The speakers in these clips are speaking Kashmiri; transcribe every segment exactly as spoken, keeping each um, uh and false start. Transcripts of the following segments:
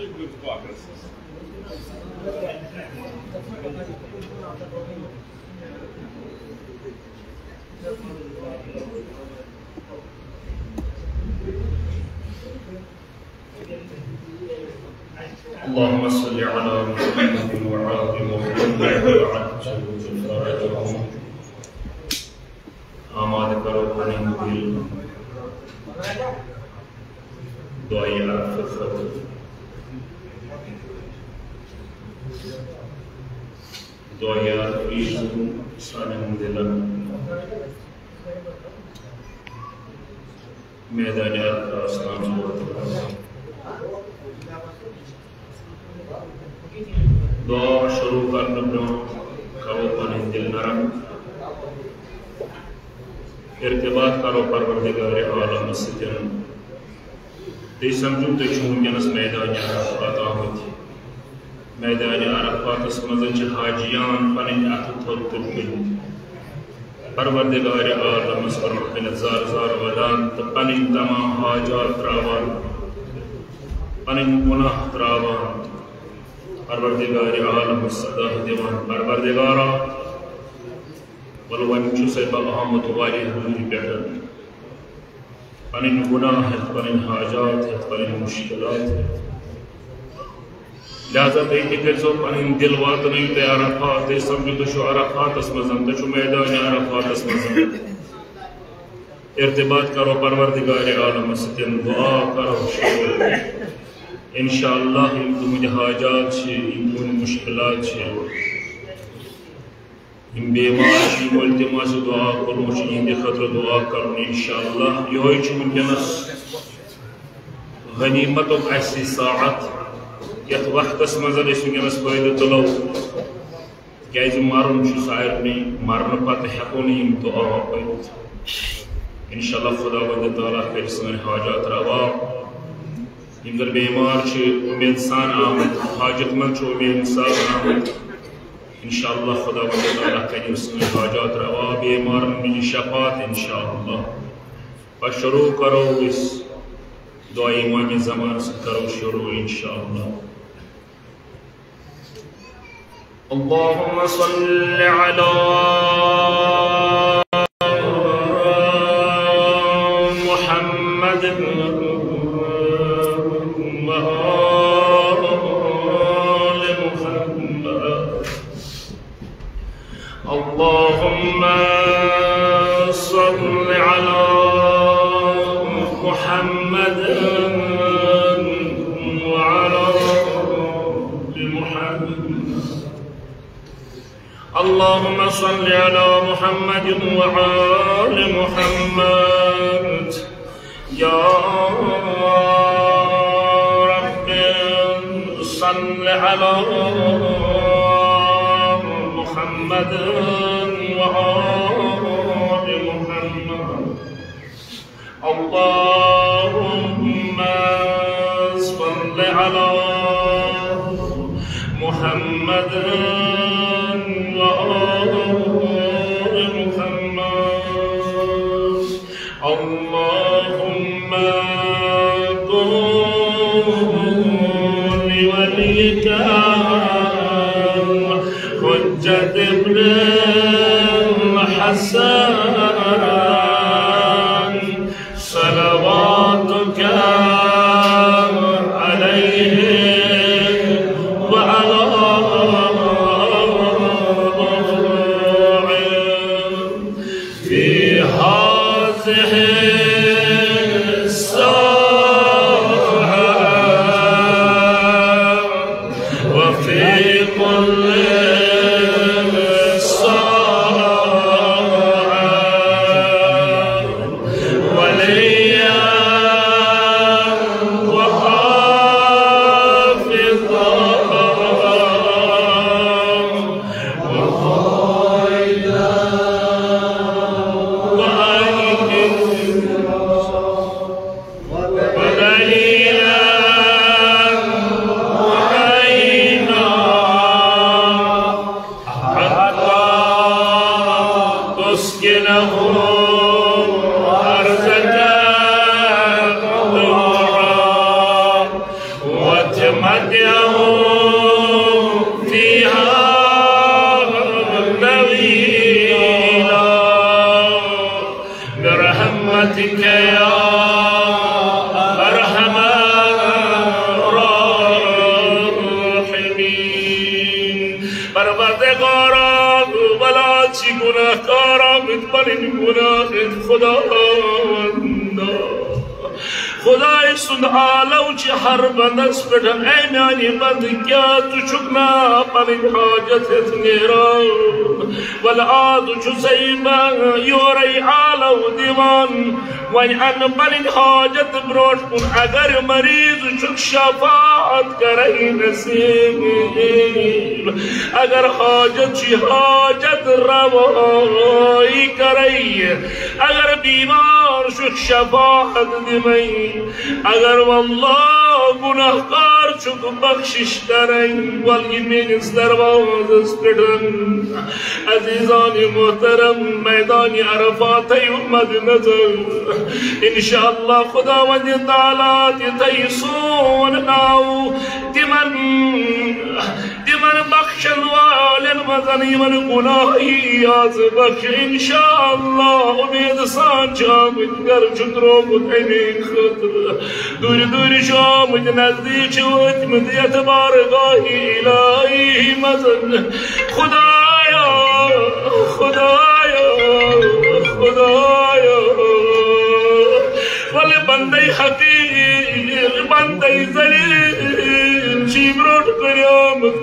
اللهم صل على محمد وعلى آل محمد وعجل فرجهم. آمادٕ کرو پنٕنۍ دِل دعایہِ عرفہٕ خٲطرٕ۔ دعایہِ عرفہٕ یُس سانٮ۪ن دِلن میدانِ عرفہٕ آسان چھُ ووتمُت۔ دعا شروع کرنہٕ برٛونٛہہ کرو پنٕنۍ دِل نرم، ارتباط کرو پروردگارِ عالمس سۭتۍ۔ تُہۍ سمجھِو، تُہۍ چھِو وٕنکیٚنس میدانِ عرفات آمٕتۍ۔ میدانِ عرفاتس منٛز چھِ حاجیان پنٕنۍ اَتھٕ تھوٚد تُلمٕتۍ۔ پروردگارِ عالمس برونٛہہ کنٮ۪تھ زار زار ودان تہٕ پنٕنۍ تمام حاجات تراوان، پنٕنۍ گناہ تراوان، پروردگارِ عالمس صدا دِوان، پروردگارا، ولہٕ وۄنۍ چھُسے بہٕ آمُت واریاہ دوٗرِ پٮ۪ٹھ، پنٕنۍ گناہ ہٮ۪تھ، پنٕنۍ حاجات ہٮ۪تھ، پنٕنۍ مشکلات ہٮ۪تھ۔ لہذا تُہۍ تہِ کٔرۍزیو پنٕنۍ دِل واتنٲیِو تُہۍ عرفات، تُہۍ سمجھِو تُہۍ چھِو عرفاتس منٛز، تُہۍ چھِو میدانِ عرفاتس منٛز۔ ارتباط کرو پروردگارِ عالمس سۭتۍ، دعا کرو شروع۔ انشاءاللہ یِم تُہنٛدۍ حاجات چھِ، یِم تُہنٛدۍ مشکلات چھِ، یِم بیمار چھِ، یِمو التماس دعا کوٚرمُت چھُ، یِہنٛدِ خٲطرٕ دعا کرُن۔ انشاءاللہ یِہوٚے چھُ وٕنکیٚنس غنیمتُک اَسہِ ساعت، یَتھ وقتس منٛز أسۍ وٕنکیٚنس فٲیدٕ تُلو، تِکیازِ مرُن چھُ سارنٕے، مرنہٕ پتہٕ ہٮ۪کو نہٕ یِم دعا پٔرِتھ۔ انشاءاللہ خداوند تعالیٰ کرِ سٲنۍ حاجات روا۔ یِم زن بیمار چھِ، اُمید سان آمٕتۍ، حاجت مند چھِ، اُمید سان آمٕتۍ۔ انشاءاللہ خداوند تعالیٰ کرِ سٲنۍ حاجات روا، بیمارن مِلہِ شفاعت انشاءاللہ۔ پتہٕ شروع کرو أسۍ دعا امام زمان سۭتۍ کرو شروع انشاءاللہ۔ اللهم صل على محمد وآل محمد۔ اللهم صل على محمد وعلى آل محمد۔ اللهم صل على محمد وآل محمد۔ يا رب صل على محمد وآل محمد۔ اللهم صل على محمد وآل محمد۔ اللهم كن لوليك الحجة ابن الحسن صلواتك عليه وعلى آله في هذه الساعة وفي خداوندا، خدای سُنٛد آلو چھِ ہر بندس پٮ۪ٹھ۔ اے میانہِ بندٕ، کیٛاہ ژٕ چھُکھ نا پنٕنۍ حاجت ہٮ۪تھ نیران؟ ولہٕ آ، ژٕ چھُسے بہٕ یورے آلو دِوان۔ وۄنۍ اَن پنٕنۍ حاجت برونٛٹھ کُن۔ اگر مریض چھُکھ، شفاعت کرے نصیب۔ اگر حاجت چھِ، حاجت روائی کرے۔ اگر بیمار چھُکھ، شفاعت دِمے۔ اگر واللہ گناہگار چھُکھ، بخشش کرے۔ ول یہِ میٲنِس دروازس پٮ۪ٹھ۔ عزیزان محترم، میدان عرفات تھٲیِو مد نظر۔ انشاءاللہ خداوند تعالیٰ تہِ تھٲیہِ سون ناو تِمن، تِمن بخشن والٮ۪ن منٛز، یِمن گناہی آسہِ بخش۔ انشاءاللہ اُمید سان چھِ آمٕتۍ، گرٕ چھُ درٛومُت اَمے خٲطرٕ۔ دوٗرِ دوٗرِ چھِ آمٕتۍ، نزدیٖک چھِ وٲتمٕتۍ یَتھ بارگاہِ الٰہی منٛز۔ خدایا، خدایا، خدایا، ولہٕ بندے حقیٖر، بندے ذلیل چھِ برونٛٹھ کُن آمُت۔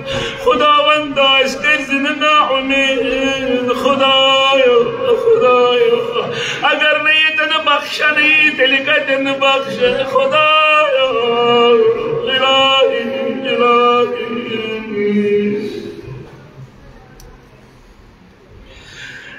خداوندا، اَسہِ کٔرۍ زِ نہٕ نا اُمید۔ خدایا، خدایا، اگر نہٕ ییٚتٮ۪ن بخشن یی، تیٚلہِ کتٮ۪ن بخشن؟ خدایا، الٰہی، الٰہی۔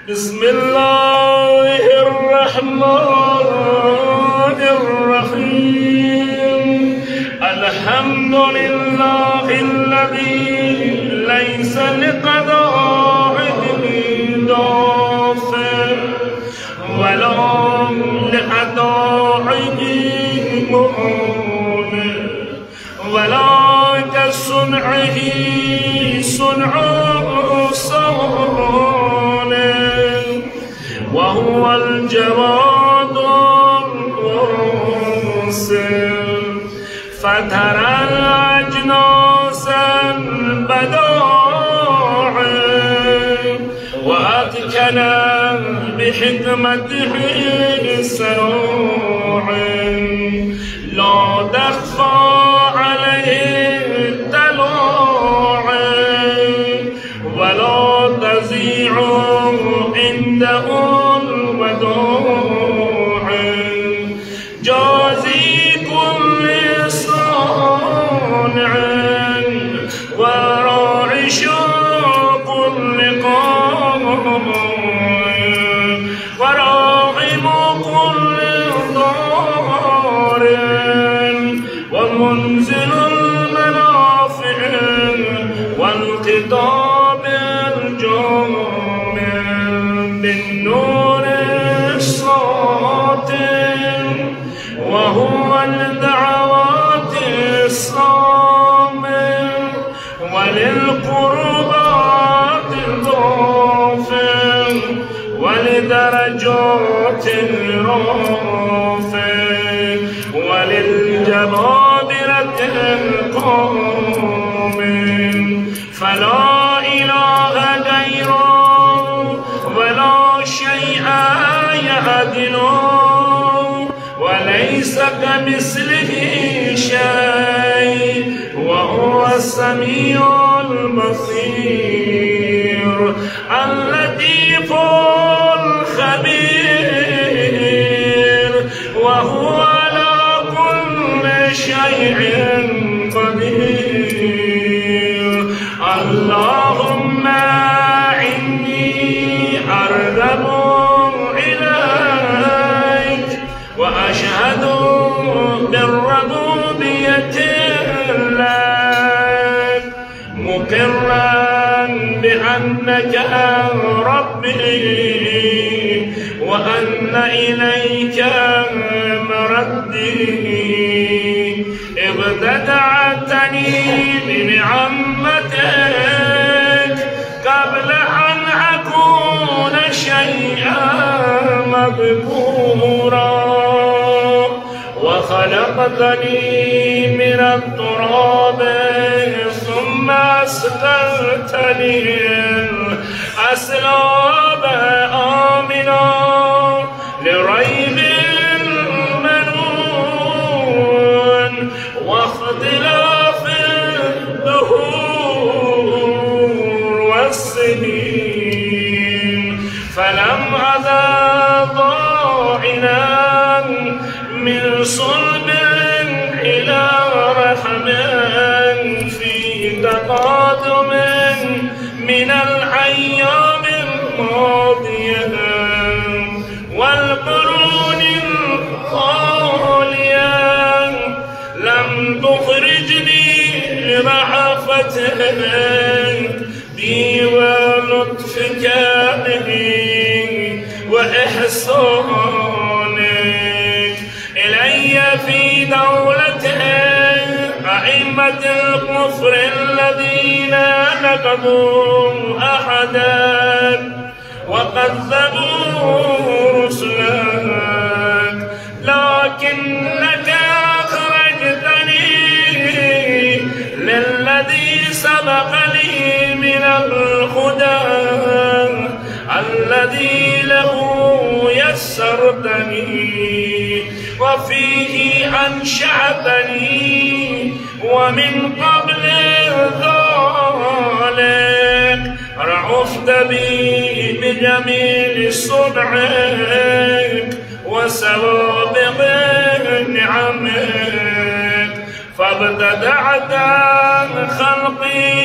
بسم الله الرحمن الرحيم. الحمد لله الذي ليس لقضائه دافع ولا لعطائه معول، ولا كصنعه صنع صانع، وهو الجواد المرسل، فترى الأجناس البضائع، وأتقن بحكمته الصنائع، لا تخفى عليه الطلائع، ولا تضيع عنده الودائع. جازي كل صانع، وراعي كل قانع، وراحم كل ضارع، ومنزل المنافع، والخطاب الجامع، بالنور الساطع، وهو الدعوات الصامع، وللقربات الضافع، ولدرجات الرافع، وللجبابرة القامع. فلا إله غيره، ولا شيء يعدله، وليس كمثله شيء، وهو السميع البصير، اللطيف الخبير، وهو على كل شيء قدير. اللهم إني أرغب إليك وأشهد بالربوبية لك، مقرا بأنك ربي وأن إليك مردي. ابتدعتني بنعمتك قبل أن أكون شيئا مذكورا، وخلقتني من التراب ثم أسقيتني الأسلاب آمنا اختلاف الدهور والسنين، فلم أزل ضائعا من صلب إلى رحم في تقادم من الأيام الماضية والقرون الخالية. لم تخرجني لرأفتك بي ولطفك بي وإحسانك إلي في دولة أئمة الكفر الذين نقضوا عهدك وكذبوا رسلك، لكنك أخرجتني للذي سبق لي من الهدى الذي له يسرتني وفيه أنشأتني، ومن قبل ذلك رأفت بي بجميل صنعك وسوابغ نعمك، فابتدعت خلقي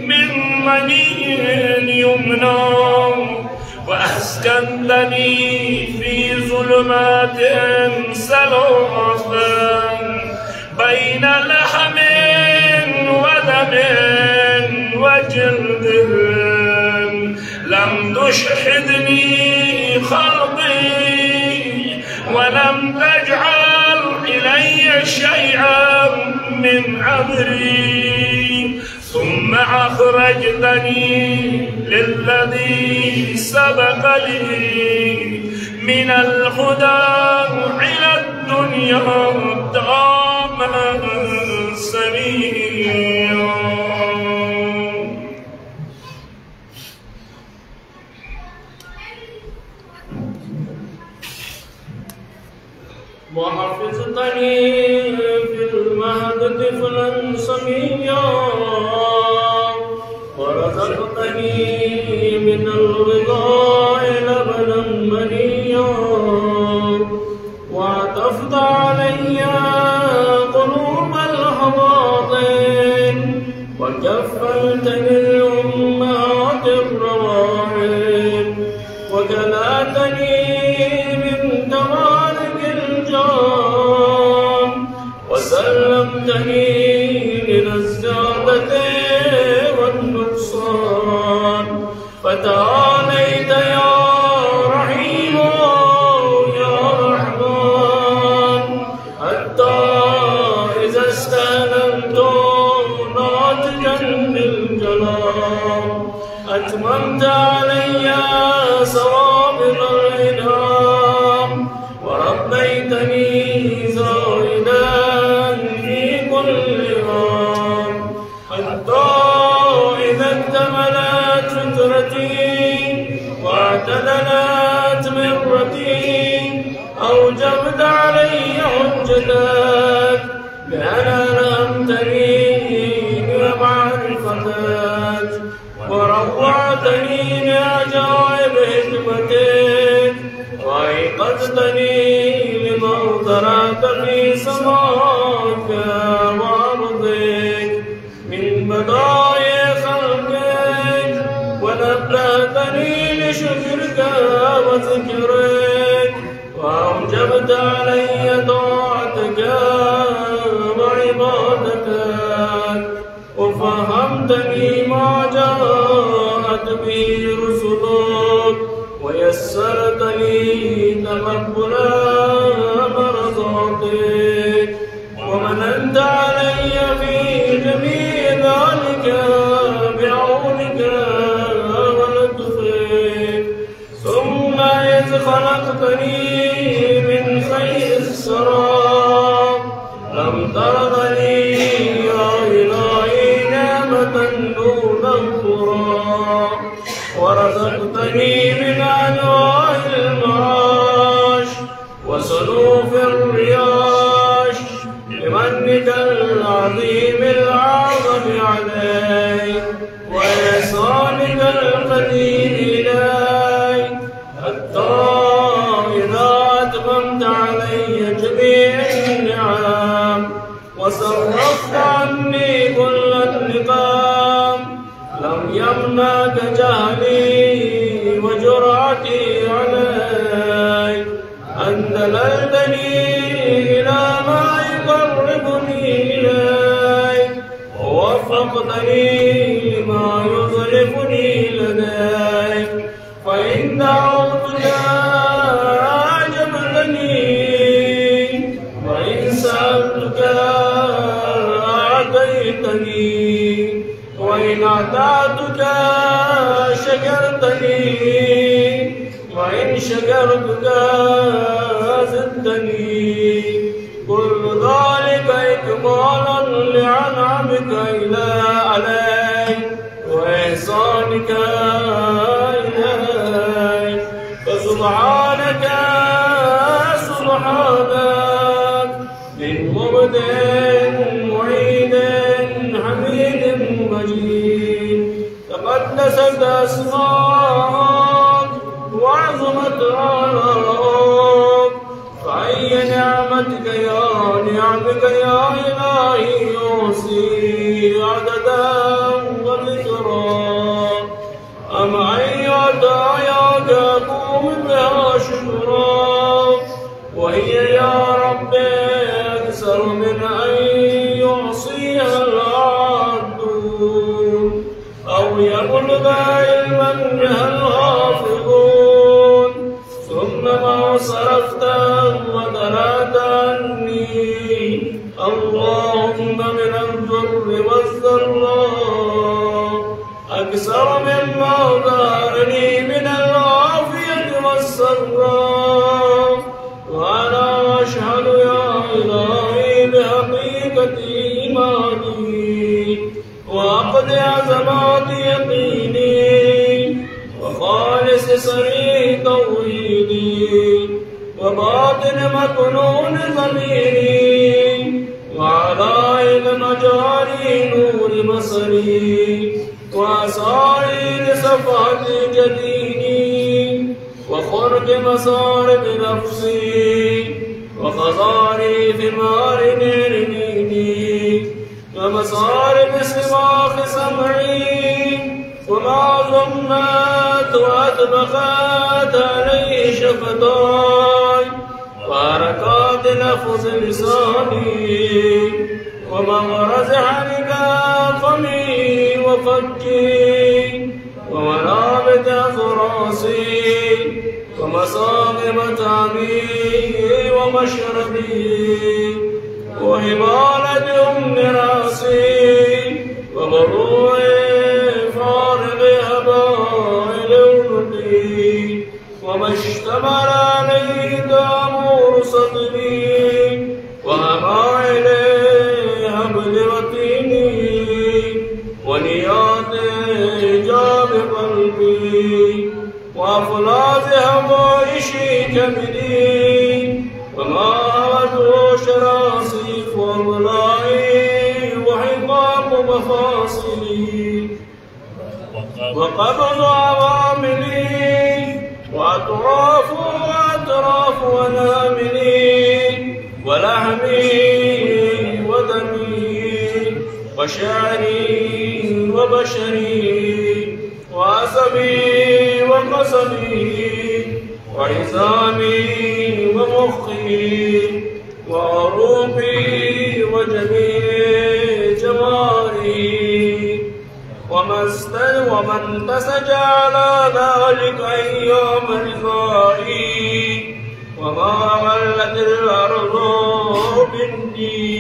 من مني يمنى، وأسكنتني في ظلمات ثلاثة بين لحم ودم وجلد. لم تشهدني خلقي ولم تجعل إلي شيئا من أمري، ثم أخرجتني للذي سبق لي من الهدى إلى الدنيا داما سميا. وحفظتني في المهد طفلا سميا، ورزقتني من الرضاع لبنا منيا، وعطفت علي قلوب الحواضن، وكفلتني الأمهات الرواحم، وكلأتني من تمالك الجان، وسلمتني من الزيادة والنقصان، فتعاليت يا رحيم يا رحمن، حتى إذا استأذنت ناطقا بالجلال، أتممت علي ثوابغ الإنعام، وربيتني زاهدا في كل عام، حتى إذا اكتملت فطرتي واعتدلت مرتي، أوجبت علي حجتك بأن ألهمتني بمعرفتك، وروعتني بعجائب حكمتك، وأيقظتني لما اخترعت في سمائك وأرضك من بدائع خلقك، ونبهتني لشكرك وذكرك، وأوجبت علي طاعتك وعبادتك، وفهمتني ما جاءت به رسلك، ويسرت لي تقبل مرضاتك، ومننت علي في جميع ذلك بعونك ولطفك. ثم إذ خلقتني من خير الثرى، لم ترض لي يا إلهي نعمة دون أخرى، ورزقتني من أنواع المعاش وصنوف الرياش بمنك عظيم العظم عليك وإحسانك القديم إليك، حتى إذا أتممت علي جميع النعم وصرفت عني كل النقام، لم يمنعك جهلي وجرأتي عليك، أن دللتني إلى ما يقربني إليك، ووفقتني لما يزلفني لديك. فإن دعوتك أجبتني، وإن سألتك أعطيتني، وإن أطعتك شكرتني، وإن شكرتك زدتني. كل ذلك إكمالا لأنعمك إلى علي وإحسانك إلي. فسبحانك، سبحانك، من مبدع معيد حميد مجيد. تقدست أسماؤك وعظمت آلاؤك، فأي نعمتك يا نعمك يا إلهي يحصي عددا وذكرا؟ أم أي عطاياك أقوم بها شكرا، وهي يا رب أكثر من أن يحصيها العد، أو يبلغ علما بها الحافظون. ثم ما صرفت وتركت عني، اللهم، من الضر والضراء أكثر مما ظهر لي من العافية والسراء. وأنا أشهد يا إلهي بحقيقة إيماني وأقضي عظمات يقيني وخالص صريح توحيدي وباطن مكنون ضميري وعلائق مجاري نور بصري وأسارير صفحة جبيني وخرق مسارب نفسي وخزائن ثمار نعمتي ومصارف سماخ سمعي، وما ضمت وأطبقت عليه شفتاي، وحركات لفظ لساني، ومغرز حركة فمي وفكي، ومرابط أفراسي، ومصاغ مطعمي ومشربي، وحبالة أم رأسي، ومروع فارغ هبائل عنقي، وما اشتمل عليه تامور صدري، وهبائل هبل وطيني، ونيات حجاب قلبي، وأفلاذ هوائش كبدي، وما هوته شراصيف أملائي وحقاق مفاصلي، وقبض عواملي، وأطراف وأطراف أناملي، ولحمي ودمي، وشعري وبشري، وعصبي وقصبي، وعظامي ومخي، وعروقي وجميع جوارحي، وما است-، وما انتسج على ذلك أيام لقائي، وما ولت الأرض مني.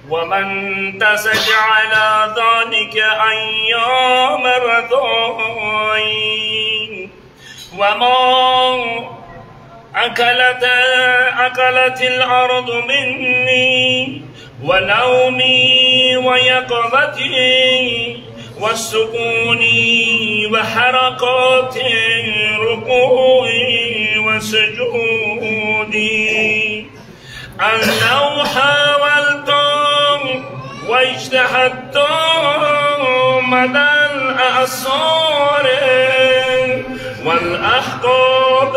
ومن تسج على ذلك أيام رضاي، وما أكلت، أكلت الأرض مني، ونومي ويقظتي، وسكوني وحركات ركوعي وسجودي. أن لو حاولتم واجتهدتم مدى الأعصار والأحقاب،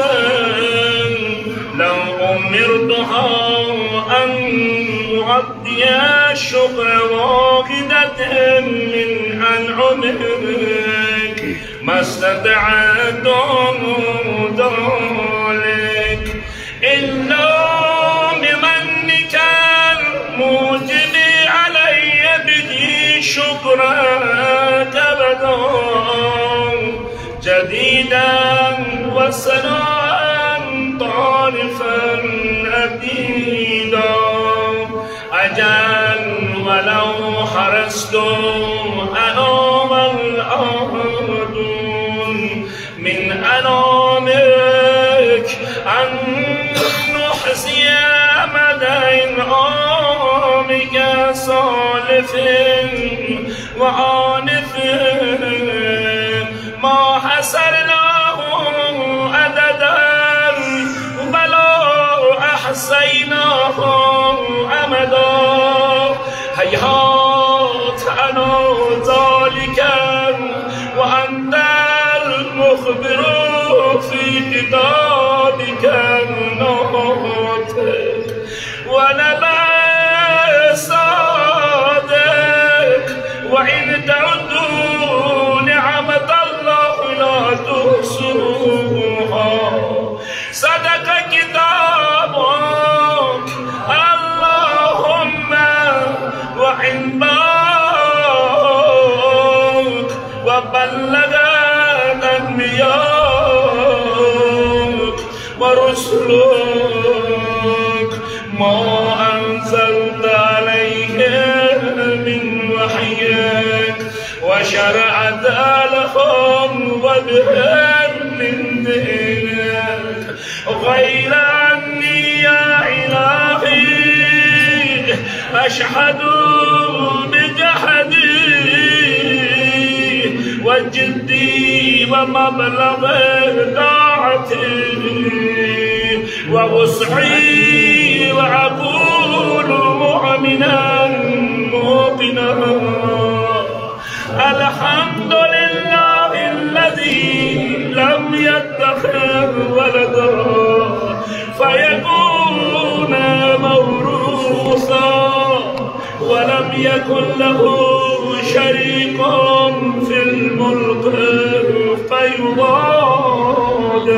لو أمرتها أن أعطي الشكر واحدة من أنعمك ما استطعت ذلك، إلا بمنك الموجب علي به شكرك أبدا، جديدا وثناء طارفا أبدا. أجل ولو حرصت أنام الأرض من أنامك أن نحصي مدى إنعامك سالف وآنف ما حصرناه عددا ولا أحصيناه أمدا. هيهات عن ذلك وأنت المخبر في كتابك الناطق، ونبأ الصادق، وإن تعدوا نعمة الله لا تحصوها. صدق كتابك اللهم وإن باق، وبلغت أنبياك ورسلك ما أنزلت عليهم من وحيك، وشرعت لهم وبهم من دينك، غير أني يا إلهي أشهد بجهدي وجدي ومبلغ طاعتي ووسعي، وأقول مؤمنا موقنا: الحمد لله الذي لم يتخذ ولدا فيكون موروثا، ولم يكن له شريك في الملك، فيضاد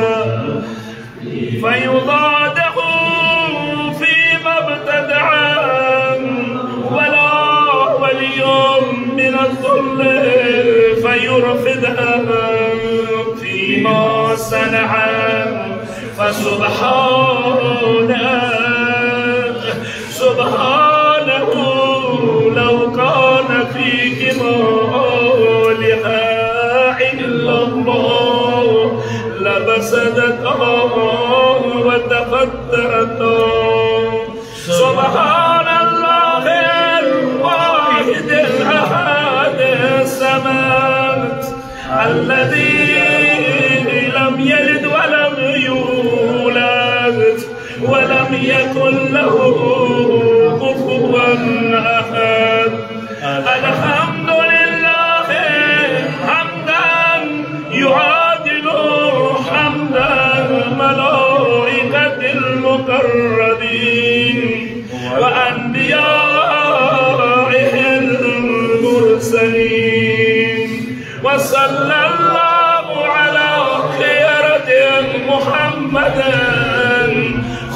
فيضاده فيما ابتدع، ولا ولي من الذل فيرفده، فيما صنع فسبحانه، سبحانه، لو كان فيهما آلهة إلا الله لفسدتا وتفسدتا. سبحان الله الواحد الأحد الصمد الذي لم يلد ولم يولد ولم يكن له كفوا أحد. الحمد لله حمدا يعادل حمد الملائكة المقربين وأنبيائه المرسلين. وصلى الله على خيرة محمد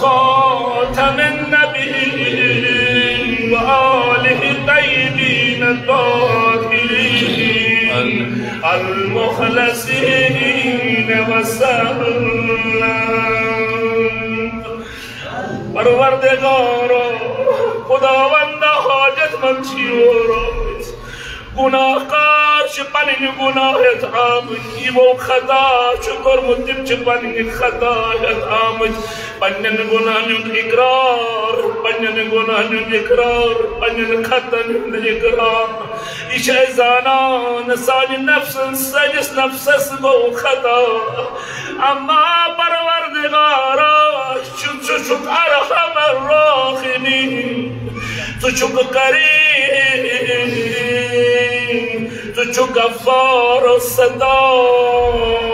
خاتم النبيين وآله الطيبين الطاهرين المخلصين وسلم. پروردگارا، خداوندا، حاجت مند چھِ یور آمٕتۍ۔ گناہگار چھِ پنٕنۍ گناہ ہٮ۪تھ آمٕتۍ، یِمو خطا چھُ کوٚرمُت، تِم چھِ پنٕنۍ خطا ہٮ۪تھ آمٕتۍ۔ پننٮ۪ن گناہن ہُنٛد اقرار، پننٮ۪ن گناہن ہُنٛد اقرار، پننٮ۪ن خطن ہُنٛد اقرار۔ یہِ چھِ أسۍ زانان، سانہِ نفسن، سٲنِس نفسس گوٚو خطا۔ اما پروردگارا، ژٕ چھُ، ژٕ چھُکھ ارحم الراحمین۔ ژٕ چھُکھ کریٖم، ژٕ چھُکھ غفار و ستار۔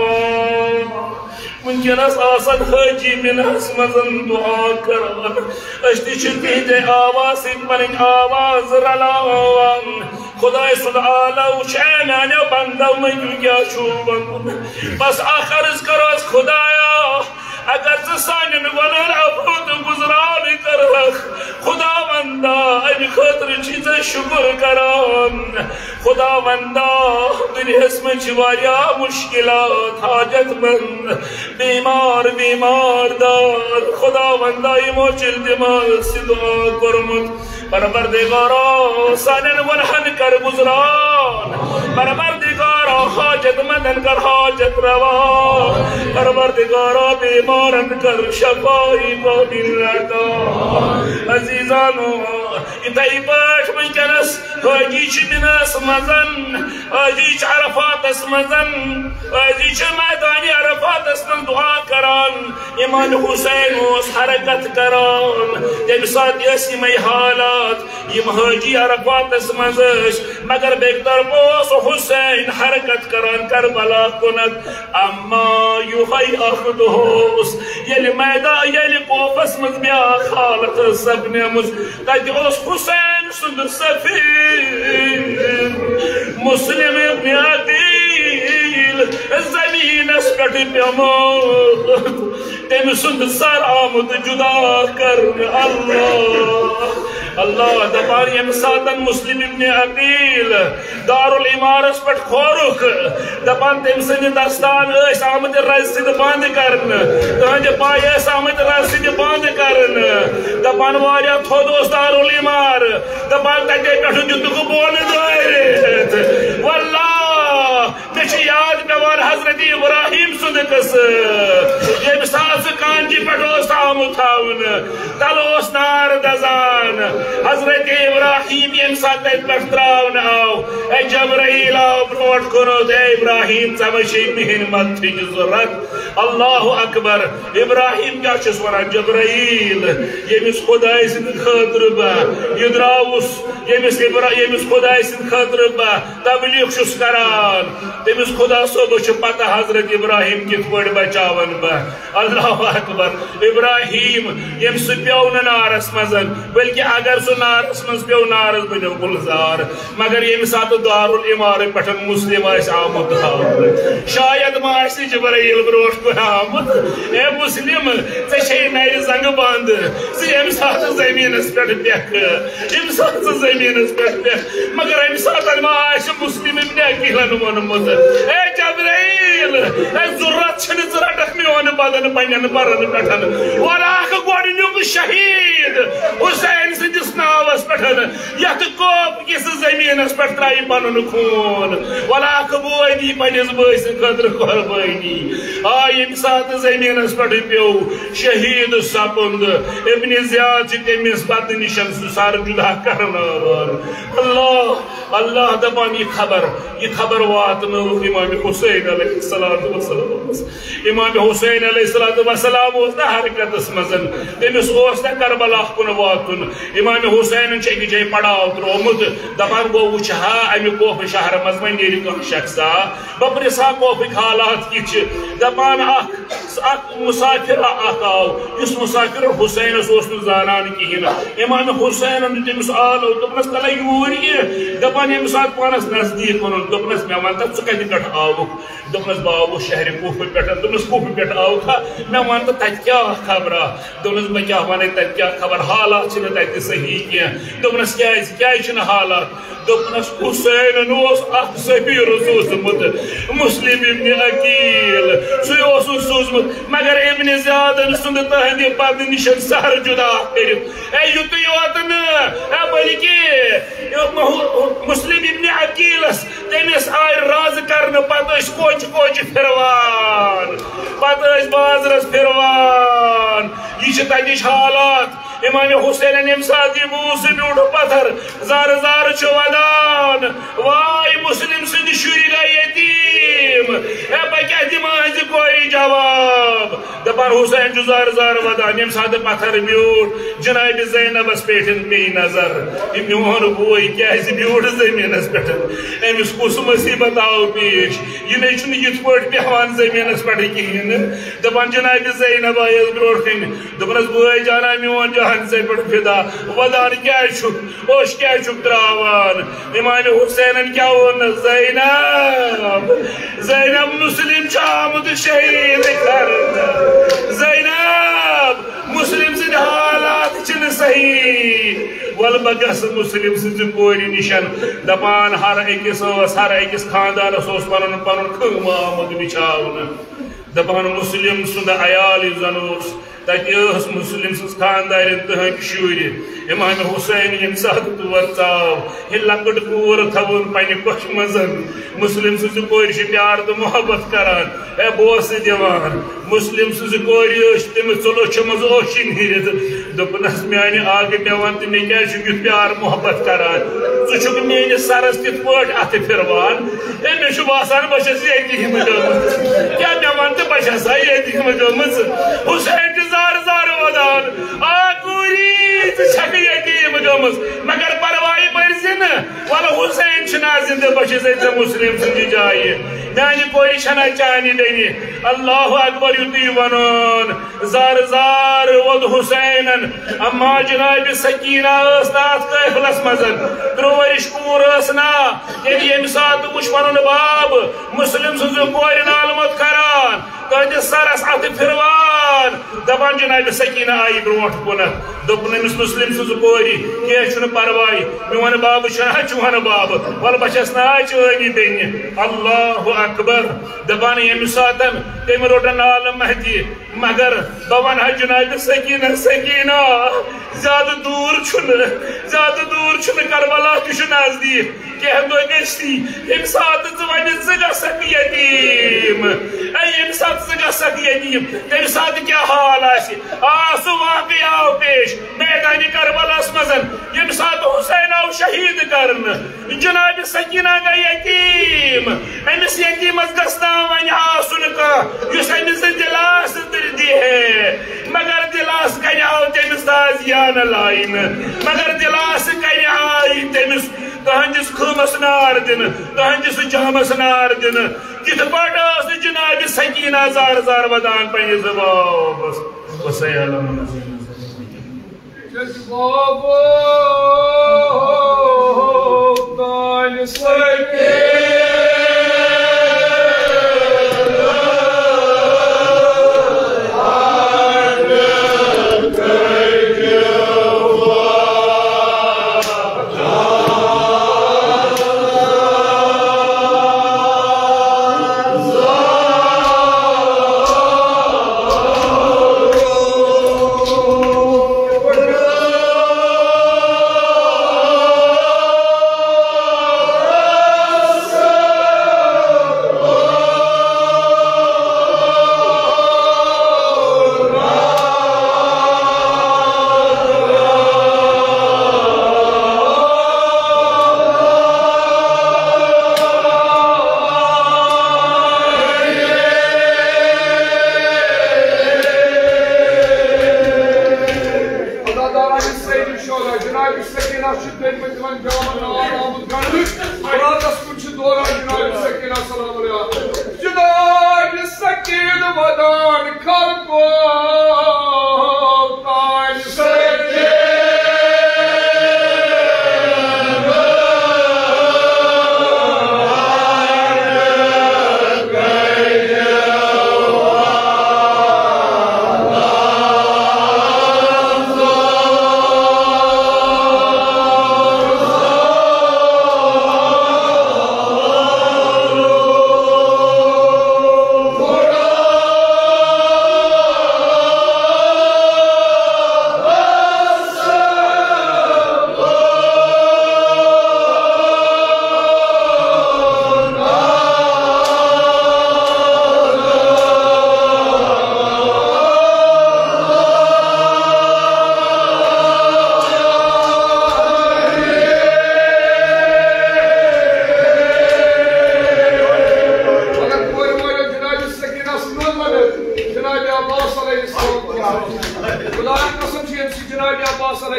وٕنکیٚنَس آسَن حٲجی مِنَس منٛز دُعا کران، أسۍ تہِ چھِ تِہنٛدِ آوازِ سۭتۍ پنٕنۍ آواز رلاوان۔ خۄداے سُنٛد آلو چھُ، اے میانیو بندو، مٔنٛگِو کیٛاہ چھُو منٛگُن؟ بس اکھ عرض کرو أسۍ، خۄدایا، اگر ژٕ سانٮ۪ن گۄنہن عفو تہٕ گُزران کرکھ، خۄداوندا، امہِ خٲطرٕ چھِ ژےٚ شُکر کران۔ خۄداوندا، دُنیاہس منٛز چھِ واریاہ مُشکلات، حاجت مند، بیمار، بیمار دار۔ خۄداوندا، یِمو چھِ التماس یہِ دُعا کوٚرمُت، پروردگارا، سانٮ۪ن گۄنہن کر گُزران۔ پروردگارا، حاجت مندن کر حاجت روا۔ پروردگارا، بیمارن کر شفای کامل عطا۔ عزیزانو، یِتھے پٲٹھۍ وٕنکیٚنس حٲجی چھِ مِنَس منٛز، حٲجی چھِ عرفاتس منٛز، حٲجی چھِ میدانِ عرفاتس منٛز دُعا کران۔ امام حسین اوس حرکت کران۔ تمہِ ساتہٕ ٲسۍ یِمے حالات، یِم حٲجی عرفاتس منٛز ٲسۍ، مگر بیٚکہِ طرفہٕ اوس حسین حرکت کران کربلا کُنتھ۔ اما یُہے اکھ دۄہ اوس، ییٚلہِ میدان، ییٚلہِ کوفس منٛز بیاکھ حالت ٲس سپدیمٕژ، تتہِ اوس حسین سُنٛد سفیر مسلم ابن عقیل زمینس پٮ۪ٹھ پیومُت۔ تٔمۍ سُنٛد سر آمُت جدا کرنہٕ۔ اللہ، اللہ، دپان ییٚمہِ ساتن مسلم ابن عقیل دارالامارس پٮ۪ٹھ کھورُکھ، دپان تٔمۍ سٕنٛدِ دستان ٲسۍ آمٕتۍ رزِ سۭتۍ بند کرنہٕ، تہنٛدِ پایہِ ٲسۍ آمٕتۍ رزِ سۭتۍ بند کرنہٕ۔ دپان واریاہ تھوٚد اوس دارالامار، دپان تتے پٮ۪ٹھٕ دیُتُکھ بۄن دٲرِتھ۔ واللہ، مےٚ چھُ یاد پٮ۪وان حضرت ابراہیم سُنٛد قصہٕ، ییٚمہِ ساتہٕ سُہ کانچہِ پٮ۪ٹھ اوس آمُت تھاونہٕ، تلہٕ اوس نار دزان۔ حضرت ابراہیم ییٚمہِ ساتہٕ تتہِ پٮ۪ٹھ تراونہٕ آو، اے جبرائیل آو برونٛٹھ کُن، اے ابراہیم، ژےٚ ما چھے میٲنۍ مدتٕچ ضروٗرت؟ اللہ اکبر۔ ابراہیم کیٛاہ چھُس ونان؟ جبرائیل، ییٚمِس خۄداے سٕنٛدِ خٲطرٕ بہٕ یہِ درٛاوُس، ییٚمِس ابرا-، ییٚمِس خۄداے سٕنٛدِ خٲطرٕ بہٕ تبلیغ چھُس کران، تٔمِس خدا صٲبس چھِ پتہ حضرت ابراہیم کِتھ پٲٹھۍ بچاون بہٕ۔ اللہ اکبر۔ ابراہیم، ییٚمۍ سُہ پیوٚو نہٕ نارس منٛز، بلکہِ اگر سُہ نارس منٛز پیوٚو، نارس بنیو گُلزار، مگر ییٚمہِ ساتہٕ دارالامارٕ پٮ۪ٹھ مسلم آسہِ آمُت تھاونہٕ، شاید ما آسہِ جبرائیل برونٛٹھ کُن آمُت۔ اے مسلم، ژےٚ چھے نرِ زنگہٕ بنٛد، ژٕ ییٚمہِ ساتہٕ زٔمیٖنس پٮ۪ٹھ بیٚکھ، ییٚمہِ ساتہٕ ژٕ زٔمیٖنس پٮ۪ٹھ بیٚکھ، مگر اَمہِ ساتہٕ ما آسہِ مسلم ابن عقیلن ووٚنمُت، اے جبرائیل، اے ضروٗرت چھنہٕ ژٕ رٹکھ میون بدن پننٮ۪ن پرن پٮ۪ٹھ، ولاکھ گۄڈٕنیُک شہیٖد حسین سٕنٛدِس ناوس پٮ۪ٹھ، یتھ کوپ کِس زٔمیٖنس پٮ۪ٹھ ترٛایہِ پنُن خوٗن، ولاکھ بوے دی پننِس بٲے سٕنٛدِ خٲطرٕ قۄربٲنی۔ آ، ییٚمہِ ساتہٕ زٔمیٖنس پٮ۪ٹھ پیوٚو، شہیٖد سپُد۔ ابن زیاد چھِ تٔمِس بدنہٕ نِش سُہ سر جدا کرناوان۔ اللہ، اللہ دپان، یہِ خبر، یہِ خبر واتنٲوٕکھ امام حسین علیہ الصلوۃ والسلامس۔ امام حسین علیہ الصلوۃ والسلام اوس نہٕ حرکتس منٛز، تٔمِس اوس نہٕ کربلا کُن واتُن۔ امام حسینن چھُ أکِس جایہِ پڑاو ترٛوومُت، دپان گوٚو، وٕچھ ہا، امہِ کوفہٕ شہرٕ منٛز وۄنۍ نیرِ کانٛہہ شخصا، بہٕ پرژھٕ ہا کوفٕکۍ حالات کِتھ چھِ۔ دپان اکھ، اکھ مسافر اکھ آو، یُس مسافر حسینس اوس نہٕ زانان کِہیٖنۍ۔ امام حسینن دیُت تٔمِس آلو، دوٚپنس، تلہ یوٗرۍ یہِ۔ دپان ییٚمہِ ساتہٕ پانس نزدیٖک اوٚنُن، دوٚپنس، مےٚ وَن تہٕ، ژٕ کتہِ پٮ۪ٹھ آوُکھ؟ دوٚپنس، بہٕ آوُس شہرِ کوفہٕ پٮ۪ٹھ۔ دوٚپنس، کوفہٕ پٮ۪ٹھ آوُکھا؟ مےٚ وَن تہٕ، تَتہِ کیٛاہ خبرا؟ دوٚپنس، بہٕ کیٛاہ وَنَے، تَتہِ کیٛاہ خبر؟ حالات چھِنہٕ تَتہِ صحیح کینٛہہ۔ دوٚپنس، کیٛازِ؟ کیٛازِ چھِنہٕ حالات؟ دوٚپنس، حسینن اوس اکھ سفیر سوٗزمُت، مسلم ابن عقیل، سُے اوسُن سوٗزمُت، مگر ابن زیادن سُنٛد تہنٛدِ پردٕ نِش سہر جدا کٔرِتھ۔ اے، یُتُے یوت نہٕ، اے، بلکہِ مسلم ابن عقیلس، تٔمِس آے رز کرنہٕ، پتہٕ ٲسۍ کوچہِ کوچہِ پھِروان، پتہٕ ٲسۍ بازرس پھِروان۔ یہِ چھِ تتِچ حالات۔ امام حسینن ییٚمہِ ساتہٕ یہِ بوٗز، سُہ بیوٗٹھ پتھر، زارٕ زارٕ چھُ ودان، واے مسلم سٕنٛدِ شُرۍ گٔے یتیٖم، ہے بہٕ کیٛاہ دِمہٕ أہنٛزِ کورِ جواب؟ دپان حسین چھُ زارٕ زارٕ ودان، ییٚمہِ ساتہٕ پتھر بیوٗٹھ، جناب زینبس پٮ۪ٹھ پیٚیہِ نظر، یہِ میون بوے کیٛازِ بیوٗٹھ زٔمیٖنس پٮ۪ٹھ؟ أمِس کُس مصیبت آو پیش؟ یہِ نے چھُنہٕ یِتھ پٲٹھۍ بیٚہوان زٔمیٖنس پٮ۪ٹھ کِہیٖنۍ نہٕ۔ دپان جناب زینب آیس برونٛٹھ کَنہِ، دوٚپنَس، بٲے جانا میون جان ژےٚ پٮ۪ٹھ فدا، ودان کیٛازِ چھُکھ، اوٚش کیٛازِ چھُکھ تراوان؟ امام حسینن کیٛاہ ووٚن؟ زینب، زینب، مسلم چھُ آمُت شہید کرنہٕ۔ زینب، مسلم سٕنٛدۍ حالات چھِنہٕ صحیح۔ وَلہٕ بہٕ گژھٕ مسلم سٕنٛزِ کورِ نِشن۔ دپان ہر أکِس ٲس، ہر أکِس خاندانس اوس پنُن پنُن خٲمہٕ آمُت بِچھاونہٕ۔ دپان مسلم سُنٛد عیال یُس زن اوس، تتہِ ٲس مسلم سٕنٛز خاندارِنۍ تہنٛدۍ شُرۍ۔ امام حسین ییٚمہِ ساتہٕ تور ژاو، یہِ لۄکٕٹ کوٗر تھٲوٕن پننہِ کۄٹھِ منٛز۔ مسلم سٕنٛزِ کورِ چھِ پیار تہٕ محبت کران۔ اے بوسہٕ دِوان۔ مسلم سٕنٛزِ کورِ ٲس تٔمِس ژُلو چھٔمٕژ اوشہِ نیٖرِتھ۔ دوٚپنس، میانہِ آگہٕ پٮ۪وان تہٕ مےٚ کیٛازِ چھُکھ یُتھ پیار محبت کران؟ ژٕ چھُکھ میٲنِس سرس تِتھ پٲٹھۍ اتھٕ پھِروان۔ ہے، مےٚ چھُ باسان، بہٕ چھَس یتیٖم گٔمٕژ۔ کیٛاہ مےٚ وَن تہٕ، بہٕ چھَسا یتیٖم گٔمٕژ؟ حسین چھُ زارٕ زارٕ وَدان۔ آ کوٗری، ژٕ چھَکھ یتیٖم گٔمٕژ، مگر پرواے بٔرۍ زِ نہٕ۔ وَلہٕ حسین چھُنہٕ آز زِندٕ، بہٕ چھُس أژمٕژ مسلم سٕنٛزِ جایہِ۔ میٛانہِ کورِ چھَنہٕ چانہِ ڈیٚنہِ۔ اللہ اکبر، یُتُے وَنُن۔ زار زار ووٚد حسینن۔ اما جناب سکینہ ٲس نہٕ اتھ قٲفلس منٛز۔ ترٛوٚ ؤرِش کوٗر ٲس نا۔ ییٚلہِ ییٚمہِ ساتہٕ وُچھ پنُن باب مسلم سٕنٛزِ کورِ نالہٕ موت کران، تہنٛدِس سرس اتھٕ پھِروان، دپان جناب سکینہ آیہِ برونٛٹھ کُنتھ۔ دوٚپُن أمِس مسلم سٕنٛزِ کورِ، کینٛہہ چھُنہٕ پرواے، میون باب چھُنہ چون باب، ولہٕ بہٕ چھس نا چٲنی بیٚنہِ۔ اللہ اکبر۔ دپان ییٚمہِ ساتہٕ تٔمۍ روٚٹ نالہٕ مہدی، مگر بہٕ ونہٕ ہا جناب سکینہ، سکینہ، زیادٕ دوٗر چھُنہٕ، زیادٕ دوٗر چھُنہٕ، کربلا تہِ چھُ نزدیٖک۔ کینٛہہ دۄہ گٔژھتھی، ییٚمہِ ساتہٕ ژٕ ونکھ ژٕ گژھکھ یتیٖم، اے، ییٚمہِ ساتہٕ ژٕ گژھکھ یتیٖم، تمہِ ساتہٕ کیٛاہ حال آسہِ؟ آ، سُہ واقعہٕ آو پیش میدانِ کربلاہس منٛز، ییٚمہِ ساتہٕ حسین آو شہیٖد کرنہٕ۔ جناب سکینہ گٔے یتیٖم۔ أمِس یتیٖمس گژھِ نا وۄنۍ آسُن کانٛہہ، یُس أمِس دِلاسہٕ تہِ دِہے۔ مگر دِلاسہٕ کنہِ آو تٔمِس تازیانہٕ لاینہٕ۔ مگر دِلاسہٕ کنہِ آیہِ تٔمِس تُہنٛدِس خۭمس نار دِنہٕ، تُہنٛدِس جامس نار دِنہٕ۔ تِتھ پٲٹھۍ ٲس نہٕ جناب سکینہ زار زار ودان پننِس بابس۔ وسیعلم۔ جذبہ باب دانہِ سۭتۍ۔ عزاداران سید شعرا، جناب سکینہ چھُ تٔمۍ پٔتۍ تِمن جامن نار آمُت گنڈٕ۔ براتس کُن چھِ دوران جناب سکینہ سلام علیہا۔ جناب سکینہ ودان خلقو تانۍ سکینہ۔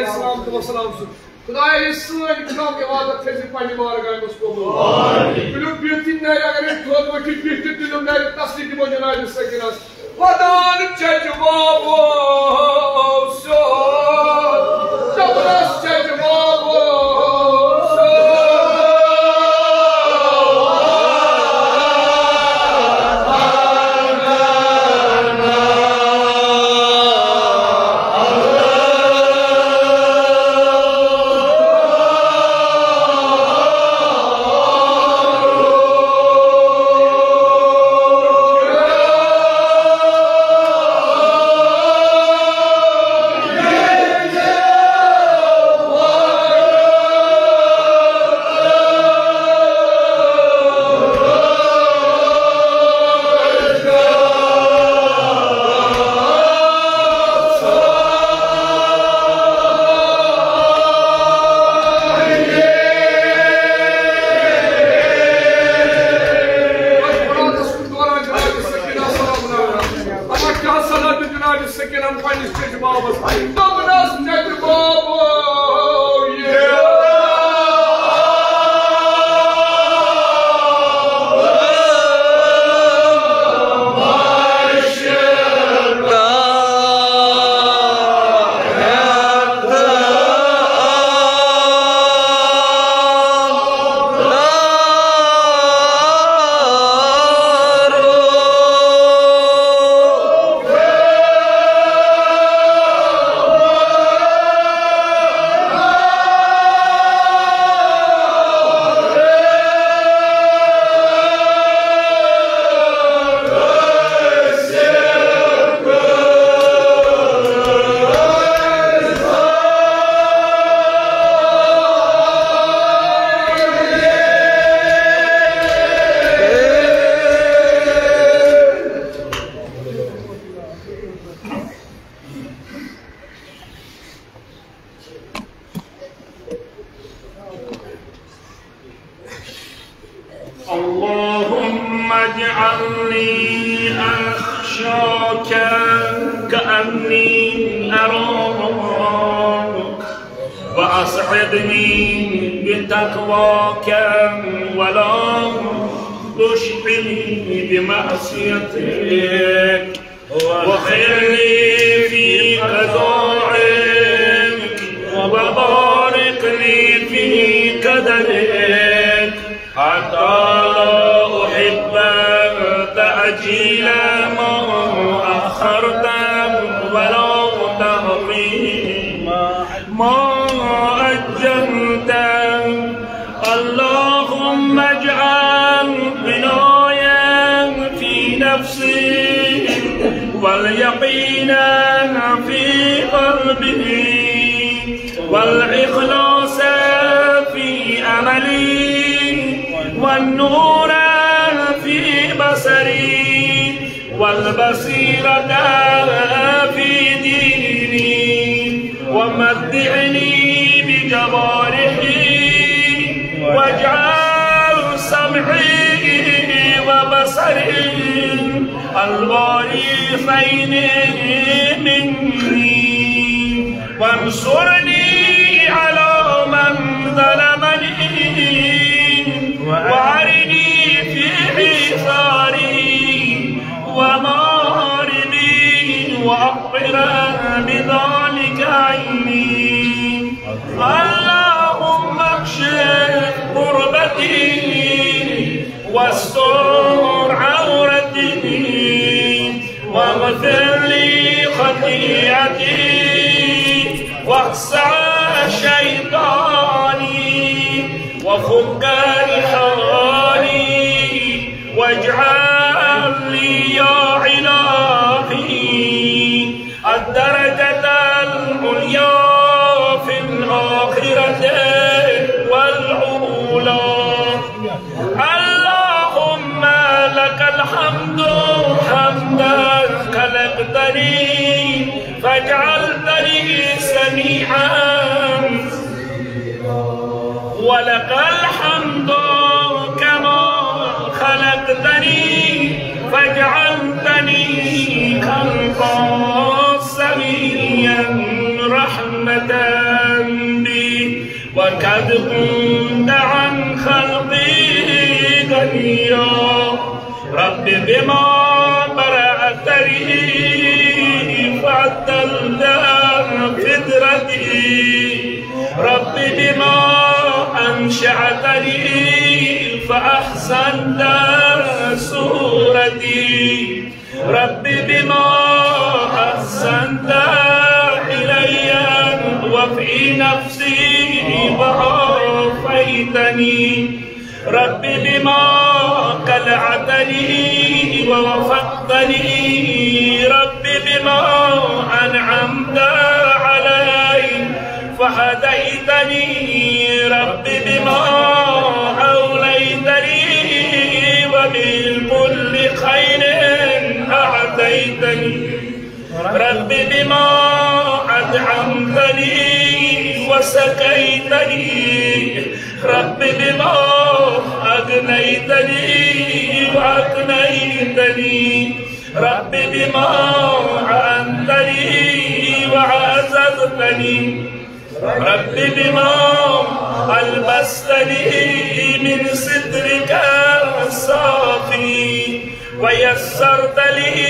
السلام تو وسلام سُہ۔ خدایا، یہِ سٲنۍ کم عبادت تھٲوزِ پننہِ بارگاہہِ منٛز قبول۔ آمین۔ تُلِو بِہتھٕے نرِ، اگر أسۍ دۄد ؤٹھِتھ بِہتھ تہِ تُلِو نرِ، تسلی دِمو جناب سکینس۔ ودان چچ بابو سو، جبرس چچ بابو سو۔ سکینن پننِس چچہِ بابس۔ دوٚپنس، چچہِ بابو، یہِ اللهم اجعلني أخشاك كأني أراك، وأسعدني بتقواك ولا تشقني بمعصيتك. وخير لي في قضائك، وبارك لي في قدرك، حتى لا أحب تأجيل ما أخرت، ولا تأخير ما عجلت. اللهم اجعل بنايا في نفسي، واليقين في قلبي، والإخلاص في عملي، والنور في بصري، والبصيرة في ديني، ومتعني بجوارحي، واجعل سمعي وبصري الوارثين مني، وانصرني على من ظلمني، وأعني في حصاري ومغاربي، وأقر بذلك عيني. اللهم اكشف كربتي، واستر عورتي، واغفر لي خطيئتي، واخسع شيطاني، وفك رحالي، واجعل لي يا إلهي الدرجة العليا في الآخرة والأولى. اللهم لك الحمد حمدا خلقتني فجعلتني سميعا، ولك الحمد كما خلقتني فجعلتني خلقا سويا، رحمة وقد كنت عن خلقي غنيا. رب بما برأتني فعدلت فطرتي. رب بما أنشأتني فأحسنت صورتي. رب بما أحسنت إلي وفي نفسي وعافيتني. رب بما خلعتني ووفقتني. رب بما أنعمت علي فهديتني. رب بما أوليتني ومن كل خير أعطيتني. رب بما أطعمتني وسقيتني. رب بما أغنيتني وأقنيتني. رب بما أعنتني وأعززتني. رب بما ألبستني من سترك الصافي ويسرت لي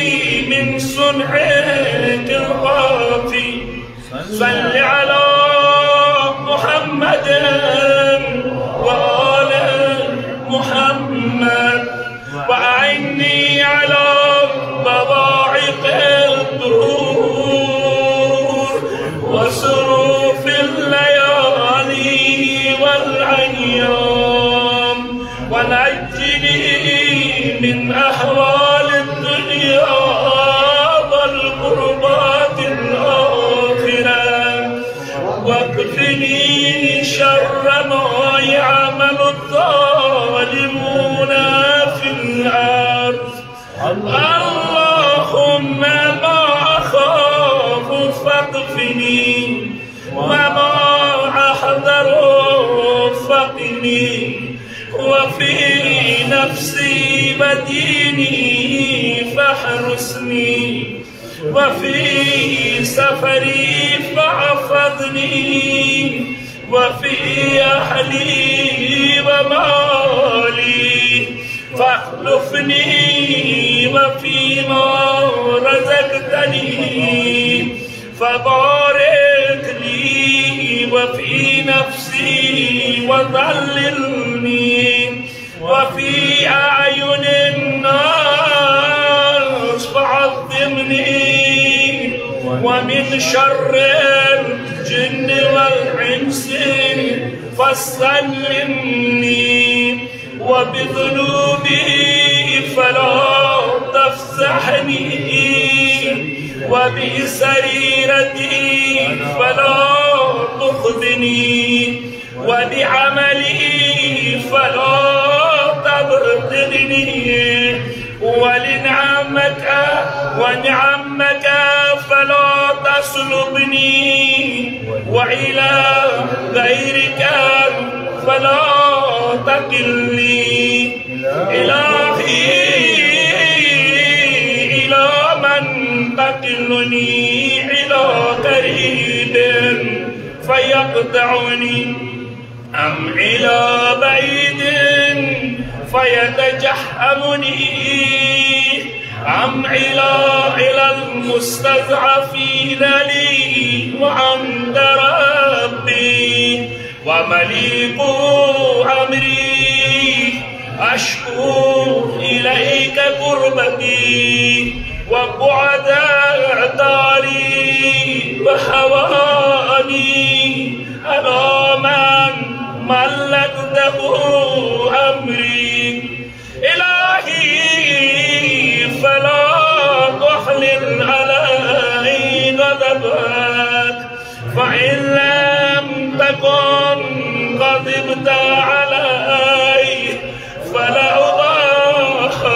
من صنعك الخافي. صل على محمد وآل محمد وأعني على بوائق الدهور وصروف الليالي والأيام، ونجني من أهوال الدنيا والكربات الآخرة، واكفني شر ما يعمل الظالمون في الأرض. اللهم ما أخاف فاكفني، وما أحذر فقني، وفي نفسي وديني فاحرسني، وفي سفري فاحفظني، وفي أهلي ومالي فاخلفني، وفيما رزقتني فبارك لي، وفي نفسي وذللني، وفي أعين الناس فعظمني، ومن شر الجن والإنس فسلمني، وبذنوبي فلا تفضحني، وبسريرتي فلا تخزني، وبعملي فلا تبتلني، ولنعمك ونعمك فلا تسلبني، وإلى غيرك فلا تكلني. إلهي، إلى من تكلني؟ إلى قريب فيقطعني، أم إلى بعيد فيتجهمني، أم إلى، إلى المستضعفين لي وأنت ربي ومليك أمري. أشكو إليك كربتي وبعد داري وهواني على من ملكته أمري. إلهي، فلا تحلل علي غضبك، فإن لم تكن غضبت علي فلا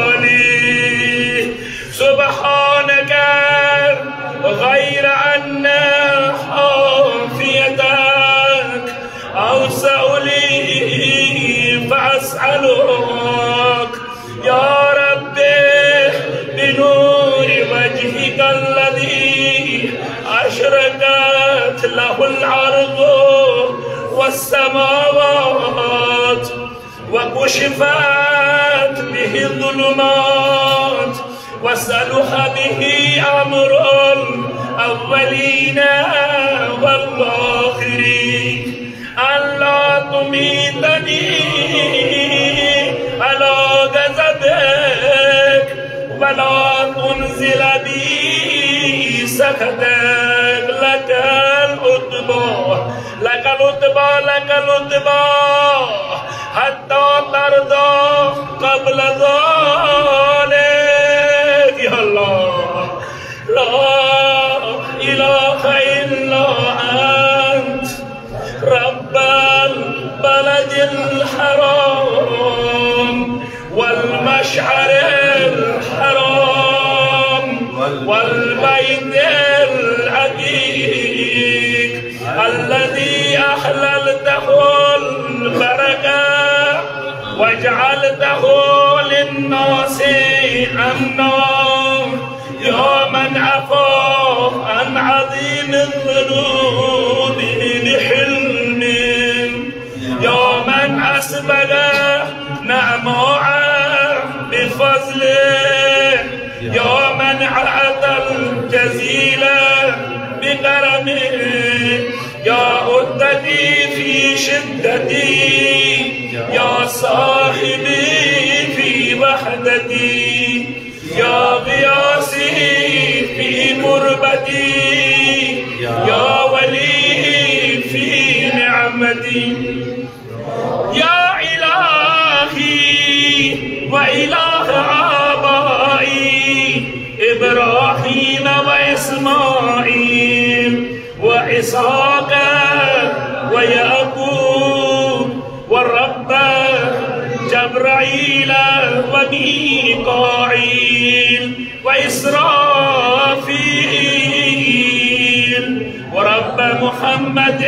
أبالي. سبحانك، غير أن عافيتك أوسع لي، فأسألك يا رب بنور وجهك الذي أشرقت له الأرض السماوات وكشفت به الظلمات وصلح به أمر الأولين والآخرين. أن لا تميتني على غضبك ولا تنزل بي سخطك. لك العتبى، لك العتبى، لك العتبى، حتى ترضى قبل ذلك. يا الله، لا إله إلا أنت، رب البلد الحرام والمشعر الحرام والبيت العتيق، الذي أحللته البركة وجعلته للناس أمنا. يا من عفا عن عظيم الذنوب بحلم، يا من أسبغ نعماء بفضله، يا من أعطى الجزيل بكرمه، يا عدتي في شدتي، يا صاحبي في وحدتي، يا غياثي في كربتي، يا ولي في نعمتي. يا إلهي وإله آبائي إبراهيم وإسماعيل وإسحاق ويعقوب، ورب جبرائيل وميكائيل وإسرافيل، ورب محمد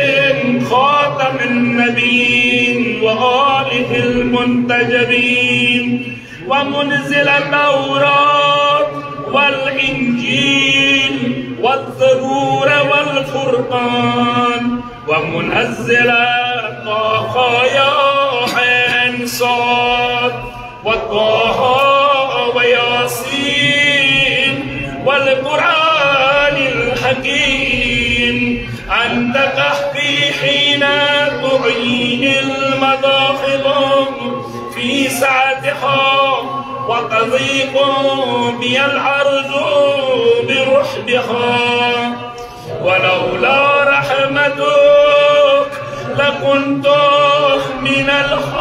خاتم النبيين وآله المنتجبين، ومنزل التوراة والإنجيل والزبور والفرقان، ومنزل طه يا عين صاد وطه وياسين والقرآن الحكيم. أنت قهري حين تعيني المظالم في ساعتها، وتضيق بي الأرض برحبها. ولولا رحمتك لكنت من الهالكين.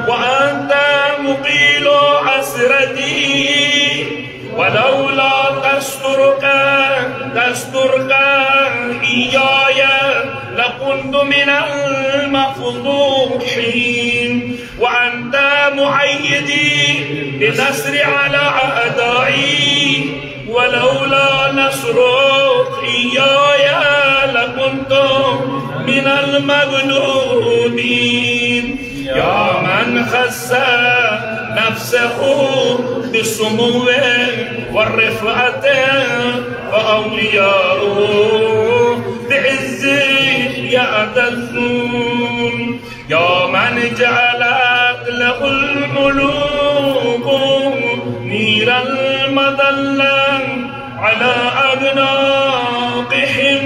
وأنت مقيل عثرتي، ولولا دستورك، دستورك إياي لكنت من المفضوحين. وأنت مؤيدي بالنصر على أعدائي، ولولا نصرك إياي لكنت من المغلوبين. يا من خص نفسه بالسمو والرفعة، فأولياؤه بعزه يعتزون. يا من جعلت له الملوك نيرا مظلا على أعناقهم،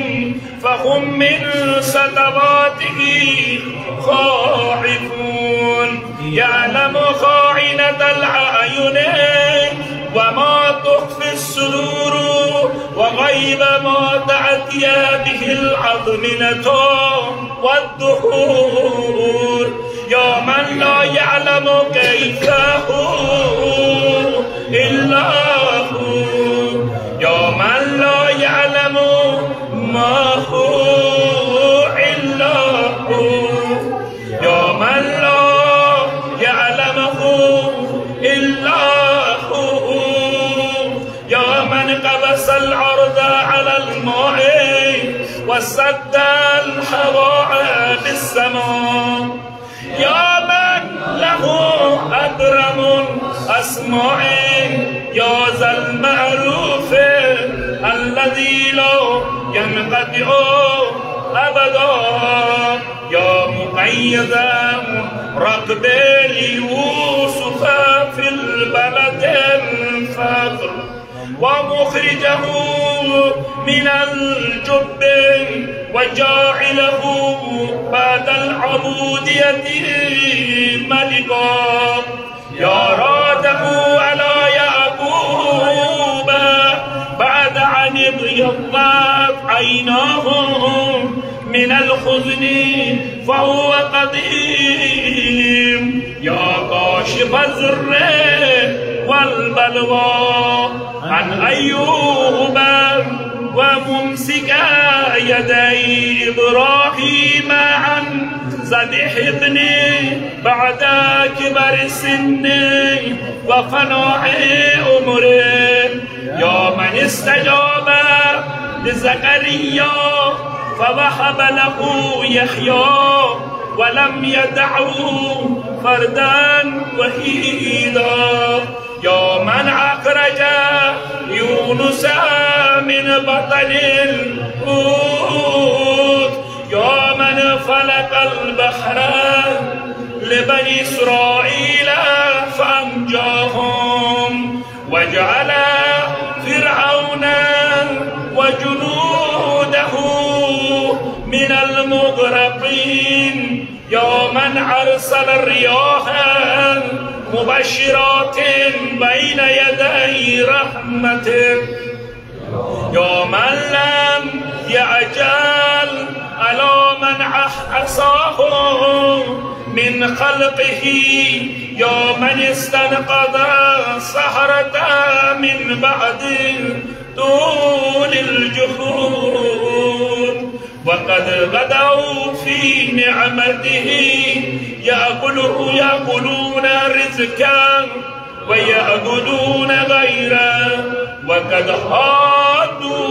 فهم من سطواته خائفون. يعلم خائنة الأعين وما تخفي الصدور، وغيب ما تأتي به الأزمنة والدهور. يا من لا يعلم كيف هو إلا هو، يا من لا يعلم ما هو إلا هو، يا من لا يعلمه إلا هو، يا من قبس الأرض على الماء وسد الهواء بالسماء، يا من له أكرم الأسماء، يا ذا المعروف الذي لا ينقطع أبدا. يا مقيد ركب ليوسف في البلد الفقر، ومخرجه من الجب، وجاعله بعد العبودية ملكا، يا راده على يعقوب بعد أن ابيضت عيناه من الحزن فهو قديم، يا كاشف الضر والبلوى عن أيوب، وممسك يدي إبراهيم عن ذبح ابنه بعد كبر سنه وفناء عمره، يا من استجاب لزكريا فوهب له يحيى ولم يدعه فردا وحيدا، يا من أخرج يونس من بطن الحوت، يا من فلق البحر لبني إسرائيل فأنجاهم، وجعل فرعون وجنوده من المغرقين، يا من أرسل الرياح مبشرات بين يدي رحمتك، يا من لم يعجل على من أحصاه من خلقه، يا من استنقذ الصخرة من بعد طول الجحود، وقد غدوا في نعمته يأكلوا، يأكلون رزقا ويعبدون غيره، وقد حادوا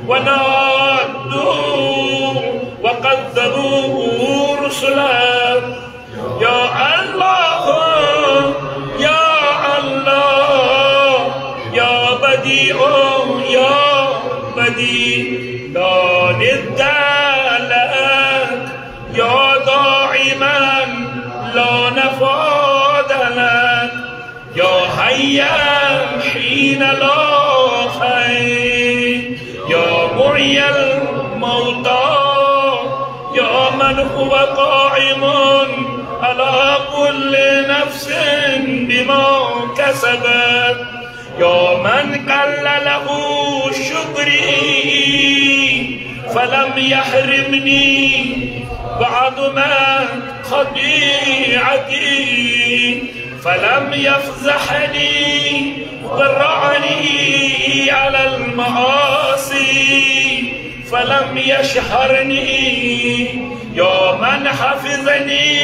ونادوا وكذبوا رسلا. يا الله، يا الله، يا بديع، يا بديع، لا ند لك، يا دائما لا نفاد لك، يا حيا حين لا حي، يا محيي الموتى، يا من هو قائم على كل نفس بما كسبت، يا من قل له شكري فلم يحرمني، وعظمت خطيئتي فلم يفضحني، ورعني على المعاصي فلم يشهرني، يا من حفظني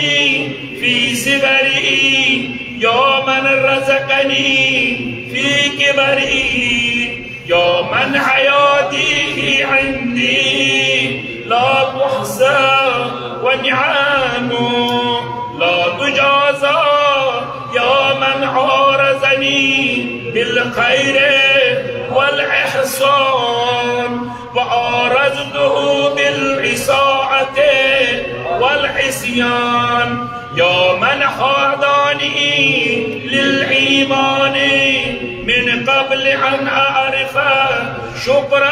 في صغري، يا من رزقني في كبري، يا من حياتي عندي لا تحصى ونعمه لا تجازى، يا من عارضني بالخير والإحسان وعارضته بالإساءة والعصيان، يا من هداني للإيمان من قبل أن أعرف شكر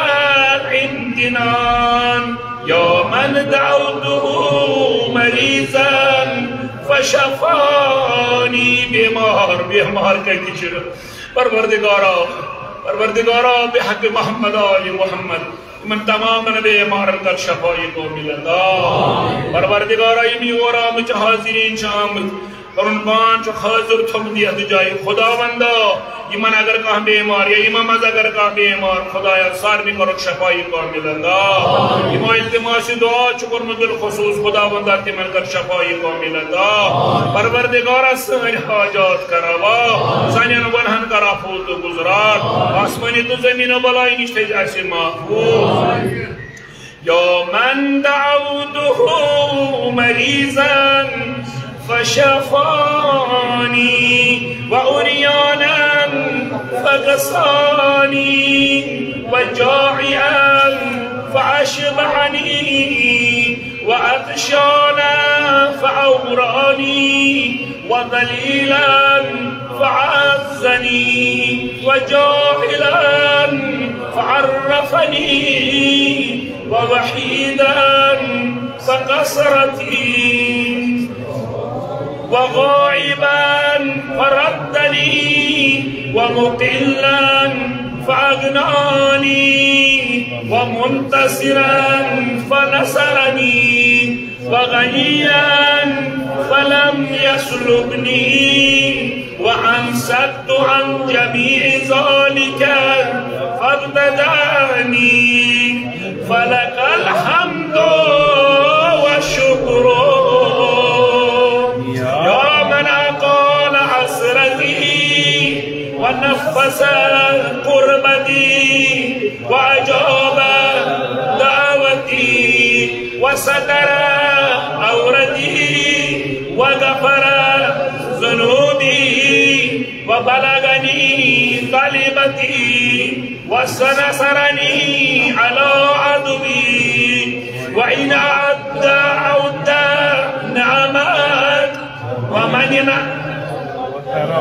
الامتنان، يا من دعوته مريضا فشفاني، بیمار، بیمار کتہِ چھِ؟ پروردگارا، پروردگارا، بحق محمد آل محمد، یِمن تمام بیمارن کر شفای کامل عطا۔ پروردگارا، یِم یور آمٕتۍ چھِ، حاضرین چھِ آمٕتۍ، پنُن پان چھُ حاضر تھوٚمُت یتھ جایہِ۔ خداوندا، یِمن اگر کانٛہہ بیمار یا یِمن منٛز اگر کانٛہہ بیمار، خدایا، سارنٕے کرُکھ شفای کامل عطا۔ یِمو التماس دعا چھُ کوٚرمُت بالخصوص، خداوندا، تِمن کر شفای کامل عطا۔ پروردگارا، سٲنۍ حاجات کر روا، سانٮ۪ن گۄنہن کر عفو تہٕ گُزران، آسمٲنی تہٕ زٔمیٖنو بلایہِ نِش تھٲوزِ اَسہِ محفوظ۔ يا من دعوته مريضا فشفاني، وعريانا فكساني، وجائعا فأشبعني، وعطشانا فأغناني، وذليلا فأعزني، وجاهلا فعرفني، ووحيدا فكسرتي، وغائبا فردني، ومقلا فأغناني، ومنتصرا فنصرني، وغنيا فلم يسلبني، وأنسدت عن جميع ذلك فابتدأني، فلك الحمد والشكر يا من أقال حسرتي ونفس كربتي وأجاب دعوتي وستر عورتي وغفر ذنوبي وبلغني طلبتي ونصرني على عدوي، وإن أعد أعد نعمك ومن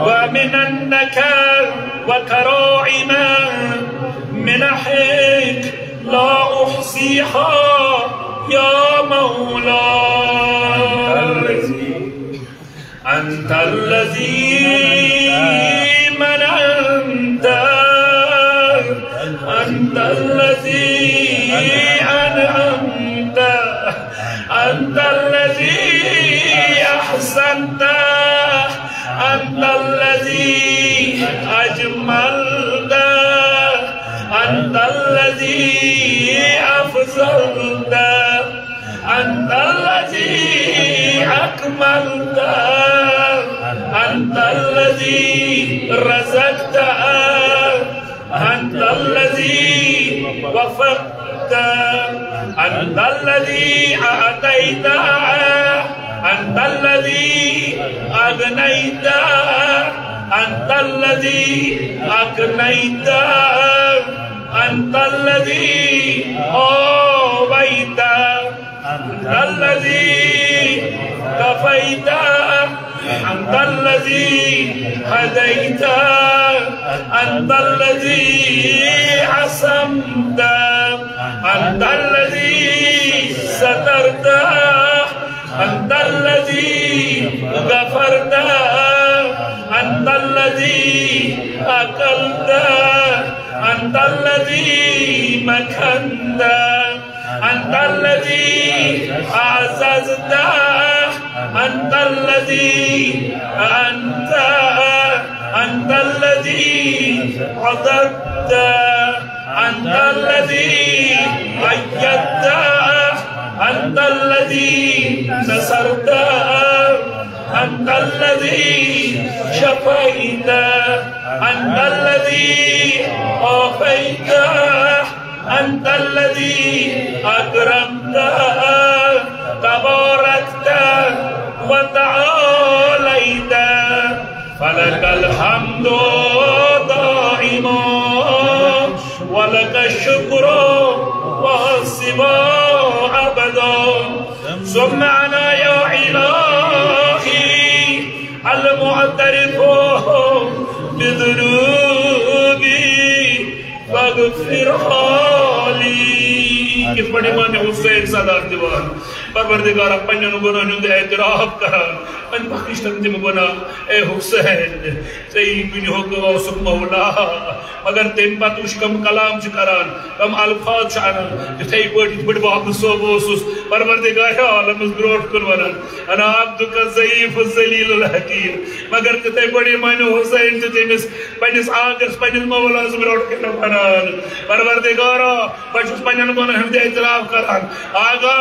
ومن النكال وكرائم منحك لا أحصيها يا مولاي. أنت الذي مننت، أنت الذي أنعمت، أنت الذي أحسنت، أنت الذي أجملت، أنت الذي أفضلت، أنت الذي أكملت، أنت الذي رزقت، أنت الذي وفقت، أنت الذي أعطيت، أنت الذي أغنيت، أنت الذي أقنيت، أنت الذي آويت، أنت الذي كفيت، أنت الذي هديت، أنت الذي عصمت، أنت الذي سترت، أنت الذي غفرت، أنت الذي أكلت، أنت الذي مكنت، أنت الذي أعززت، أنت الذي أنت، أنت الذي عضدت، أنت الذي أيدت، أنت الذي نصرت، أنت الذي شفيت، أنت الذي عافيت، أنت الذي أكرمت، تباركت وتعاليت، فلك الحمد دائما ولك الشكر واصبا أبدا. ثم أنا يا إلهي المعترف بذنوبي فاغفرها لي. کِتھ پٲٹھۍ امام حسین صدا دِوان، پروردگارا، پننٮ۪ن گۄناہن ہُنٛد اعتراف کران، وۄنۍ بخش تن تِم گۄناہ، اے حسین، ژےٚ یی دُنیاہُک غوثُک مولا۔ مگر تَمہِ پتہٕ وٕچھ، کم کلام چھِ کران، کم الفاظ چھِ انان، تِتھے پٲٹھۍ یِتھ پٲٹھۍ بابر صٲب اوسُس پروردگار عالمس برونٛٹھ کُن ونان، انا عبدک الضعیف الذلیل الحقیر۔ مگر تِتھے پٲٹھۍ امام حسین تہِ تٔمِس پننِس آقس، پننِس مولاہس برونٛٹھ کُن ونان، پروردگارا، بہٕ چھُس پننٮ۪ن گۄناہن ہُنٛد اعتراف کران۔ آقا،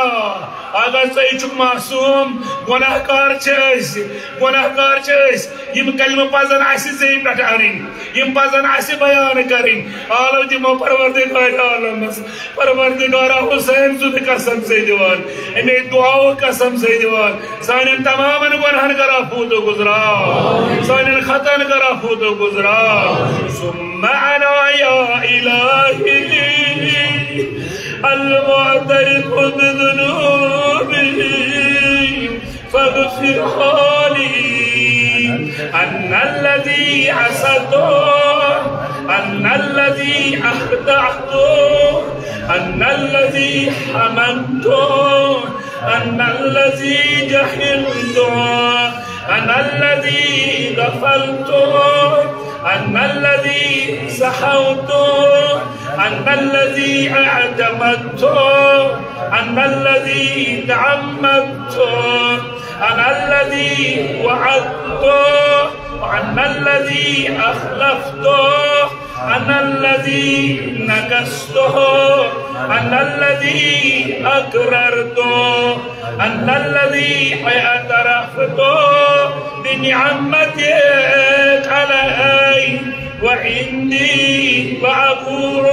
آقا، ژٕے چھُکھ معصوم، گۄناہ کار چھِ أسۍ، گۄناہ کار چھِ أسۍ۔ یِم کلمہٕ پزن اسہِ زیٚیہِ پٮ۪ٹھ انٕنۍ، یِم پزن اسہِ بیان کرٕنۍ۔ آلو دِمو پروردگار عالمس، پروردگارا، حسین سُنٛد قسم چھُسے دِوان۔ اَمے دُعاہُک قسم سۭتۍ دِوان، سانٮ۪ن تمامن گۄنہن کر عفو تہٕ گُزرا، سانٮ۪ن خطاہن کر عفو تہٕ گُزرا۔ ثم أنا يا إلهي المعترف بذنوبي فاغفرها لي، أنا الذي عصيت، أنا الذي أخطأت، أنا الذي حمقت، أنا الذي جهلت، أنا الذي غفلت، أنا الذي سهوت، أنا الذي اعتمدت، أنا الذي تعمدت، أنا الذي وعدت، أنا الذي أخلفت، أنا الذي نكثت، أنا الذي أقررت، أنا الذي اعترفت بنعمتك علي وعندي وأقول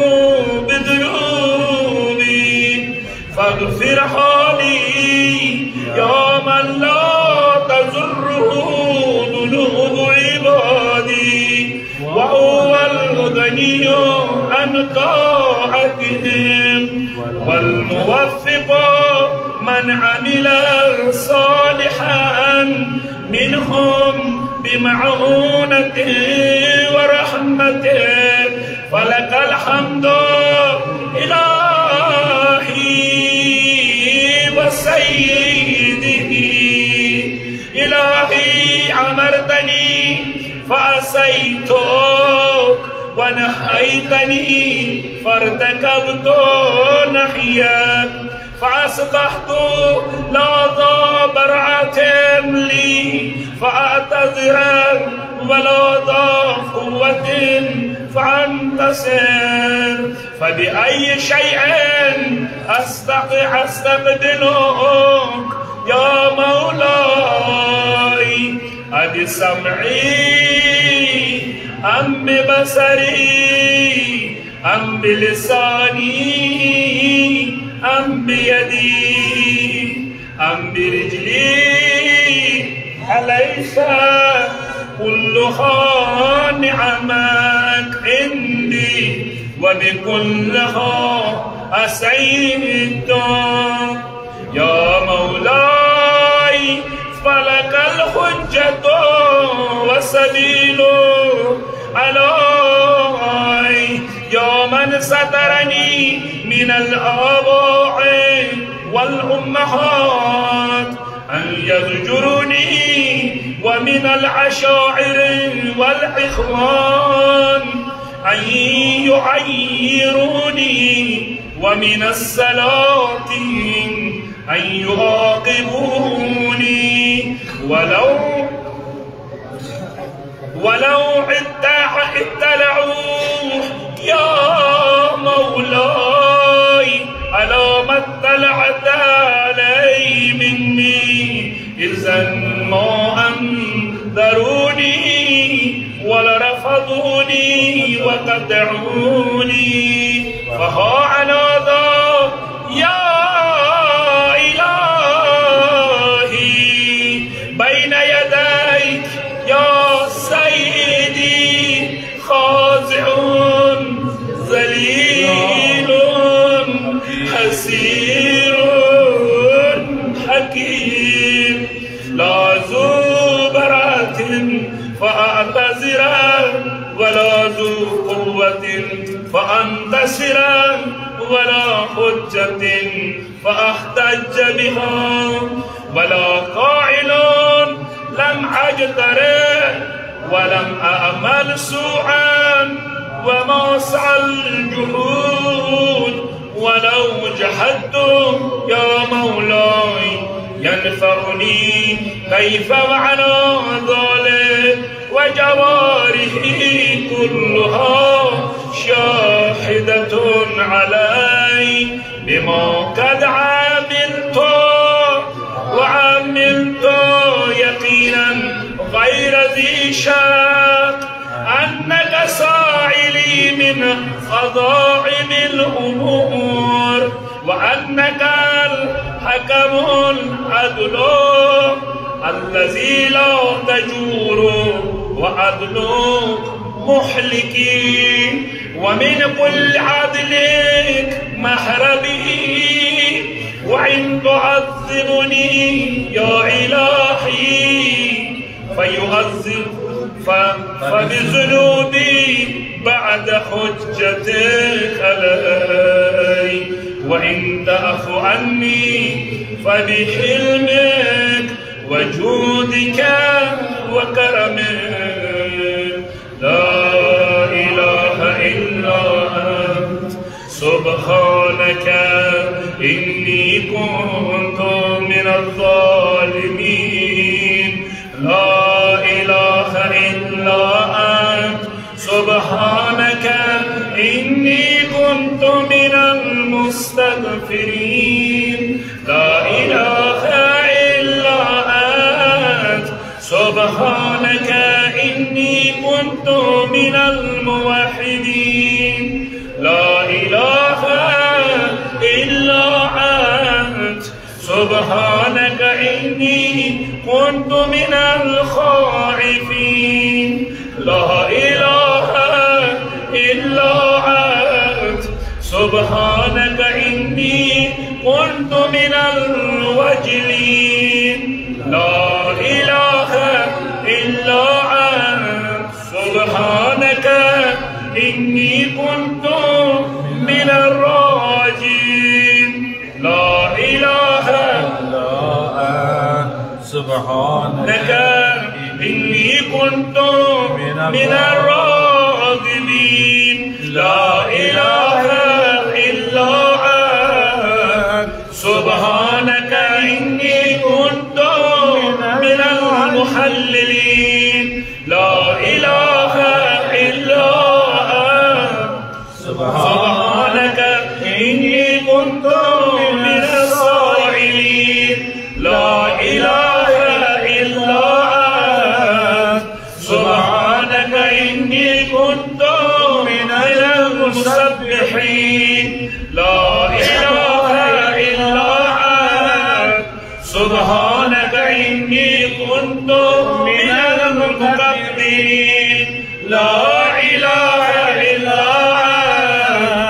بذنوبي فاغفرها لي يا من لا تضره ذنوب عبادي، وهو الغني عن طاعتهم، والموفق من عمل صالحا منهم بمعونته ورحمته، فلك الحمد إلهي وسيدي. إلهي أمرتني فعصيتك، ونهيتني فارتكبت نهيك، فأصبحت لا ذا براءة لي فأعتذر، ولا ذا قوة فأنتصر. فبأي شيء أستق-، أستقبلك يا مولاي؟ أبسمعي أم ببصري أم بلساني أم بيدي أم برجلي؟ أليس كلها نعمك عندي وبكلها أسيت؟ يا مولاي، فلك الحجة والسبيل علي، يا من سترني من الآباء والأمهات أن يزجروني، ومن العشائر والإخوان أن يعيروني، ومن السلاطين أن يعاقبوني، ولو، ولو اطلع-، اطلعوا يا مولاي على ما اطلعت عليه مني، إذا ما أنذروني ولرفضوني وقطعوني. فها أنا ذا يا إلهي بين يديك يا سيدي، خاضع ذليل حسير حكيم، لا ذو براءة فأعتذر، ولا ذو قوة فأنتصر، ولا حجة فأحتج بها، ولا قائل لم أجترئ ولم أعمل سوءا وما سعى الجحود ولو جحدت يا مولاي ينفعني كيف وأنا ذلك وجوارحي كلها شاهدة علي بما قد عملت وعملت يقينا غير ذي شك أنك سائلي من عظائم الأمور وأنك حكم عدل الذي لا تجور وعدل مهلك، ومن كل عدلك مهربي، وإن تعذبني يا إلهي فيعذب ف-، فبذنوبي بعد حجتك علي، وإن تعف عني فبحلمك وجودك وكرمك. لا إله إلا أنت سبحانك إني كنت من الظالمين. لا إله إلا أنت سبحانك إني كنت من المستغفرين. لا إله إلا أنت سبحانك إني كنت من الموحدين. لا إله إلا أنت سبحانك إني كنت من الخائفين. لا إله إلا أنت سبحانك إني كنت من الواجلين. لا إله إلا أنت سبحانك إني كنت من الراجين. لا إله إلا أنت سبحانك إني كنت من الراغبين. لا إله إلا أنت سبحانك إني كنت من المحللين. لا إله إلا أنت سبحانك إني كنت من السائلين. لا إله إلا أنت سبحانك إني كنت من المسبحين. لا إله إلا أنت سبحانك إني كنت من المكبرين. لا إله إلا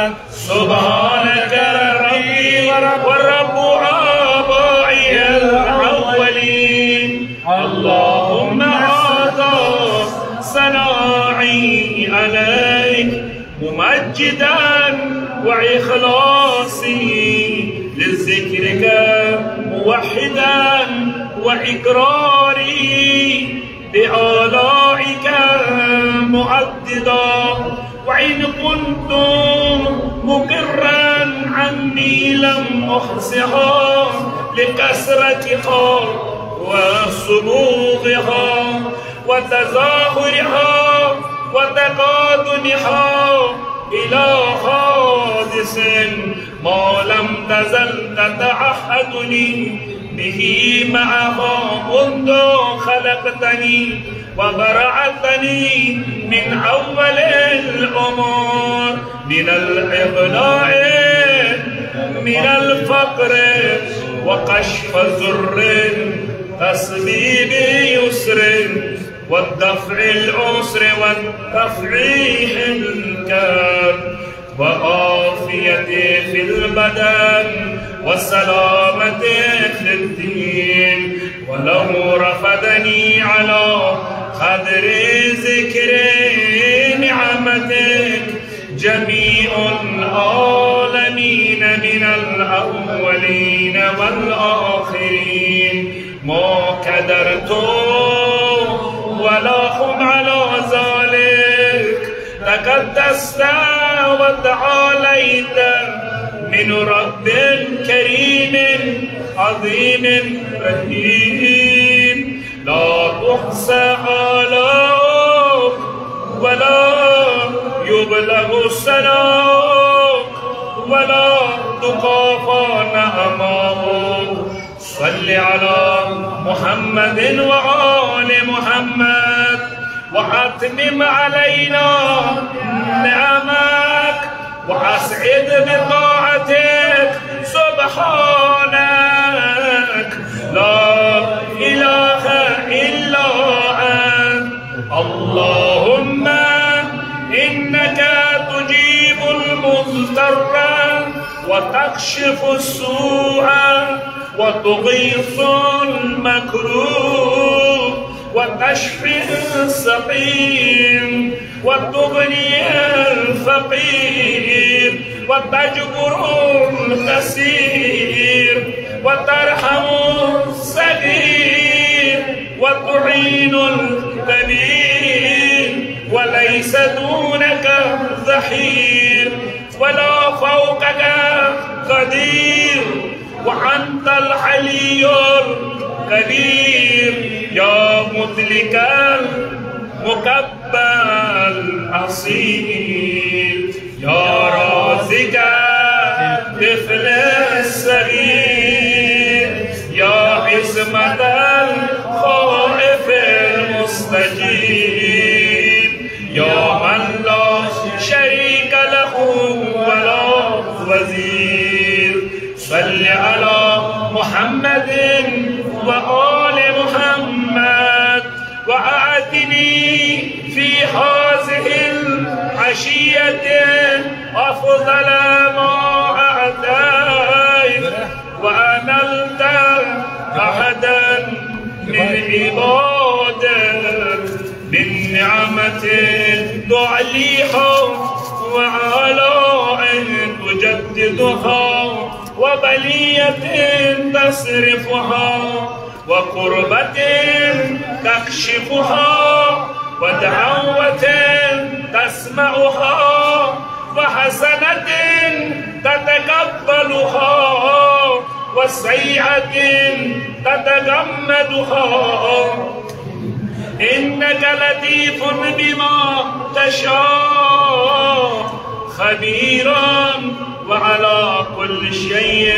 أنت سبحانك ربي ورب آبائي الأولين. اللهم هذا ثنائي عليك ممجدا وإخلاصي لذكرك موحدا وإقراري بآلائك مؤددا. وإن كنت مقرا عني لم أحصها لكثرتها وصمودها وتظاهرها وتقادمها إلى حادث ما لم تزل تتعهدني به معها منذ خلقتني وبرأتني من أول الأمور، من الإغناء، من الفقر، وكشف ضر، تسبيب يسر، والدفع العسر، والتفريح الكرب، وعافيتي في البدن، وسلامتي في الدين. ولو رفدني على قدر ذكر نعمتك جميع العالمين من الأولين والآخرين ما قدرت ولا هم على ذلك. تقدست وتعاليت من رب كريم عظيم رحيم. لا تحصى آلاؤك ولا يبلغ ثناؤك ولا تكافى نعماؤك. صل على محمد وآل محمد وأتمم علينا نعمك وأسعد بطاعتك سبحانك. وتكشف السوء وتغيث المكروب وتشفي السقيم وتغني الفقير وتجبر الكسير وترحم الصغير وتعين الكبير وليس دونك ظهير ولا فوقك قدير وأنت العلي الكبير يا مدرك المكبر الأصيل يا رازق الطفل الصغير يا عصمة الخائف المستجير يا من لا شريك له ولا وزير صل على محمد وآل محمد وأعطني في هذه العشية أفضل ما أعطيت وأنلت أحدا من عبادك من نعمة تعليها وآلاء تجددها وبلية تصرفها وكربة تكشفها ودعوة تسمعها وحسنة تتقبلها وسيئة تتغمدها إنك لطيف بما تشاء خبير وعلى كل شيء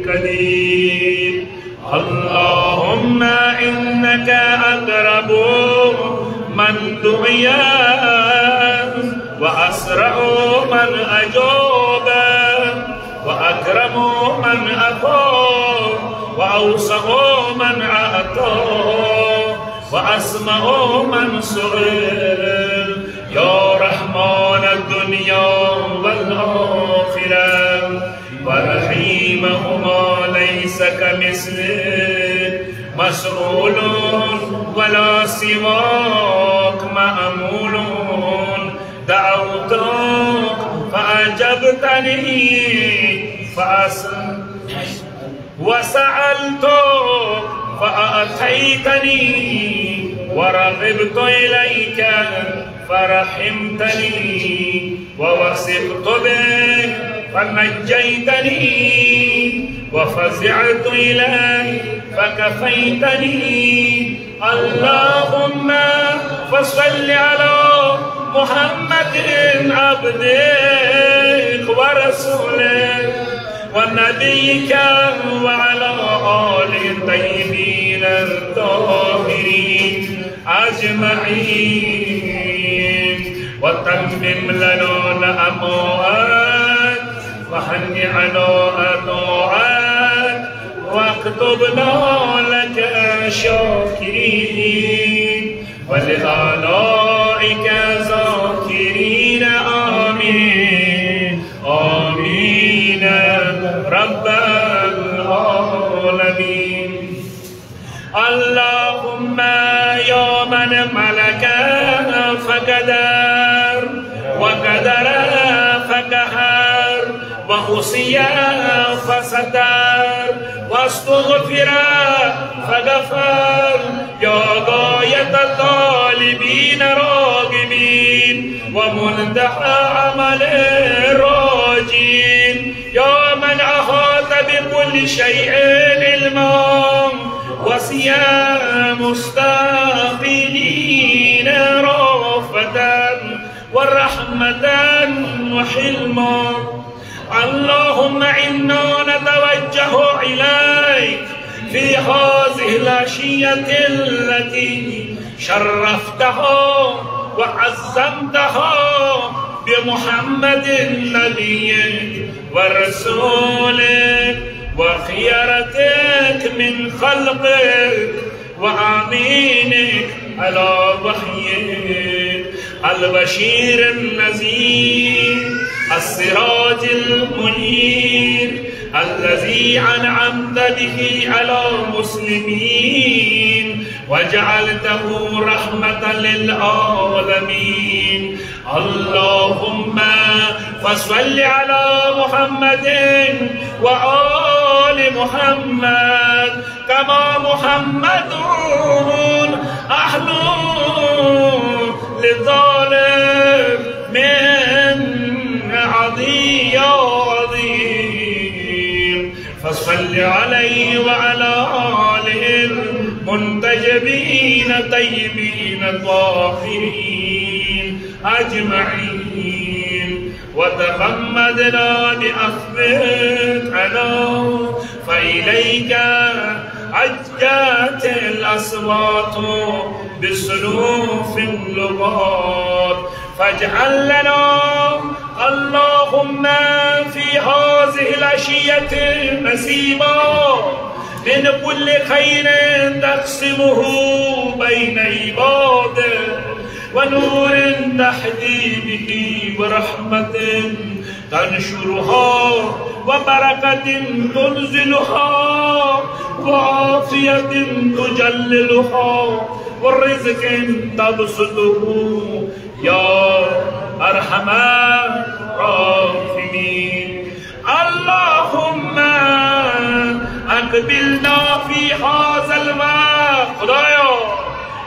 قدير اللهم إنك أقرب من دعي وأسرع من أجاب وأكرم من أعطى وأوسع من أعطى وأسمع من سئل يا رحمن الدنيا والآخرة ورحيمهما ليس كمثلك مسؤول ولا سواك مأمول دعوتك فأجبتني فأس وسألتك فأعطيتني ورغبت إليك فرحمتني ووثقت بك فنجيتني وفزعت إليك فكفيتني اللهم فصل على محمد عبدك ورسولك ونبيك وعلى آله الطيبين الطاهرين أجمعين وتمم لنا الأموات وهنئ لنا الطاعات واكتبنا لك شاكرين ولآلائك ذاكرين آمين آمين رب العالمين اللهم يا من ملك فقدر وقدر فقهر ووصي فستر واستغفر فغفر يا غاية الطالبين راغبين ومنتهى أمل راجين يا من أحاط بكل شيء علما وسع مستقيمين رأفة ورحمة وحلما اللهم إنا نتوجه إليك في هذه العشية التي شرفتها وعظمتها بمحمد نبيك ورسولك وخيرتك من خلقك وأمينك على وحيك البشير النذير السراج المنير الذي أنعمت به على المسلمين وجعلته رحمة للعالمين. اللهم فصل على محمد وآل محمد كما محمد أهل لذلك من عظيم عظيم. فصل عليه وعلى آله المنتجبين الطيبين الطاهرين أجمعين. وتغمدنا بأخذك أنا فإليك أجت الأصوات بصنوف اللغات. فاجعل لنا اللهم في هذه العشية نصيبا من كل خير تقسمه بين عبادك، ونور تهدي به، ورحمة تنشرها، وبركة تنزلها، وعافية تجللها، ورزق تبسطه يا أرحم الراحمين. اللهم أقبلنا في هذا الوقت. خدایا،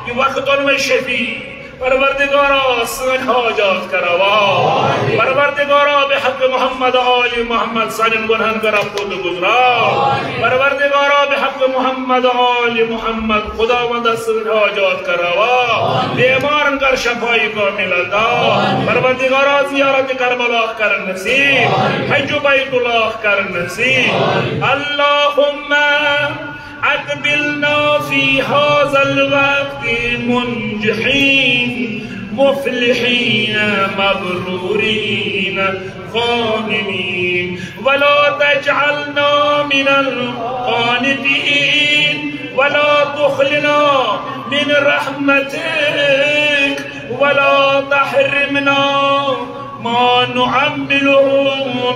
یہِ وقت اوٚن مےٚ شفیع۔ پروردگارا، سٲنۍ حاجات کر روا۔ پروردگارا، بحق محمد آل محمد سانٮ۪ن گۄنہن کر عفو تہٕ گُزرا۔ پروردگارا، بحق محمد آل محمد، خداوندا، سٲنۍ حاجات کر روا۔ بیمارن کر شفای کامل عطا۔ پروردگارا، زیارت کربلا کر نصیب۔ حج بیت اللہ کر نصیب۔ اللهم أقبلنا في هذا الوقت منجحين مفلحين مبرورين غانمين، ولا تجعلنا من القانطين، ولا تخلنا من رحمتك، ولا تحرمنا ما نعمله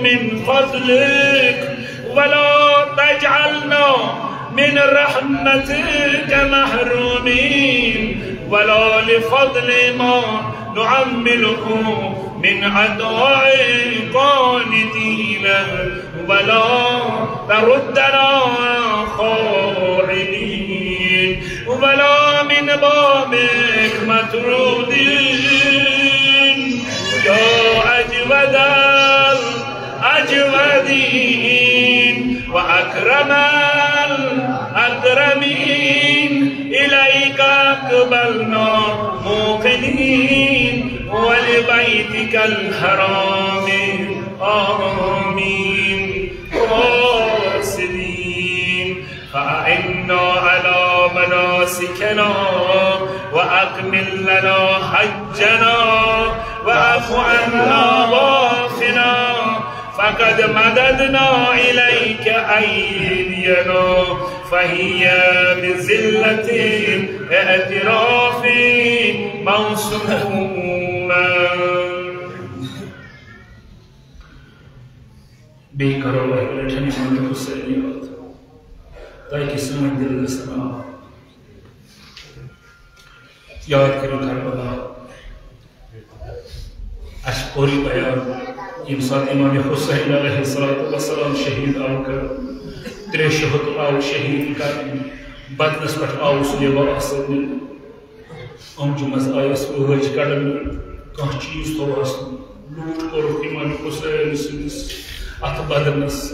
من فضلك، ولا تجعلنا من رحمتك محرومين، ولا لفضل ما نعمله من عطاء قانتين، ولا تردنا خائبين، ولا من بابك مطرودين، يا أجود الأجودين وأكرم الأكرمين. إليك أقبلنا موقنين، ولبيتك الحرام آمين قاصدين. فأعنا على مناسكنا، وأكمل لنا حجنا، واعف عنا وعافنا، فقد مددنا إليك أيدينا، فهي بذلة الاعتراف موصولة. بیٚیہِ کرو اَکہِ لَٹہِ امام حسین یاد، تاکہِ سٲنۍ دِل گژھن آب۔ یاد کٔرِو کربلا۔ اَسہِ کوٚر یہِ بیان، ییٚمہِ ساتہٕ امام حسین علیہ الصلوۃ والسلام شہیٖد آو کرنہٕ، ترٛےٚ شہداء آو شہیٖد کرنہٕ، بدنس پٮ۪ٹھ آو سُہ لِواء آسان دِنہٕ۔ یِم چھِ منٛزٕ آیس وٲج کڑنہٕ، کانٛہہ چیٖز تھوٚوہس نہٕ، لوٗٹھ کوٚرُکھ امام حسین سٕنٛدِس اتھ بدنس۔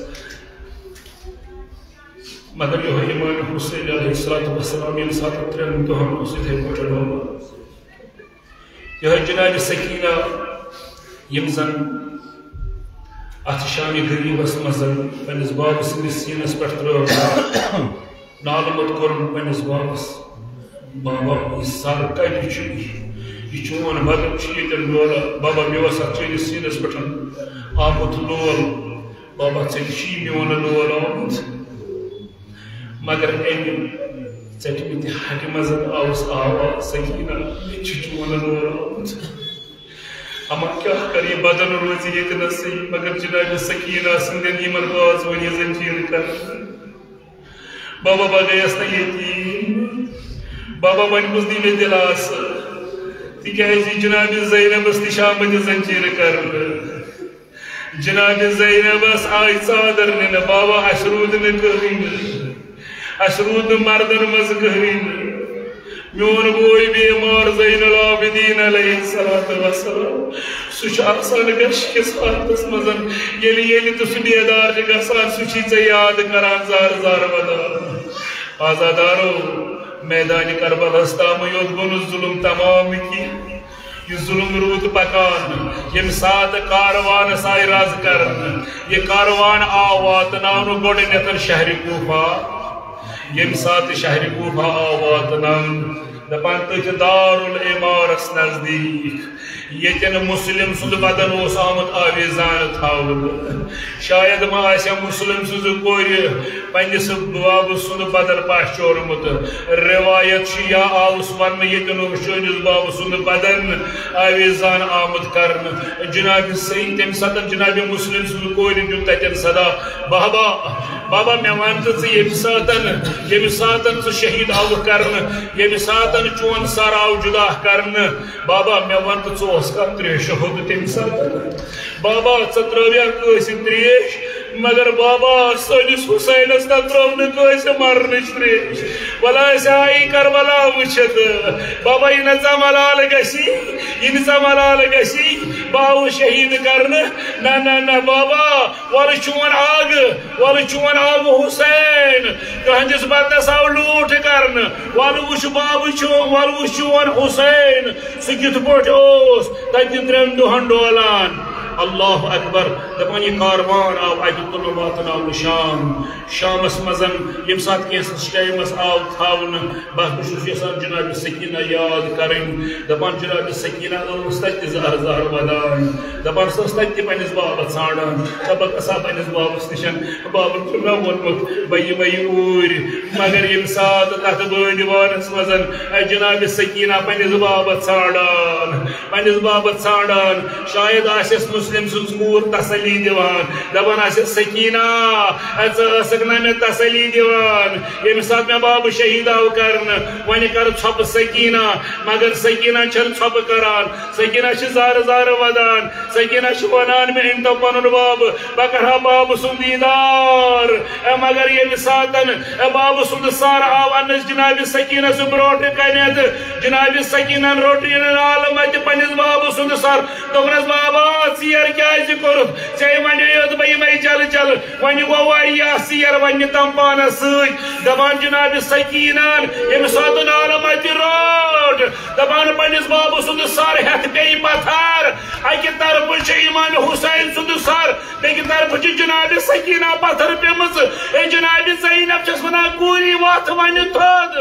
مگر یِہوٚے امام حسین علیہ الصلوۃ والسلام ییٚمہِ ساتہٕ ترٛٮ۪ن دۄہن اوس یِتھَے پٲٹھۍ روزان، یِہوٚے جناب سکینہ، یِم زن اتھ شامِ غریبس منٛز پننِس بابہٕ سٕنٛدِس سیٖنس پٮ۪ٹھ ترٲو، نالہٕ موٚت کوٚرُن پننِس بابس، "بابا، یہِ سر کتہِ چھُ؟ یہِ چون بدن چھُ ییٚتٮ۪ن لولہٕ۔ بابا، مےٚ اوس اتھ چٲنِس سیٖنس پٮ۪ٹھ آمُت لول۔ بابا، ژےٚ تہِ چھُے میون لول آمُت۔" مگر امہِ ژٹمٕتہِ ہٹہِ منٛز آوُس آواز، "سکینہ، مےٚ تہِ چھُ چون لول آمُت۔" اما کیٛاہ کَرِ یہِ بدن روزِ ییٚتہِ نَسٕے، مگر جناب سکینہ سٕنٛدٮ۪ن یِمن وازوٲنۍ زنجیٖر کرنہٕ۔ بابا، بہٕ گٔیَس نہٕ یتیٖم۔ بابا، وۄنۍ کُس دی مےٚ دِلاسہٕ؟ تِکیٛازِ جناب زینبس تہِ چھِ آمٕتۍ زنجیٖر کرنہٕ۔ جناب زینبس آیہِ ژادر نِنہٕ، بابا، اَسہِ روٗد نہٕ کٕہٕنۍ نہٕ۔ اَسہِ روٗد نہٕ مردن منٛز کٕہٕنۍ نہٕ۔ میون بوے بیمار زین العابدین علیہ الصلوۃ والسلام، سُہ چھُ آسان گرش کِس حالتس منٛز۔ ییٚلہِ، ییٚلہِ تہِ سُہ بیدار چھُ گژھان، سُہ چھُے ژےٚ یاد کران زار زار ودان۔ عزادارو، میدان کربلاہس تامٕے یوت گوٚو نہٕ ظلم تمام کینٛہہ۔ یہِ ظلم روٗد پکان، ییٚمہِ ساتہٕ کاروانس آیہِ رز کرنہٕ۔ یہِ کاروان آو واتناونہٕ گۄڈٕنیتھ شہرِ کوفہ۔ ییٚمہِ ساتہٕ شہرِ کوفہ آو واتناونہٕ، دپان تٔتھۍ دارالعمارس نزدیٖک، ییٚتٮ۪ن مسلم سُنٛد بدن اوس آمُت آویزان تھاونہٕ۔ شاید ما آسہِ ہا مسلم سٕنٛزِ کورِ پننِس بابہٕ سُنٛد بدن پہچورمُت۔ روایت چھِ یا آوُس وننہٕ، ییٚتٮ۪ن اوس چٲنِس بابہٕ سُنٛد بدن آویزان آمُت کرنہٕ۔ جناب سید، تمہِ ساتہٕ جناب مسلم سٕنٛزِ کورِ دیُت تتٮ۪ن صدا، بابا، بابا، مےٚ وَن تہٕ ژٕ ییٚمہِ ساتَن، ییٚمہِ ساتَن ژٕ شہیٖد آوُکھ کرنہٕ، ییٚمہِ ساتَن چون سر آو جدا کرنہٕ، بابا، مےٚ وَن تہٕ ژٕ اوسکھا ترٛیشہِ ہُنٛد تَمہِ ساتَن؟ بابا، ژٕ ترٛٲویا کٲنٛسہِ ترٛیش؟ مگر بابا، سٲنِس حُسینَس نہ ترٛٲو نہٕ کٲنٛسہِ مرنٕچ ترٛیش۔ وَلہٕ أسۍ آیی کربلا وٕچھِتھ۔ بابا، یہِ نہ ژےٚ ملال گژھی، یہِ نہٕ ژےٚ ملال گژھی، بہٕ آوُس شہیٖد کرنہٕ۔ نہ، نہ، نہ، بابا، وَلہٕ چون آگہٕ، وَلہٕ چون آگہٕ حُسین، تُہٕنٛدِس بدنس آو لوٗٹھ کرنہٕ۔ وَلہٕ وٕچھ بابہٕ چون، وَلہٕ وٕچھ چون حُسین، سُہ کِتھ پٲٹھۍ اوس تَتہِ ترٛٮ۪ن دۄہن ڈولان۔ اللہ اکبر۔ دَپان، یہِ کاروان آو اَتہِ تُلنہٕ واتناونہٕ شام۔ شامس منٛز، ییٚمہِ ساتہٕ کینٛژھس ٹایمس آو تھاونہٕ، بس، بہٕ چھُس یژھان جناب سکینہ یاد کرٕنۍ۔ دپان، جناب سکینہ ٲس تتہِ تہِ زہر زہر ودان۔ دپان، سۄ ٲس تتہِ تہِ پننِس بابس ژھانڈان۔ دپان، گژھان پننِس بابس نِش، بابن چھُ مےٚ ووٚنمُت، بہٕ یِمے اوٗرۍ۔ مگر ییٚمہِ ساتہٕ تتھ بٲدِوانس منٛز، اے، جناب سکینہ پننِس بابس ژھانڈان، پننِس بابس ژھانڈان، شاید آسٮ۪س مسلم سٕنٛز کوٗر تسلی دِوان، دپان آسٮ۪س، سکینہ، اے، ژٕ ٲسکھ نہ مےٚ تسلی دِوان؟ ییٚمہِ ساتہٕ مےٚ بابہٕ شہیٖد آو کرنہٕ، وۄنۍ کر ژھۄپہٕ سکینہ۔ مگر سکینہ چھنہٕ ژھۄپہٕ کران۔ سکینہ چھِ زارٕ زارٕ ودان۔ سکینہ چھِ ونان، مےٚ أنۍ تو پنُن بابہٕ، بہٕ کرٕ ہا بابہٕ سُنٛد دیٖدار۔ اے، مگر ییٚمہِ ساتن، اے، بابہٕ سُنٛد سر آو انس جناب سکینہ سُنٛد برونٛٹھ کنٮ۪تھ، جناب سکینہ روٚٹ یہِ نالہٕ متہِ پننِس بابہٕ سُنٛد سر۔ دوٚپنس، بابا، ژیر کیازِ کوٚرُتھ؟ ژےٚ وَنیوتھ بہٕ یِمے جلہٕ جلہٕ۔ وۄنۍ گوٚو واریاہ ژیر، وۄنۍ نہِ تم پانس سۭتۍ۔ دپان جناب سکینن، ییٚمہِ ساتہٕ نالہٕ متہِ روٚٹ، دپان پننِس بابہٕ سُنٛد سر ہٮ۪تھ پیٚیہِ پتھر۔ اکہِ طرفہٕ چھُ امام حسین سُنٛد سر، بیٚکہِ طرفہٕ چھُ جناب سکینہ پتھر پیٚمٕژ۔ اے جناب زینب چھَس ونان، کوٗری، وۄتھ وۄنۍ تھوٚد،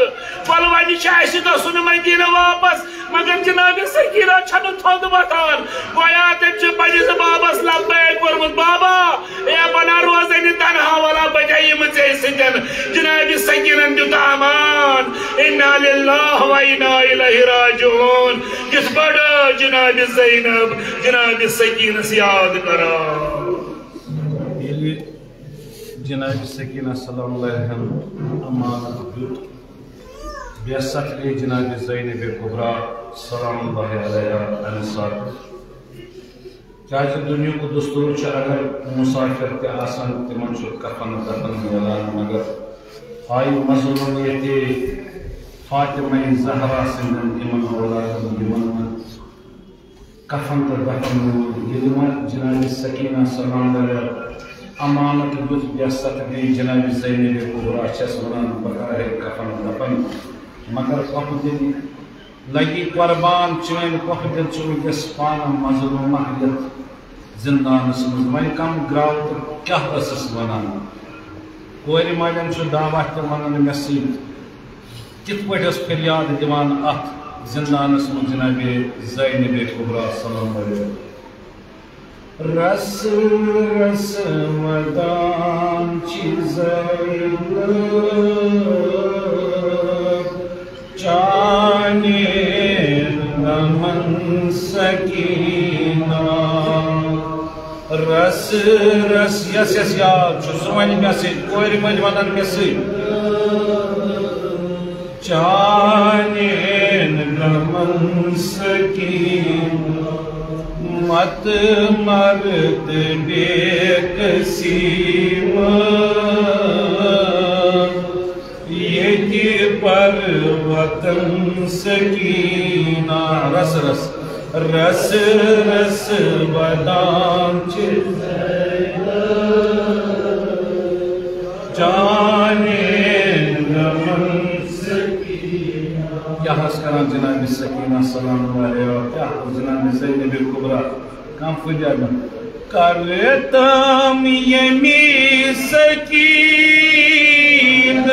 ولہٕ وۄنۍ چھُ اَسہِ گژھُن مدینہ واپس۔ مگر جناب سکینہ چھنہٕ تھوٚد وۄتھان۔ گویا تٔمۍ چھُ پننِس بابس لبیک کوٚرمُت، بابا، اے بنا روزے نہٕ تنہا، ولا بچے یِم ژےٚ سۭتۍ۔ جناب سکینن دیُت امان، انا للہ و انا الیہ راجعون۔ کِتھ پٲٹھۍ جناب زینب جناب سکینس یاد کران؟ ییٚلہِ جناب سکینہ سلام اللہ علیہن امانت دیُت، بیست گٔے جناب زینب کبریٰ سلام اللہ علیہا امہِ ساتہٕ۔ کیازِ دُنیاہُک دستور چھُ، اگر مسافر تہِ آسن، تِمن چھُ کفن دفن میلان، مگر آیہِ مظلومیت فاطمہ زہرا سٕنٛدٮ۪ن یِمن اولادن، یِمن نہٕ کفن تہٕ دفن میوٗل۔ ییٚلہِ وۄنۍ جناب سکینہ سلام علیہا امانت دیُت، بیست گٔے جناب زینب کبریٰ، چھَس ونان، بہٕ کرٕ ہے کفن دفن، مگر پۄپھٕ دِنہِ لگی قربان، چٲنۍ پۄپھٕ دِل چھِ وٕنکیٚس پانہٕ مظلومہ یتھ زندانس منٛز۔ وۄنۍ کم گراو تہٕ کیٛاہ ٲسٕس ونان؟ کورِ مالٮ۪ن چھُ دعوت تہِ ونان مےٚ سۭتۍ۔ کِتھ پٲٹھۍ ٲس فریاد دِوان اتھ زندانس منٛز جناب زینب کبریٰ سلام علیہا؟ رس رس ودان چی زینب، چانے نمن سکین۔ رس رس یس یس یاد چھُ، سُہ وَنہِ مےٚ سۭتۍ، کورِ مٔنٛدۍ وَنَن مےٚ سۭتۍ۔ چانٮ۪ن غمن سکیٖن مت مرد بے کسی مت، ییٚتہِ پر وطن سکیٖنہ۔ رس رس، رس رس ودان چھِ چانٮ۪ن غمن۔ کیٛاہ حظ کران جناب سکینہ سلام علیہا، کیٛاہ حظ جناب زینب کبریٰ، کانٛہہ فریاد نہٕ۔ کرتم یمی سکین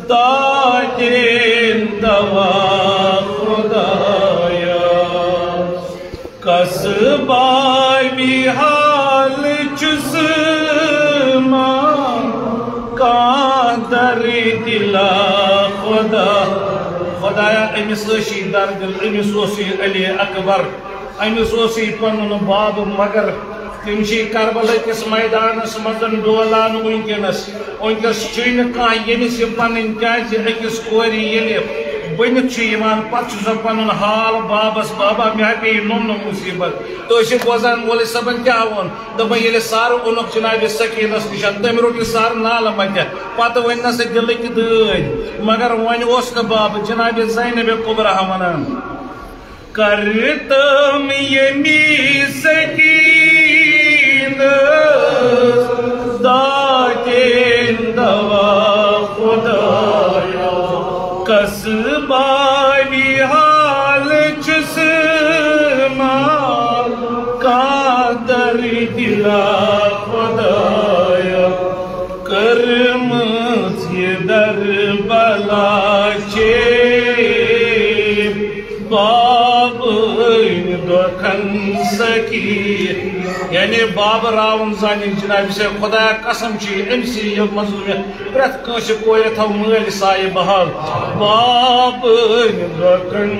داتین دوا خدایا۔ کس بابی حال چھُس ما کانٛہہ در دِلا خدا۔ خدایا، أمِس ٲسی دردِل، أمِس اوسُے علی اکبر، أمِس اوسُے پنُن باب، مگر تِم چھِ کربلا کِس میدانس منٛز ڈولان وٕنکیٚنس۔ وٕنکیٚس چھُے نہٕ کانٛہہ ییٚمِس یہِ پنٕنۍ، کیازِ أکِس کورِ ییٚلہِ بٔنِتھ چھُ یِوان، پتہٕ چھُ سۄ پنُن حال بابس، بابا، مےٚ پیٚیہِ نوٚم نوٚم مُصیبت۔ تُہۍ ٲسِو بوزان مولوی صٲبن کیٛاہ ووٚن؟ دوٚپُن، ییٚلہِ سر اوٚنُکھ جناب سکینس نِش، تٔمۍ روٚٹ یہِ سر نالہٕ متہِ، پتہٕ ؤنۍ نہ سا دِلٕکۍ دٲدۍ، مگر وۄنۍ اوس نہٕ باب جناب زینب کبریٰ ونان۔ کرتم یمی سکین داتین دوا خدایا۔ کس بابی حال چھُس ما کانٛہہ در دِلا خدایا۔ کٔرمٕژ یہِ در بلا چھے بابٕنۍ دۄکھن سکیٖن۔ یعنی باب راوُن زانہِ جناب سے خدایا قسم چھِ أمۍ سٕے یہِ مظلوٗمیت پرٛٮ۪تھ کٲنٛسہِ کورِ تھاو مٲلۍ سایہِ بحال۔ بابٕنۍ دۄکھن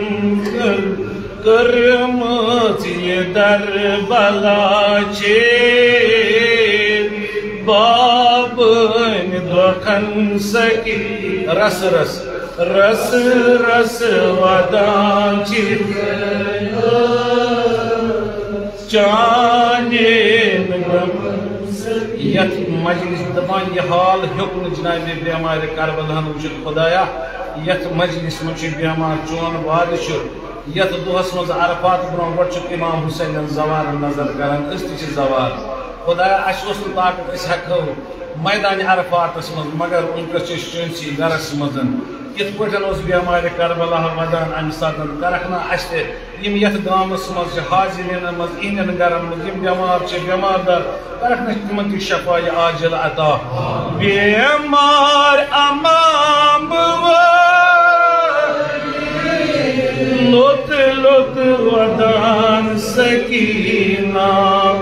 کٔرمٕژ یہِ در بلا چھے بابٕنۍ دۄکھن سکیٖن۔ رس رس، رس رس ودان چھِ چانٮ۪ن غمن۔ یتھ مجلس دپان یہِ حال ہیوٚک نہٕ جناب بیمارِ کربلاہن وٕچھِتھ خدایا، یتھ مجلس منٛز چھُ بیمار چون وعدٕ چھُ، یتھ دۄہس منٛز عرفات برونٛہہ گۄڈٕ چھُ امام حسینن زوارن نظر کران، أسۍ تہِ چھِ زوار۔ خدایا، اسہِ اوس نہٕ طاقت أسۍ ہٮ۪کہو میدان عرفاتس منٛز، مگر وٕنکیٚس چھِ أسۍ چٲنسٕے گرس منٛز۔ یِتھ پٲٹھۍ اوس بیمارِ کربلا ودان امہِ ساتہٕ، کرکھ نا اسہِ تہِ یِم یتھ گامس منٛز چھِ حاضرینن منٛز، یِہنٛدٮ۪ن گرن منٛز یِم بیمار چھِ، بیمار دار، کرکھ نا تِمن تہِ شفاء عاجل عطا۔ بیمار امام و لوٚت لوٚت ودان سکیٖنہ،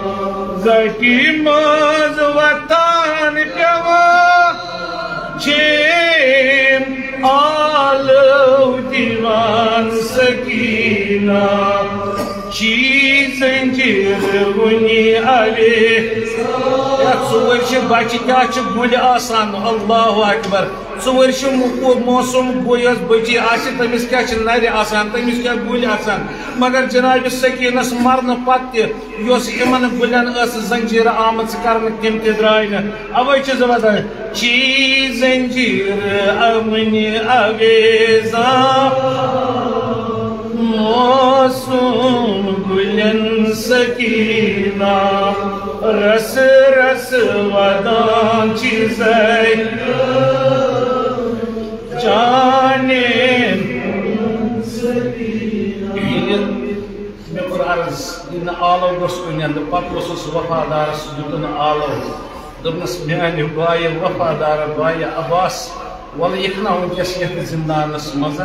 گٹہِ منٛز وۄتھان پٮ۪وان چھیم آلو دِوان سکیٖنہ، چھی زنجیر وُنہِ اوے۔ یا ژوٗرِ چھِ بچہِ کیٛاہ چھِ گُلۍ آسان، اللہ اکبر۔ ژوٗرِ چھِ مُ-، موسم گوٚو یۄس بٔچی آسہِ، تٔمِس کیٛاہ چھِ نرِ آسان، تٔمِس کیٛاہ گُلۍ آسان۔ مگر جناب سکیٖنس مرنہٕ پتہٕ تہِ یۄس یِمن گُلٮ۪ن ٲس زنجیٖرٕ آمٕژ کرنہٕ، تِم تہِ درٛاے نہٕ۔ اوے چھِ زبردست۔ چھی زنجیر امنِ اویزاں موسم گلن سکینہ، رس رس ودان چھ زینب چانین۔ ییٚلہِ مےٚ کوٚر عرض، ییٚلہِ نہٕ آلو گوٚژھ کُنہِ اندٕ، پتہٕ اوسُس وفادارس دیُتُن آلو۔ دوٚپنَس، میانہِ بایہِ وفادار بایہِ عباس، وَلہٕ یِکھ نا وٕنکیٚس یَتھ زِندانَس منٛز،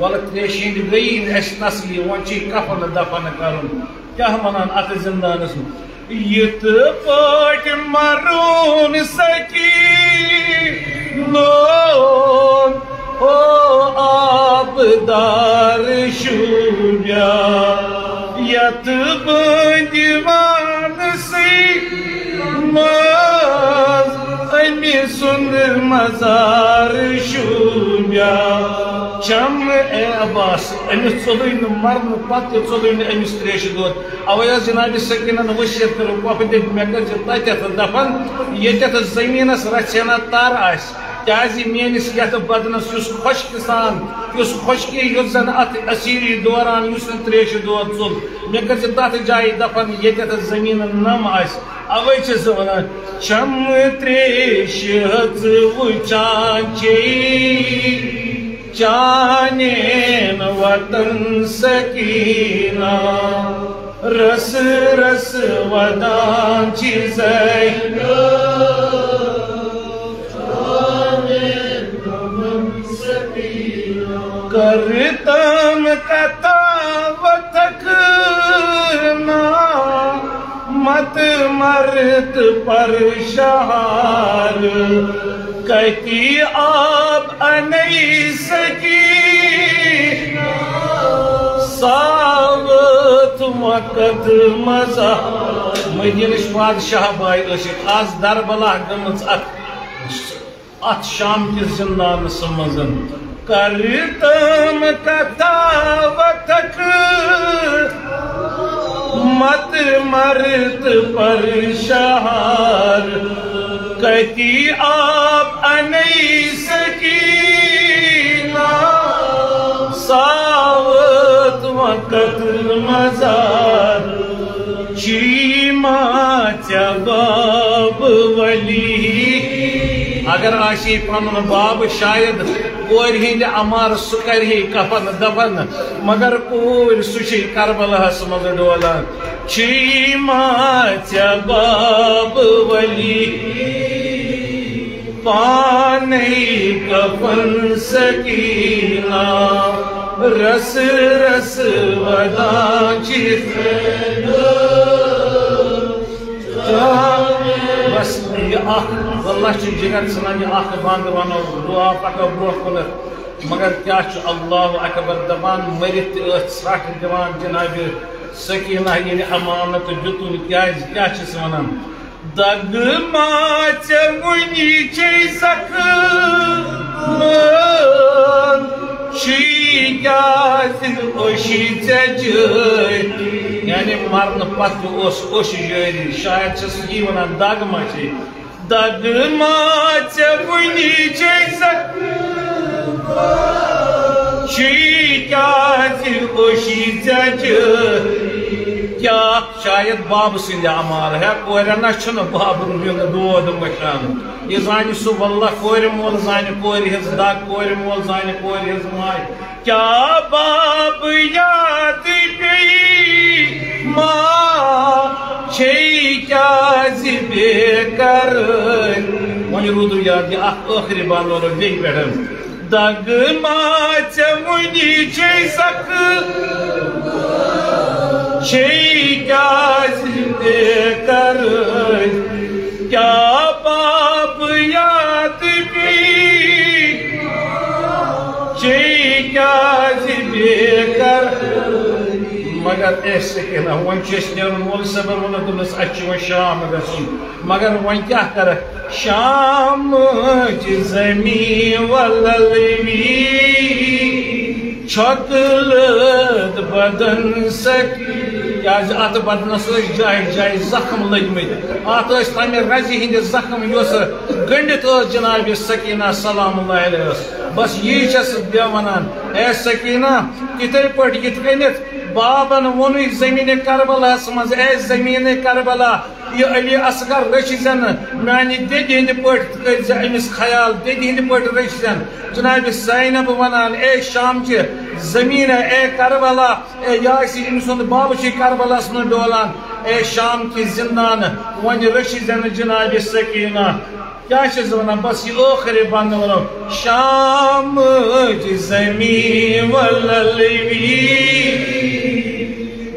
وَلہٕ ترٛیشہِ ہِنٛدۍ گٔیی نہٕ اَسہِ تسلی، وۄنۍ چھُے کفن دفن کَرُن۔ کیٛاہ وَنان اَتھ زِندانَس منٛز؟ یِتھ پٲٹھۍ مَرُن سکیٖنو، او آبدار شوٗبیا، یَتھ بٔنٛدۍ وَن منٛز أمۍ سُنٛد مزار شوٗبیا۔ چھم اے عباس، أمِس ژوٚلُے نہٕ مرنہٕ پتہٕ تہِ ژوٚلُے نہٕ أمِس تریشہِ دۄد۔ اوے ٲس جناب سکینن وصیت کٔرمٕژ، پۄپھٕ دٔپۍ، مےٚ کٔرزِ تتٮ۪تھ دفن، ییٚتٮ۪تھ زٔمیٖنس رژھِ ہنا تر آسہِ، کیازِ میٲنِس یتھ بدنس یُس خۄشکہِ سان، یُس خۄشکی یُس زن اتھ اسیری دوران یُس نہٕ تریشہِ دۄد ژوٚل، مےٚ کٔرزِ تتھ جایہِ دفن، ییٚتٮ۪تھ زٔمیٖنن نم آسہِ۔ اوے چھِ سُہ ونان، چم تریش ہٕژ وٕچھان چھے چانین وطن سکینہ، رس رس ودان چھ زینب۔ کرتم کتا وتک نا مت مرت پر شہار، کتی آب انئی سکی ساوت وقت مزہ۔ مدینٕچ بادشاہ باے ٲسِتھ آز دربلا گٔمٕژ اتھ اتھ شام کِس زندانس منٛز۔ کرتم کتھا وتک مت مرت پر شہار، کتی آب انئی سکینہ ساوت وقت مزار۔ چی ما ژےٚ باب ولی۔ اگر آسی پنُن باب، شاید کورِ ہٕنٛدِ امارٕ سُہ کرِ ہے کفن دفن، مگر کوٗر سُہ چھِ کربلاہس منٛز ڈولان۔ چی ما ژےٚ باب ولی، پانے کفن سکینہ، رس رس ودان چھ۔ بس، یہِ اکھ، واللہ چھُ جگر ژھٕنان، یہِ اکھ بند ونو، دعا پکو برونٛہہ کُنتھ۔ مگر کیٛاہ چھُ اللہ اکبر دپان، مٔرِتھ تہِ ٲس ژھرٹھ دِوان جناب سکینہ ییٚلہِ امانت دیُتُن، کیٛازِ، کیٛاہ چھِس ونان؟ دگ ما ژےٚ وُنی چھے زخمن، چھی کیٛازِ اوشی ژےٚ جٲری؟ یعنی مرنہٕ پتہٕ تہِ اوس اوشہِ جٲری۔ شاید چھس یی ونان، دگ ما چھے، دگ ما ژےٚ وُنی چھے زخمن، چھی کیٛازِ اوشی ژےٚ جٲری؟ کیٛاہ شاید بابہٕ سٕنٛدِ امارٕ۔ ہے، کورٮ۪ن نہ چھُنہٕ بابہٕ میون دود مشان۔ یہِ زانہِ سُہ واللہ، کورِ مول زانہِ کورِ ہٕنٛز دگ، کورِ مول زانہِ کورِ ہٕنٛز ماے۔ کیٛاہ باب یاد پیٚیہِ ما چھے کیٛازِ بے قرٲری؟ وۄنۍ روٗدُے یاد یہِ اکھ ٲخری بند ونو بیٚیہِ پٮ۪ٹھ۔ دگ ما ژےٚ وُنی چھے زخم، چھے کیٛازِ بے قرٲری؟ کیٛاہ باب یاد پیٚیہِ، چھے کیٛازِ بے قرٲری؟ مگر اے سکینہ، وۄنۍ چھُ اَسہِ نیرُن، مولوی صٲبن ووٚن، دوٚپنس، اَسہِ چھُ وۄنۍ شام گژھُن۔ مگر وۄنۍ کیٛاہ کرکھ؟ شامٕچ زمین وللوی چھۄکلت بدن سکی۔ کیٛازِ اتھ بدنس ٲسۍ جایہِ جایہِ زخم لٔگۍ مٕتۍ۔ اتھ ٲسۍ تمہِ رزِ ہٕنٛدۍ زخم، یۄس گٔنڈِتھ ٲس جناب سکینہ سلام اللہ علیہ ٲس۔ بس یی چھس بہٕ ونان، اے سکینہ، تِتھے پٲٹھۍ یِتھ کٔنٮ۪تھ بابن ووٚنُے زمین کربلاہس منٛز، اے زمین کربلا، یہِ علی اصغر رٔچھۍ زٮ۪ن میانہِ دٮ۪دِ ہٕنٛدِ پٲٹھۍ، کٔرۍ زِ أمِس خیال، دٮ۪دِ ہٕنٛدِ پٲٹھۍ رٔچھۍ زٮ۪ن۔ جناب زینب ونان، اے شام چہِ زمین، اے کربلا، اے یہِ آسہِ أمۍ سُنٛد بابہٕ چھُ کربلاہس منٛز ڈولان، اے شام کہِ زندان، وۄنۍ رٔچھۍ زٮ۪ن جناب سکینہ۔ کیٛاہ چھِ أسۍ وَنان؟ بس یہِ ٲخری بند وَنو، شامٕچ زمین وللوی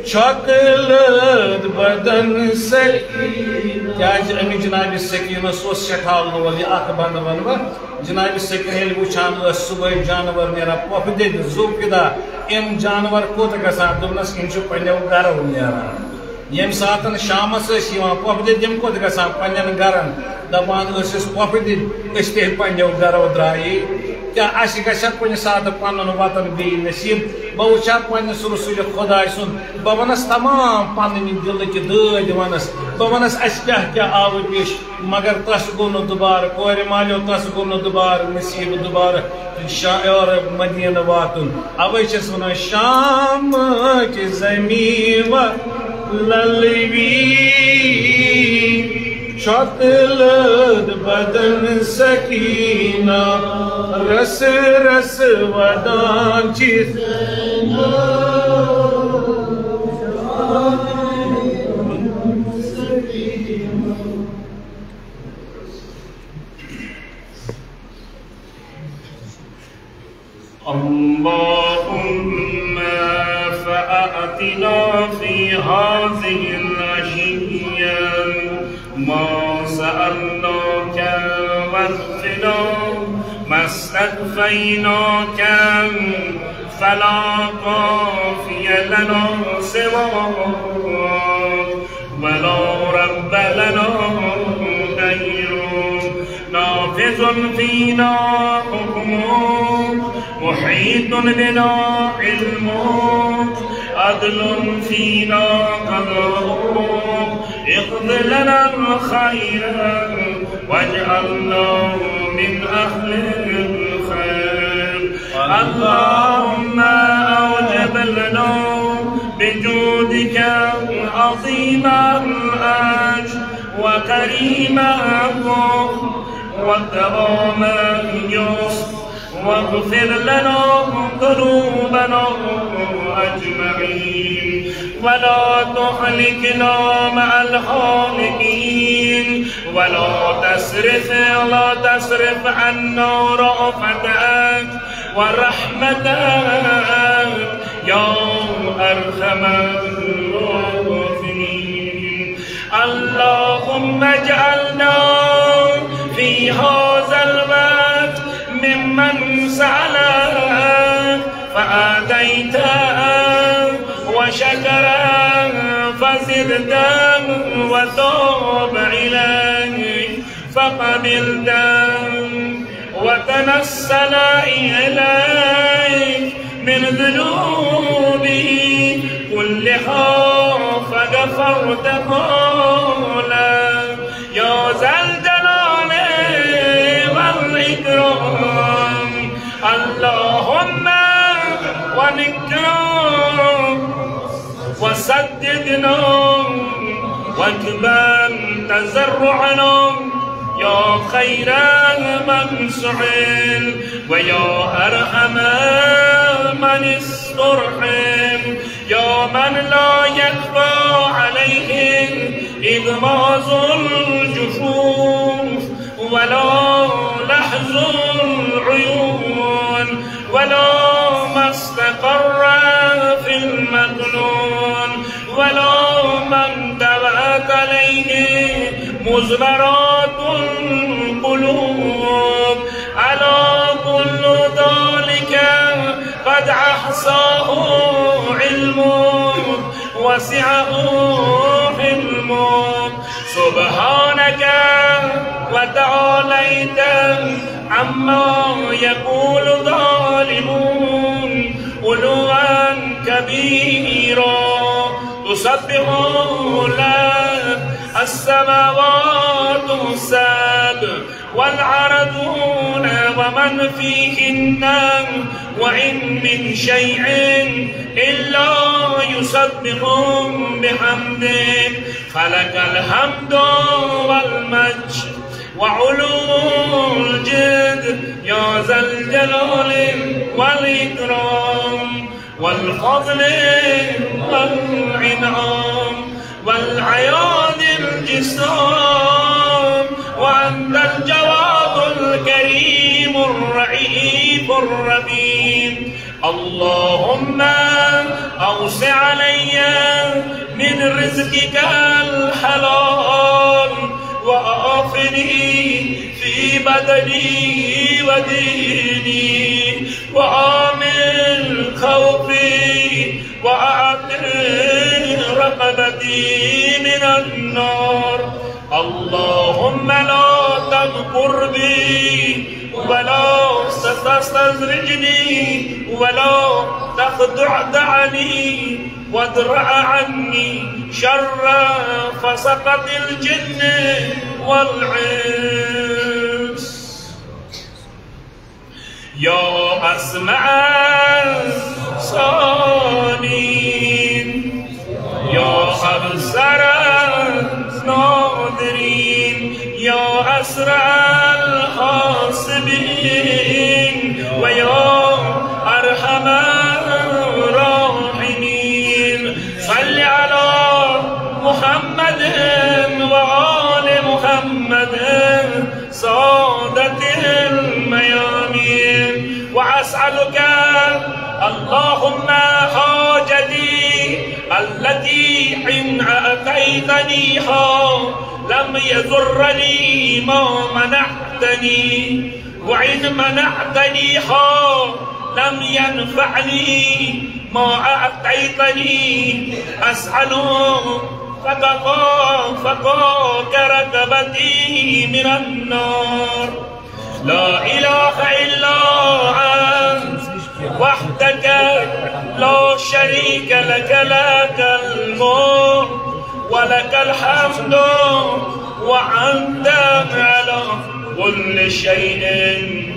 چھۄکلت بدن سکی۔ کیٛازِ أمِس جناب سکینس اوس سٮ۪ٹھاہ لول۔ یہِ اکھ بند وَنہٕ بہٕ، جناب سکینہ ییٚلہِ وٕچھان ٲس صُبحٲے جانور نیران، پۄپھٕ دِتھ زُو فِدا، یِم جانور کوٚت گژھان؟ دوٚپنس، یِم چھِ پننیو گرو نیران۔ ییٚمہِ ساتَن شامَس ٲسۍ یِوان پۄپھٕ دِتھ، یِم کوٚت گژھان؟ پنٛنٮ۪ن گَرَن۔ دَپان ٲسِس، "پۄپھٕ دِتھ، أسۍ تہِ پنٛنٮ۪و گَرو درٛایے۔" کیٛاہ اَسہِ گژھِ ہا کُنہِ ساتہٕ پَنُن وطن بیٚیہِ نصیٖب؟ بہٕ وٕچھِ ہا پنٛنِس رسول خۄداے سُنٛد، بہٕ وَنَس تمام پنٕنۍ دِلٕکۍ دٲدۍ وَنَس، بہٕ وَنَس، اَسہِ کیٛاہ کیٛاہ آوٕ پیش، مگر تَس گوٚو نہٕ دُبارٕ، کورِ مالیو، تَس گوٚو نہٕ دُبارٕ نصیٖب دُبارٕ شاعر مدینہ واتُن۔ اوے چھس ونان، شام کی زمین و للوی، شتلد بدن سکینہ، رس رس ودان چی۔ اللهم فأعطنا في هذه العشية ما سألناك، واكفنا ما استكفيناك، فلا كافي لنا سواك، ولا رب لنا غيرك، نافذ فينا حكمك، محيط بنا علمك، عدل فينا قضاؤك، اقض لنا الخير، واجعلنا من أهل الخير. اللهم أوجب لنا بجودك عظيم الأجر وكريم القدر وكرم اليسر، واغفر لنا ذنوبنا أجمعين، ولا تهلكنا مع الهالكين، ولا تصرف، لا تصرف عنا رأفتك ورحمتك يا أرحم الراحمين. اللهم اجعلنا في هذا الوقت ممن سألك فأعطيته، وشكرك فزدته، وتاب إليك فقبلته، وتنسل إليك من ذنوبه كلها فغفرته له، يا ذا الجلال والإكرام. اللهم ونكرم وسددنا واقبل تضرعنا يا خير من سئل ويا أرحم من استرحم، يا من لا يخفى عليه إغماض الجفوف ولا لحظ العيون ولا ما استقر في المكنون ولا ما انطبعت عليه مزمرات القلوب. ألا كل ذلك قد أحصاه علمك وسعه حلمك. سبحانك وتعاليت عما يقول الظالمون علوا كبيرا. تسبح لك السماوات السبع والأرضون ومن فيهن، وإن من شيء إلا يسبح بحمده، فلك الحمد والمجد وعلو الجد يا ذا الجلال والإكرام والفضل والإنعام والعياذ الجسام، وأنت الجواد الكريم الرئيف الرحيم. اللهم أوسع علي من رزقك الحلال، وعافني في بدني وديني، وآمن خوفي، وأعتق رقبتي. من النار. اللهم لا تمكر بي ولا تستدرجني ولا تخدعني وادرأ عني شر فسقة الجن والإنس. يا أسمع السامعين، يا أبصر الناظرين، يا أسرع الحاسبين، ويا أرحم الراحمين. صل على محمد وآل محمد سادة الميامين. وأسألك اللهم حاجتي التي إن أعطيتنيها لم يضرني ما منعتني، وإن منعتنيها لم ينفعني ما أعطيتني. أسأل فقا-، فقاك رقبتي من النار. لا إله إلا أنت وحدك لا شريك لك، لك الملك ولك الحمد وأنت على كل شيء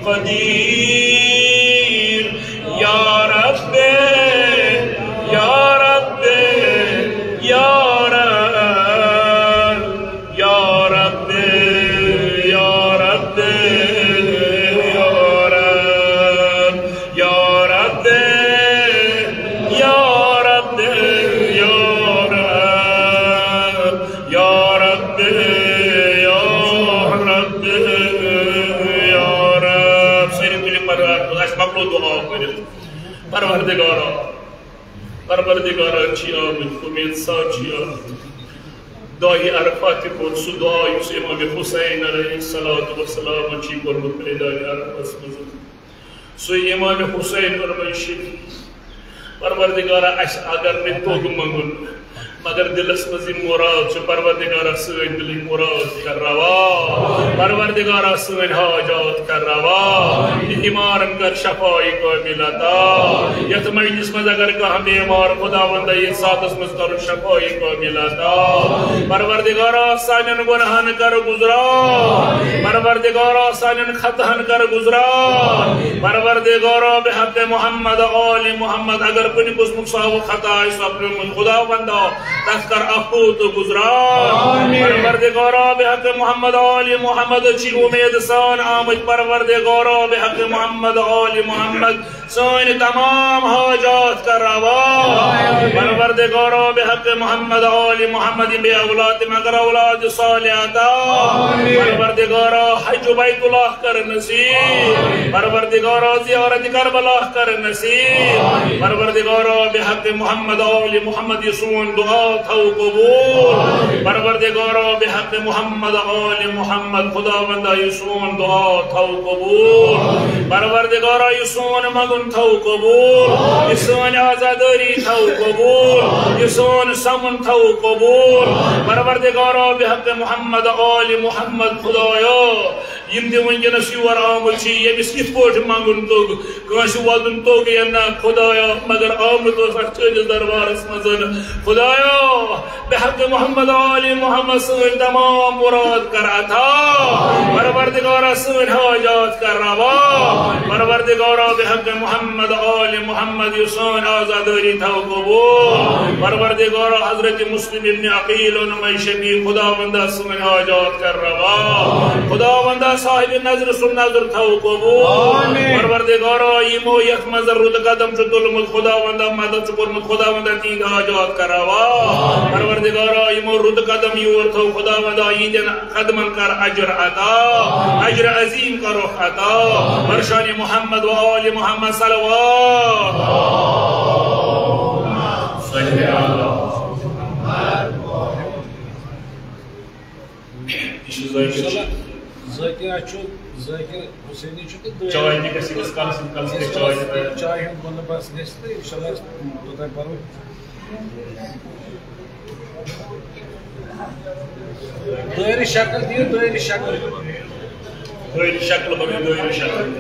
قدير. يا رب، يا رب، يا رب، يا رب، يا رب، يا رب، يا رب، يا رب، يا رب، يا رب، يا رب، يا رب. سٲری تُلِو پروردگار، اَسہِ مۄکلو دُعا کٔرِتھ۔ پروردگارا، پروردگارا چھِ آمٕتۍ، اُمید سان چھِ آمٕتۍ۔ دۄہہِ عرفہ تہِ کوٚر سُہ دُعا یُس امام حسین علیہ الصلوۃ والسلام چھِ کوٚرمُت میدان عرفس منٛز۔ سُے امام حسین فرمٲیِش۔ پروردگارا، اَسہِ اگر نہٕ توٚگ منٛگُن، مگر دِلس منٛز یہِ مُراد چھُ، پروردگارا، سٲنۍ دِلٕکۍ مُراد کر روا۔ پروردگارا، سٲنۍ حاجات کر روا۔ یہِ بیمارن کر شفای کامل عطا۔ یتھ مجلس منٛز اگر کانٛہہ بیمار، خداوندا، یتھ ساعتس منٛز کرُن شفای کامل عطا۔ پروردگارا، سانٮ۪ن گۄناہن کر گُزران۔ پروردگارا، سانٮ۪ن خطاہن کر گُزران۔ پروردگارا، بحق محمد آل محمد، اگر کُنہِ قٕسمُک سہو خطا آسہِ سپدیومُت، خداوندا، تتھ کر عفو تہٕ گُزران۔ آمین۔ پروردگارا، بحق محمد آل محمد چھِ اُمید سان آمٕتۍ۔ پروردگارا، بحق محمد آل محمد سٲنۍ تمام حاجات کر روا۔ آمین۔ پروردگارا، بحق محمد آل محمد، یِم بے اولاد تِم اگر اولاد صالح عطا۔ آمین۔ پروردگارا، حج بیت اللہ کر نصیب۔ آمین۔ پروردگارا، زیارت کربلا کر نصیب۔ آمین۔ پروردگارا، بحق محمد آل محمد یہِ سون دعا تھاو قبول۔ آمین۔ پروردگارا، بحق محمد آل محمد، خداوندا، یہِ سون دعا تھاو قبول۔ پروردگارا، یہِ سون منگُن تھاو قبول، یہِ سٲنۍ عزادٲری تھاو قبول، یہِ سون سمُن تھاو قبول۔ پروردگارا، بحق محمد آل محمد، خدایا، یِم تہِ وٕنکیٚنس یور آمٕتۍ چھِ، ییٚمِس یِتھ پٲٹھۍ منگُن توٚگ، کٲنٛسہِ وَدُن توٚگ یا نہ، خدایا، مگر آمُت اوس اَتھ چٲنِس دربارس منٛز۔ خدایا، بحق محمد آل محمد سٲنۍ تمام مُراد کر عطا۔ پروردگارا، سٲنۍ حاجات کر روا۔ پروردگارا، بحق محمد آل محمد یہِ سٲنۍ عزادٲری تھاو قبول۔ پروردگارا، حضرت مسلم ابن عقیل ونمائی شفیع، خداوندا، سٲنۍ حاجات کر روا۔ خداوندا، صاحب نظر سُنٛد نظر تھاو قبول۔ آمین۔ پروردگارا، یِمو یتھ منٛز رُت قدم چھُ تُلمُت، خداوندا، مدد چھُ کوٚرمُت، خداوندا، تِہنٛدۍ حاجات کر روا۔ پروردگارا، یِمو رُت قدم یور تھوٚو، خداوندا، یِہنٛدٮ۪ن قدمن کر اجر عطا، اجر عظیم کرو عطا۔ برشان محمد و آل محمد صلوات۔ صلی اللہ۔ یہِ چھُ ذٲکِر۔ ذٲکِر، اَتھ چھُ ذٲکِر حسینی چھُ تہٕ دٲیِم۔ چاے تہِ گژھِ ییٖتِس کالس، ییٖتِس کالس تہِ چاے تہِ تیار۔ چاے ہُنٛد بندوبست گژھِ تہٕ اِنشاءاللہ أسۍ توٚتام پَرو۔ دٲیرٕ شکل دِیِو، دٲیرٕ شکل۔ دٲیرٕ شکل بنٲیِو، دٲیرٕ شکل۔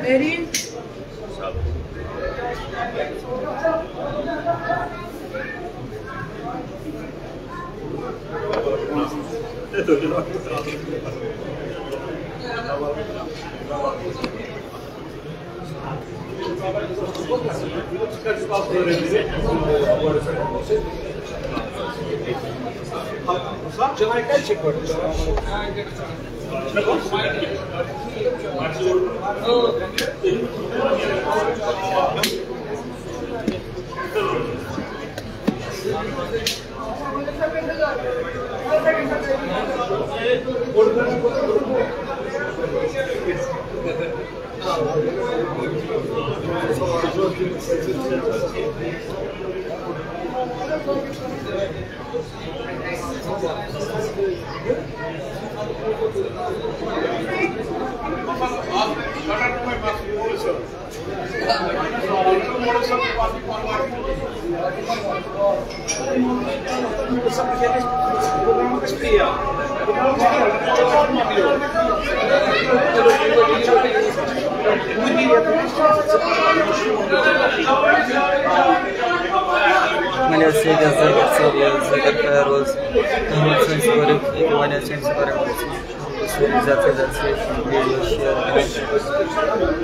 Ready? وۄنۍ حظ چھِ ییٚتہِ ذٲکِر صٲب، یہِ ذٲکِر فیروز احمد سٲنۍ سکورٕکۍ، ییٚتہِ وۄنۍ حظ چھِ أمۍ سٕنٛدۍ سٲری زیادٕ سے زیادٕ سے ویٖڈیو شِیَر کَرٕنۍ۔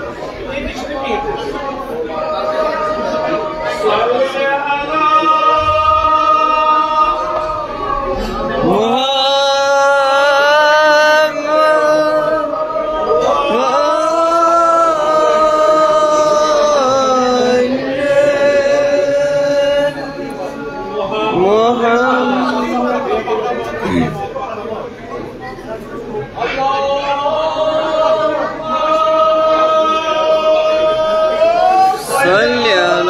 صل على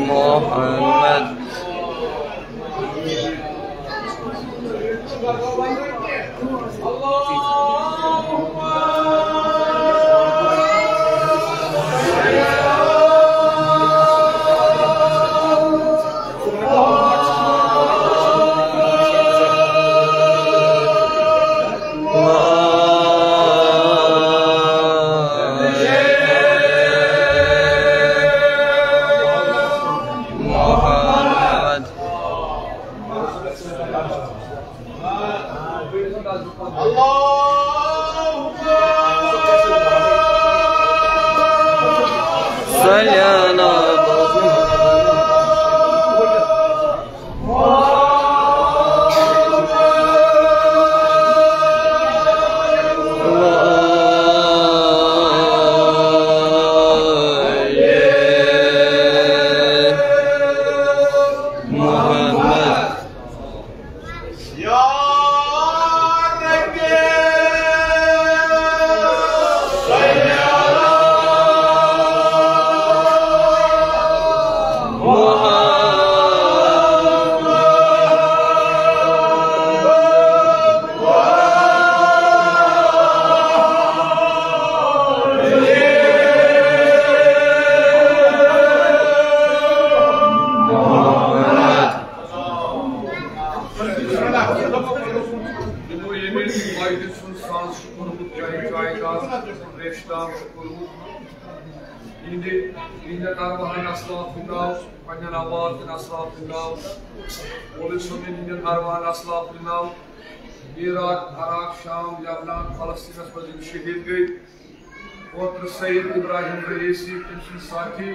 محمد وآل محمد۔ محمد۔ صل على محمد۔ یا ربی، صل علی محمد۔ یِمو ییٚمِس مجلس ہُنٛد ساز چھُ کوٚرمُت، چاہے چاے کاس، ریشہِ دام چھُ کوٚرمُت، ہندِ، ہندٮ۪ن ارواحن اسلافن ناو، پننٮ۪ن امواتن اسلافن ناو، مولوی صٲبن ہندٮ۪ن ارواحن اسلافن ناو، میرات، عراق، شام، لبنان، فلسطینس منٛز یِم شہید گٔے، اوترٕ سید ابراہیم رئیسی، تٔمۍ سٕنٛدۍ ساتھی،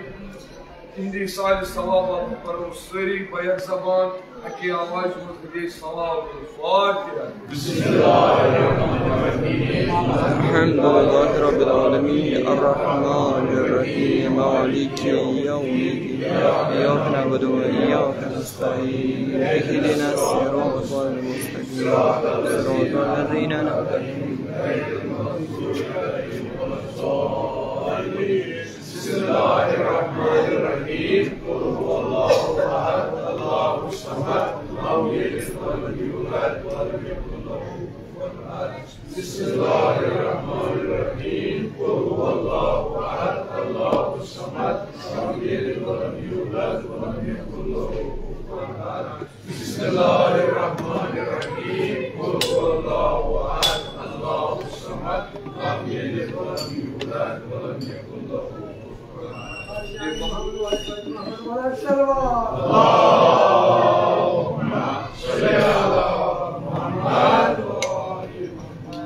تِہنٛدِ سالِ ثواب باپتھ پرو سٲری بیک زبان اکی آواز منٛز ہدے ثواب۔ الفاتحہ۔ بسم اللہ الرحمن الرحیم۔ الحمد لله رب العالمين، الرحمن الرحيم، مالك يوم الدين، إياك نعبد وإياك نستعين، اهدنا الصراط المستقيم، صراط الذين أنعمت عليهم، غير المغضوب عليهم ولا الضالين۔ بسم الله الرحمن الرحيم۔ قل هو الله أحد، الله الصمد، لم يلد ولم يولد ولم يكن له كفوا أحد۔ بسم الله الرحمن الرحيم۔ قل هو الله أحد، الله الصمد، لم يلد ولم يولد ولم يكن له كفوا أحد۔ بسم الله الرحمن الرحيم۔ قل هو الله أحد، الله الصمد، لم يلد ولم يولد ولم يكن له كفوا أحد۔ اللهم صل على محمد۔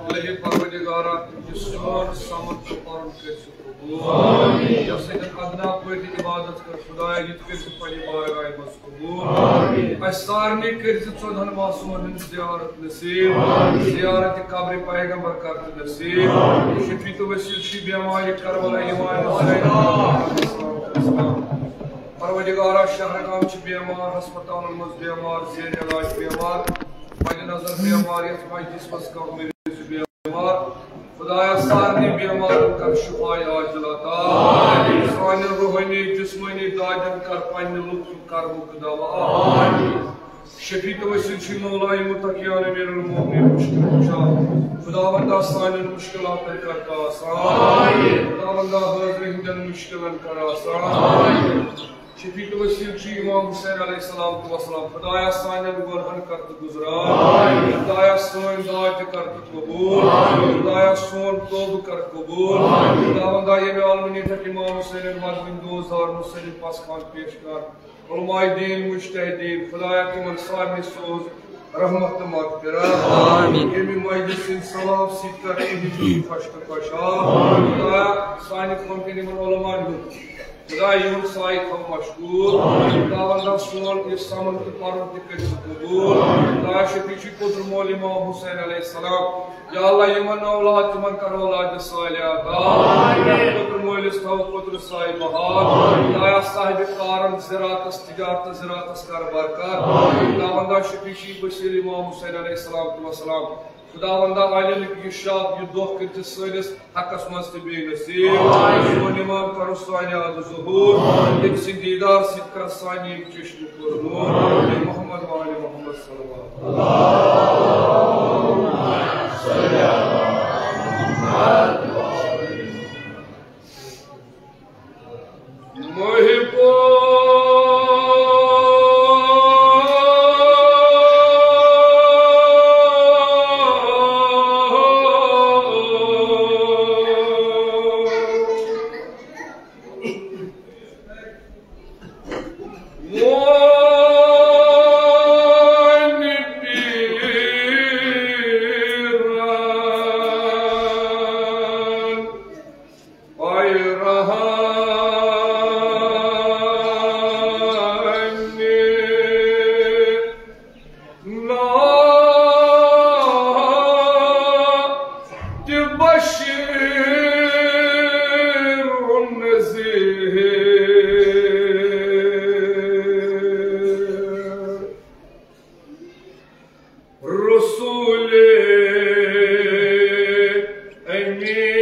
الہی پروردگارا، یہِ سون سمت تہٕ پرُن کٔرۍ زِ قبول۔ آمین۔ یۄس اَسہِ ادنا پٲٹھۍ عبادت کٔر، خدایا، یہِ تہِ کٔرۍ زِ پننہِ بارگاہہِ منٛز قبول۔ آمین۔ اَسہِ سارنٕے کٔرۍ زِ ژۄدہن معصومن ہٕنٛز زیارت نصیب۔ آمین۔ زیارت قبر پیغمبر کر تہٕ نصیب۔ آمین۔ شفیع تہٕ وسیلہٕ چھِ بیمارِ کربلا امام حسین۔ پروردگارا، شہرگام چھِ بیمار، ہسپتالن منٛز بیمار، زیر علاج بیمار، مد نظر بیمار، یتھ مجلس منٛز کانٛہہ مریض چھُ بیمار، خدایا، سارنٕے بیمارن کر شفاء عاجل عطا۔ آمین۔ سانٮ۪ن روحٲنی، جسمٲنی دادٮ۪ن کر پننہِ لطفُک کرمُک دوا۔ آمین۔ شفیع تہٕ وسیلہٕ چھُ مولا متقیان امیر المومنین مشکل کشا۔ خداوندا، سانٮ۪ن مشکلاتن کر تہٕ آسان۔ آمین۔ خداوندا، حاضرِ ہٕنٛدٮ۪ن مشکلن کر آسان۔ آمین۔ شفیع تہٕ وسیلہٕ چھُ امام حسین علیہ الصلوۃ والسلام۔ خدایا، سانٮ۪ن گۄنہن کر تہٕ گُزران۔ آمین۔ خدایا، سٲنۍ دعا تہِ کر تہٕ قبول۔ آمین۔ خدایا، سون توبہٕ کر قبول۔ آمین۔ خداوندا، ییٚمہِ عالمہٕ نیٖتھکھ امام حسینن وۄزوٕنۍ دوس زارنہٕ سۭتۍ پسخان پیش کر۔ علماء دین، مجتہدین، خدایا، تِمن سارنٕے سوز رحمت تہٕ مغفرت۔ آمین۔ ییٚمہِ مجلس سٕنٛدِ ثواب سۭتۍ کر تِہنٛدۍ دِل خۄش تہٕ خۄشحال۔ آمین۔ خدایا، سانہِ خۄنکٮ۪ن یِمن علماءن ہُنٛد خدا یِہُنٛد سایہِ تھاو مشغوٗل۔ آمین۔ خداوندا، سون یہِ سمن تہٕ پرُن تہِ کٔرۍ زِ قبوٗل۔ آمین۔ خدا شفیع چھُ پوٚتُر مول امام حسین علیہ السلام۔ یا اللہ، یِمن اولاد، تِمن کر اولاد صالحہ عطا۔ آمین۔ پوٚتُر مٲلِس تھاو پوٚتُر سایہِ بحال۔ آمین۔ خدایا، صاحبِ کارن، زراعتس، تجارتس، زراعتس کر برکت۔ آمین۔ خداوندا، شفیع چھُ وسیلہٕ امام حسین علیہ الصلوۃ والسلام۔ خداوندا، عالمٕکۍ یہِ شب، یہِ دۄہ کٔرۍ زِ سٲنِس حقس منٛز تہِ بیٚیہِ نصیب۔ آمین۔ سون امام کرُن سانہِ آدٕ ظہوٗر۔ آمین۔ تٔمۍ سٕنٛدِ دیدار سۭتۍ کر سانہِ یِم چشمہٕ پُرنوٗر۔ آمین۔ محمد و آل محمد صلوات۔ محبو رسول امین۔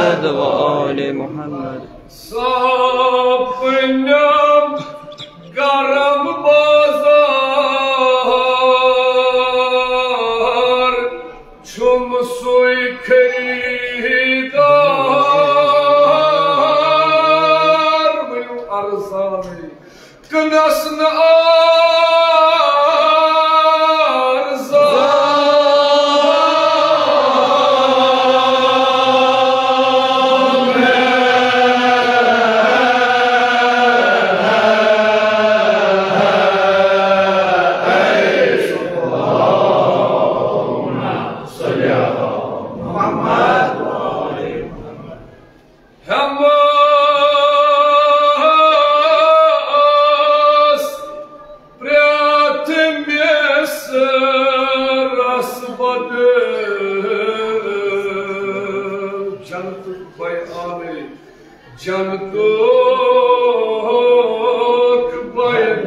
محمد وآل محمد۔ سپنم گرم بازار، چھُم سُے خریدار۔ ؤنِو ارزانٕے، کٕنس نہٕ ارزان۔ ہٮ۪مس پرٛٮ۪تھ مِصرس بدل جنتُک بیانٕے، جنتُک بیان۔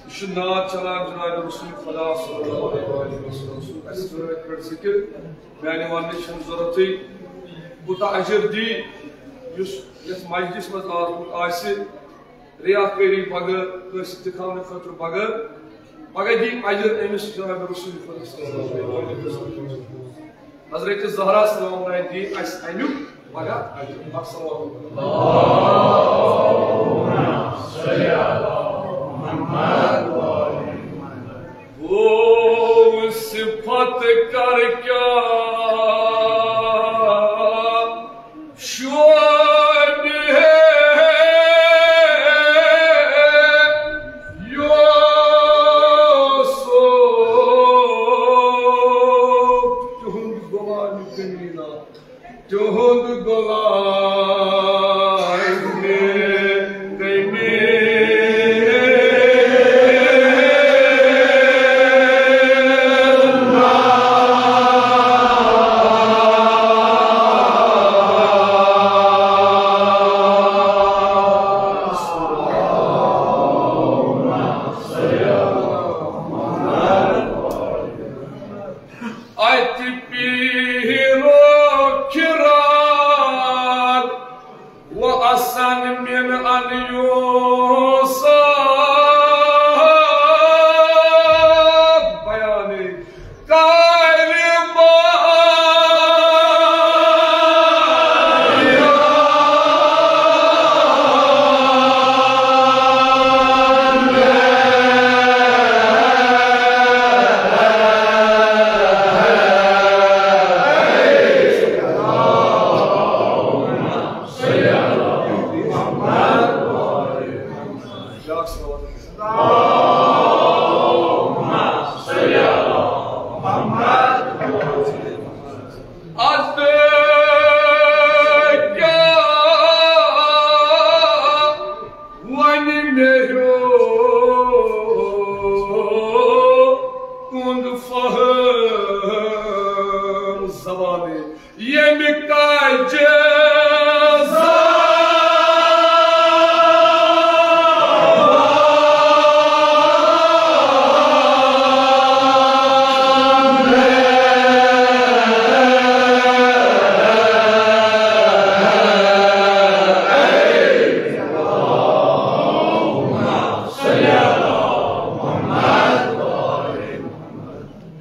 یہِ چھُ نعت چلان جناب رسول خدا صلی اللہ علیہ وسلم سُنٛد۔ اَسہِ کٔر اَتہِ پٮ۪ٹھ ذِکِر، میٛانہِ وَننٕچ چھَنہٕ ضروٗرتٕے۔ کوٗتاہ اجر دی یُس یَتھ مجلِس منٛز آمُت آسہِ، ریاکٲری بغٲر، کٲنٛسہِ دِکھاونہٕ خٲطرٕ بغٲر، پگاہ دی اجر أمِس جناب رسول خدا صلی اللہ علیہ وسلم۔ حضرت زہرا سلام اللہ دی اَسہِ اَمیُک پگاہ اجر۔ السلام علیکم۔ گوٚو صفت کر کیا شعبِ یوسف، تِہُنٛد غلام کمیٖنہ، تِہُنٛد غلام کمیٖنہ۔ اَتہِ پیٖرو کھِران و اَسَن مِن اَن یوسف۔ بیانٕے کالہِ با اَدٕ کیٛاہ وَنہِ مےٚ ہیوٚر تُہُنٛد فہم زبانٕے، ییٚمہِ کاجہِ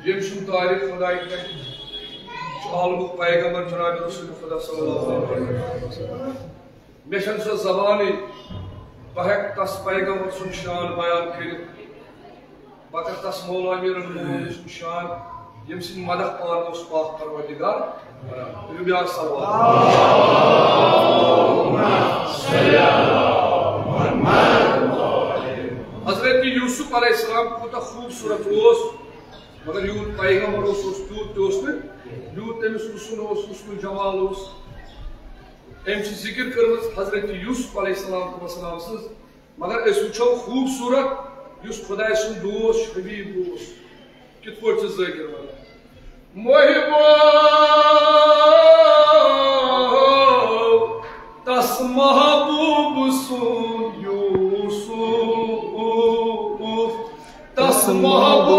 ییٚمۍ سُنٛد تعریف خۄداے کَرِ، چھُ عالمُک پیغمبر جناب رسول خدا صلی اللہ علیہ وسلم۔ مےٚ چھَنہٕ سۄ زبانٕے، بہٕ ہٮ۪کہٕ تَس پیغمبر سُنٛد شان بیان کٔرِتھ۔ بہٕ کَرٕ تَس مولا امیر المومنین سُنٛد شان، ییٚمہِ سٕنٛدۍ مدح پانہٕ اوس پاک پروردگار کران۔ تُلِو بیٛاکھ صلوات۔ حضرت یوسف علیہ السلام کوٗتاہ خوٗبصوٗرت اوس، مگر یوٗت پیغمبر اوس، اوس تیوٗت تہِ اوس نہٕ، یوٗت تٔمِس حُسن اوس، حُسن جمال اوس۔ أمۍ چھِ ذِکِر کٔرمٕژ حضرت یوسف علیہ السلام والسلام سٕنٛز، مگر أسۍ وٕچھو خوٗبصوٗرت یُس خۄداے سُنٛد دوست چھُ، حبیٖب اوس، کِتھ پٲٹھۍ چھِ ذٲکِر وَنان۔ محبو، تس محبوب سُنٛد یوسف، تس محبوب محبو،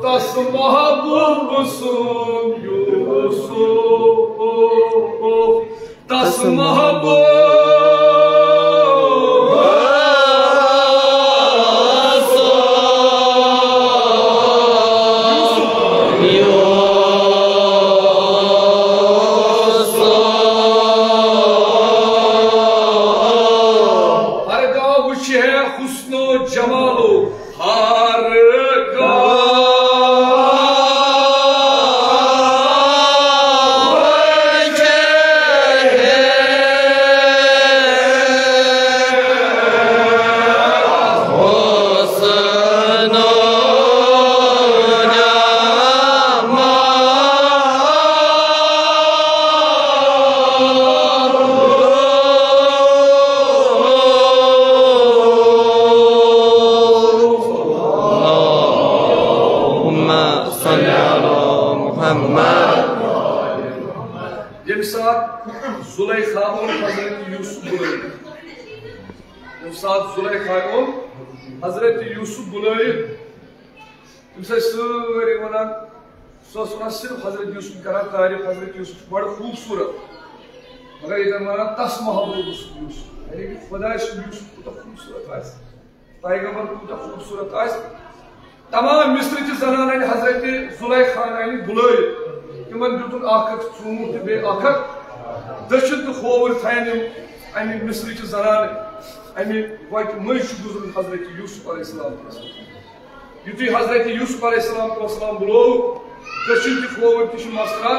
تس محبوب سُنٛد یوسف، تس محبوب۔ ہر گاہ وٕچھِ ہے حسن و جمال و ہر گاہ وٕچھِ ہے حسن و جمال۔ اللهم صل على محمد۔ ییٚمہِ ساتہٕ زُلیخا اوٚن حضرت یوسف بُلٲوِتھ، ییٚمہِ ساتہٕ زُلیخا اوٚن حضرت یوسف بُلٲوِتھ، تٔمِس ٲسۍ سٲری وَنان، سُہ اوس وَنان صرف حضرت یوسف کَران تعریٖف، حضرت یوسف چھُ بَڑٕ خوٗبصوٗرت، مگر ییٚتٮ۪ن وَنان تَس محبوٗب سُنٛد یوسف، یعنی کہِ خۄداے سُنٛد یوسف کوٗتاہ خوٗبصوٗرت آسہِ۔ پیغمبر کوٗتاہ خوٗبصوٗرت آسہِ۔ تمام مصرٕچہِ زنانہٕ انہِ حضرت زلیخا انہِ بُلٲوِتھ۔ تِمن دیُتُن اکھ اکھ ژوٗنٛٹھ تہٕ بیٚیہِ اکھ اکھ دٔچھِنۍ تہٕ کھووُر تھاین یِم امہِ مصرٕچہِ زنانہٕ۔ امہِ وتہِ مٔنٛزۍ چھُ گُزرُن حضرت یوسف علیہ السلام۔ یُتھُے حضرت یوسف علیہ السلام والسلام بُلوو، دٔچھِنۍ تہِ کھووُر تہِ چھِ مسرا۔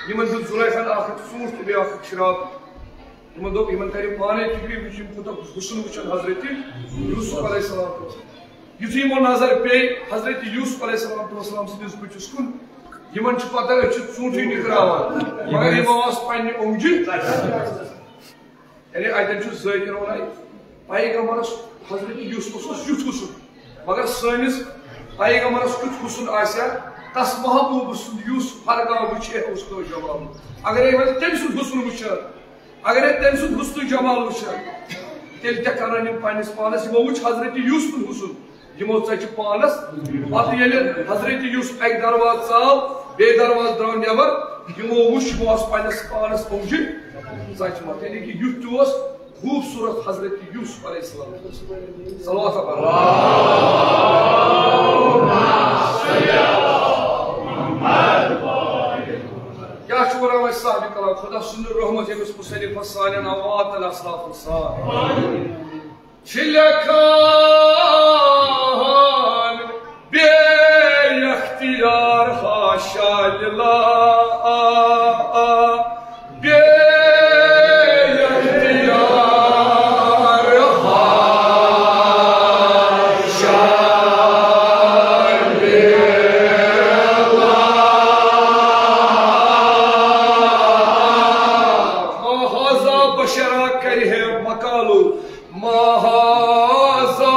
یِمن دیُت زلیخاہن اکھ اکھ ژوٗنٛٹھ تہٕ بیٚیہِ اکھ اکھ شراب۔ یِمن دوٚپ، یِمن کَرِ پانے فِکرِ، وٕچھ، یِم کوٗتاہ حُسن وٕچھن حضرت یوسف علیہ السلام۔ یُتھُے یِمو نظر پیٚیہِ حضرت یوسف علیہ السلام سٕنٛدِس بٕتھِس کُن، یِمن چھِ پتہ، أسۍ چھِ ژوٗنٛٹھٕے نِکراوان، مگر یِمو آسہٕ پننہِ اونٛگجہِ۔ یعنی اَتٮ۪ن چھُ ذٲکِر وَنان، پیغمبرس حضرت یوسفس اوس یُتھ حُسن، مگر سٲنِس پیغمبرس کیُتھ حُسن آسہِ ہا، تس محبوٗب سُنٛد یوسف ہرگاہ وٕچھِ ہے حُسن و جمال۔ اگرے وۄنۍ تٔمۍ سُنٛد حُسن وٕچھِ ہا، اگرے تٔمۍ سُنٛد حُسن و جمال وٕچھِ ہا، تیٚلہِ کیٛاہ کرن یِم پننِس پانس؟ یِمو وٕچھ حضرت یوسفُن حُسن، یِمو ژَچہِ پانس۔ پتہٕ ییٚلہِ حضرت یوسف اکہِ دروازٕ ژاو، بیٚیہِ دروازٕ درٛاو نٮ۪بر، یِمو وٕچھ، یِمو آسہٕ پننِس پانس اونٛگجہِ ژَچمژٕ۔ یعنی کہِ یُتھ تہِ اوس خوٗبصوٗرت حضرت یوسف علیہ السلام۔ صلوات پرو۔ کیٛاہ چھُ وَنان وۄنۍ صاحبِ کلام؟ خۄدا سُنٛد رحمت ییٚمِس مُصنِفس سانٮ۪ن آو واتن اصلافن سان۔ چھِ لیکھان بے اختیار حاشا للہ، بے اختیار حاشا للہ۔ ما ھذا بشرا کرِ ہے مقالو۔ ما ھذا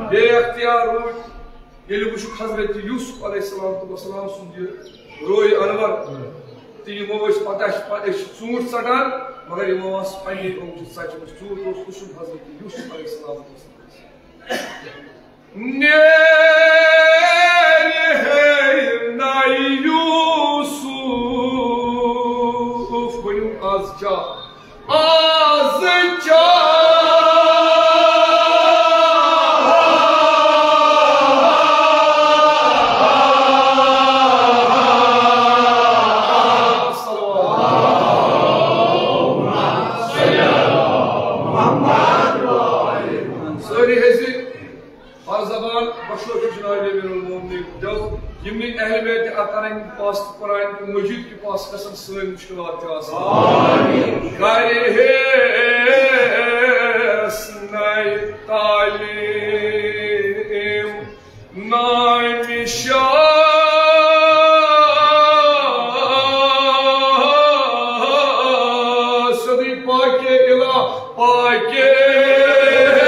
بے اختیار روٗدۍ۔ ییٚلہِ وٕچھُکھ حضرت یوسف علیہ الصلوۃ والسلام سُنٛد یہِ روے انور، تہٕ یِمو ٲسۍ پتہ، أسۍ چھِ ژوٗنٛٹھۍ ژٹان، مگر یِمو ٲس پننہِ اوٚنٛگجہِ ژٹمٕژ۔ ژوٗنٛٹھ اوس، سُہ چھُنہٕ حضرت یوسف علیہ السلام اوس۔ نہ یوسف، ؤنِو آز کیٛاہ؟ آز کیٛاہ؟ سٲری ہیٚژِ بر زبان بشوق جناب امیر المومنین جو یِمنٕے اہل بیت اطہرن پاس تہٕ قرآن مجید کہِ پاس گژھن سٲنۍ مشکلات تہِ آسان۔ کرِ ہیٚس نَے تعلیٖم نامِ شاہ سیوٚدُے پاکِ الہ، پاکِ الہ۔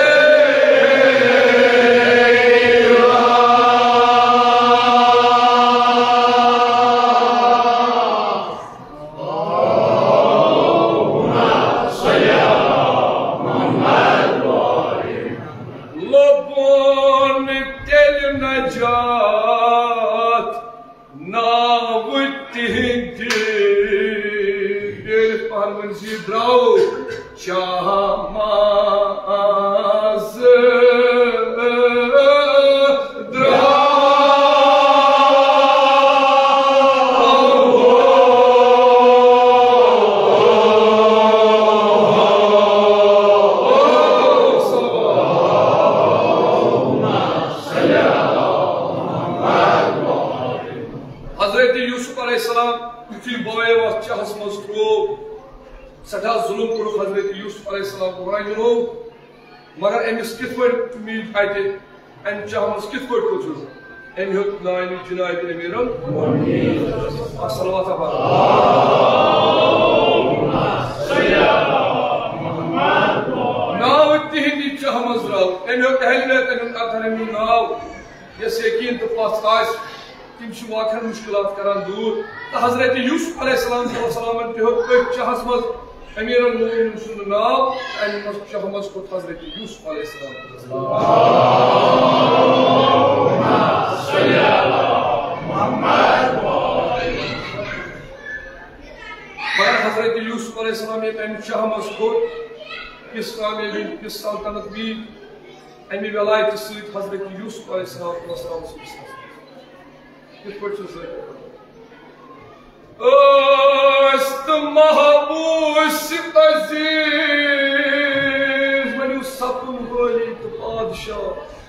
لوٚبُن تیٚلہِ نجات ناوٕ تِہنٛدِ۔ ییٚلہِ پہلوٲنۍ زِ درٛاو شاہ ماز درٛاو۔ حضرت یوسف علیہ السلام یُتھُے بایو اَتھ چاہَس منٛز ترٛوو، سٮ۪ٹھاہ ظُلُم کوٚرُکھ حضرت یوسف علیہ السلام، رنٛگنوو، مگر أمِس کِتھ پٲٹھۍ میٖج اَتہِ؟ اَمہِ چاہہٕ منٛز کِتھ پٲٹھۍ کوٚر ظُلُم؟ أمۍ ہیوٚت نانہِ جناب امیٖرن۔ صلوات پَر۔ ناو تِہِنٛدِ چاہہٕ منٛز درٛاو۔ أمۍ ہیوٚت اہل بیت، أمۍ ہیوٚت اطہر، أمۍ ہیوٚت ناو۔ یۄس یقین تہٕ پژھ آسہِ، تِم چھِ واقعاً مشکلات کران دوٗر۔ تہٕ حضرت یوسف علیہ السلام تہِ ہیوٚت أتھۍ چاہس منٛز امیر المومنین سُنٛد ناو، تہٕ اَمہِ منٛز چاہہٕ منٛز کھوٚت حضرت یوسف علیہ السلام۔ مگر حضرت یوسف علیہ السلام ییٚلہِ اَمہِ چاہہٕ منٛز کھوٚت، یِژھ کامیٲبی، یِژھ سلطنت میٖج، اَمہِ ولایتہِ سۭتۍ حضرت یوسف علیہ السلام سٕنٛدِس نصیٖبس منٛز۔ کِتھ پٲٹھۍ چھُ ذٲکِر؟ ٲسۍ تہٕ محبوٗس عزیٖز، ؤنِو سپُن وٲلی تہٕ بادشاہ،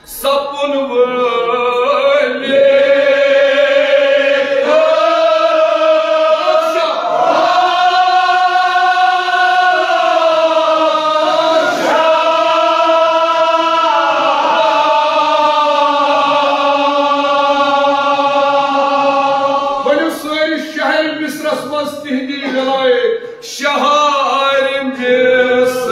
سپُن وٲلی۔ ؤنِو سٲری، شہر مصرس منٛز تِہنٛدی ولایت۔ شہر مصرس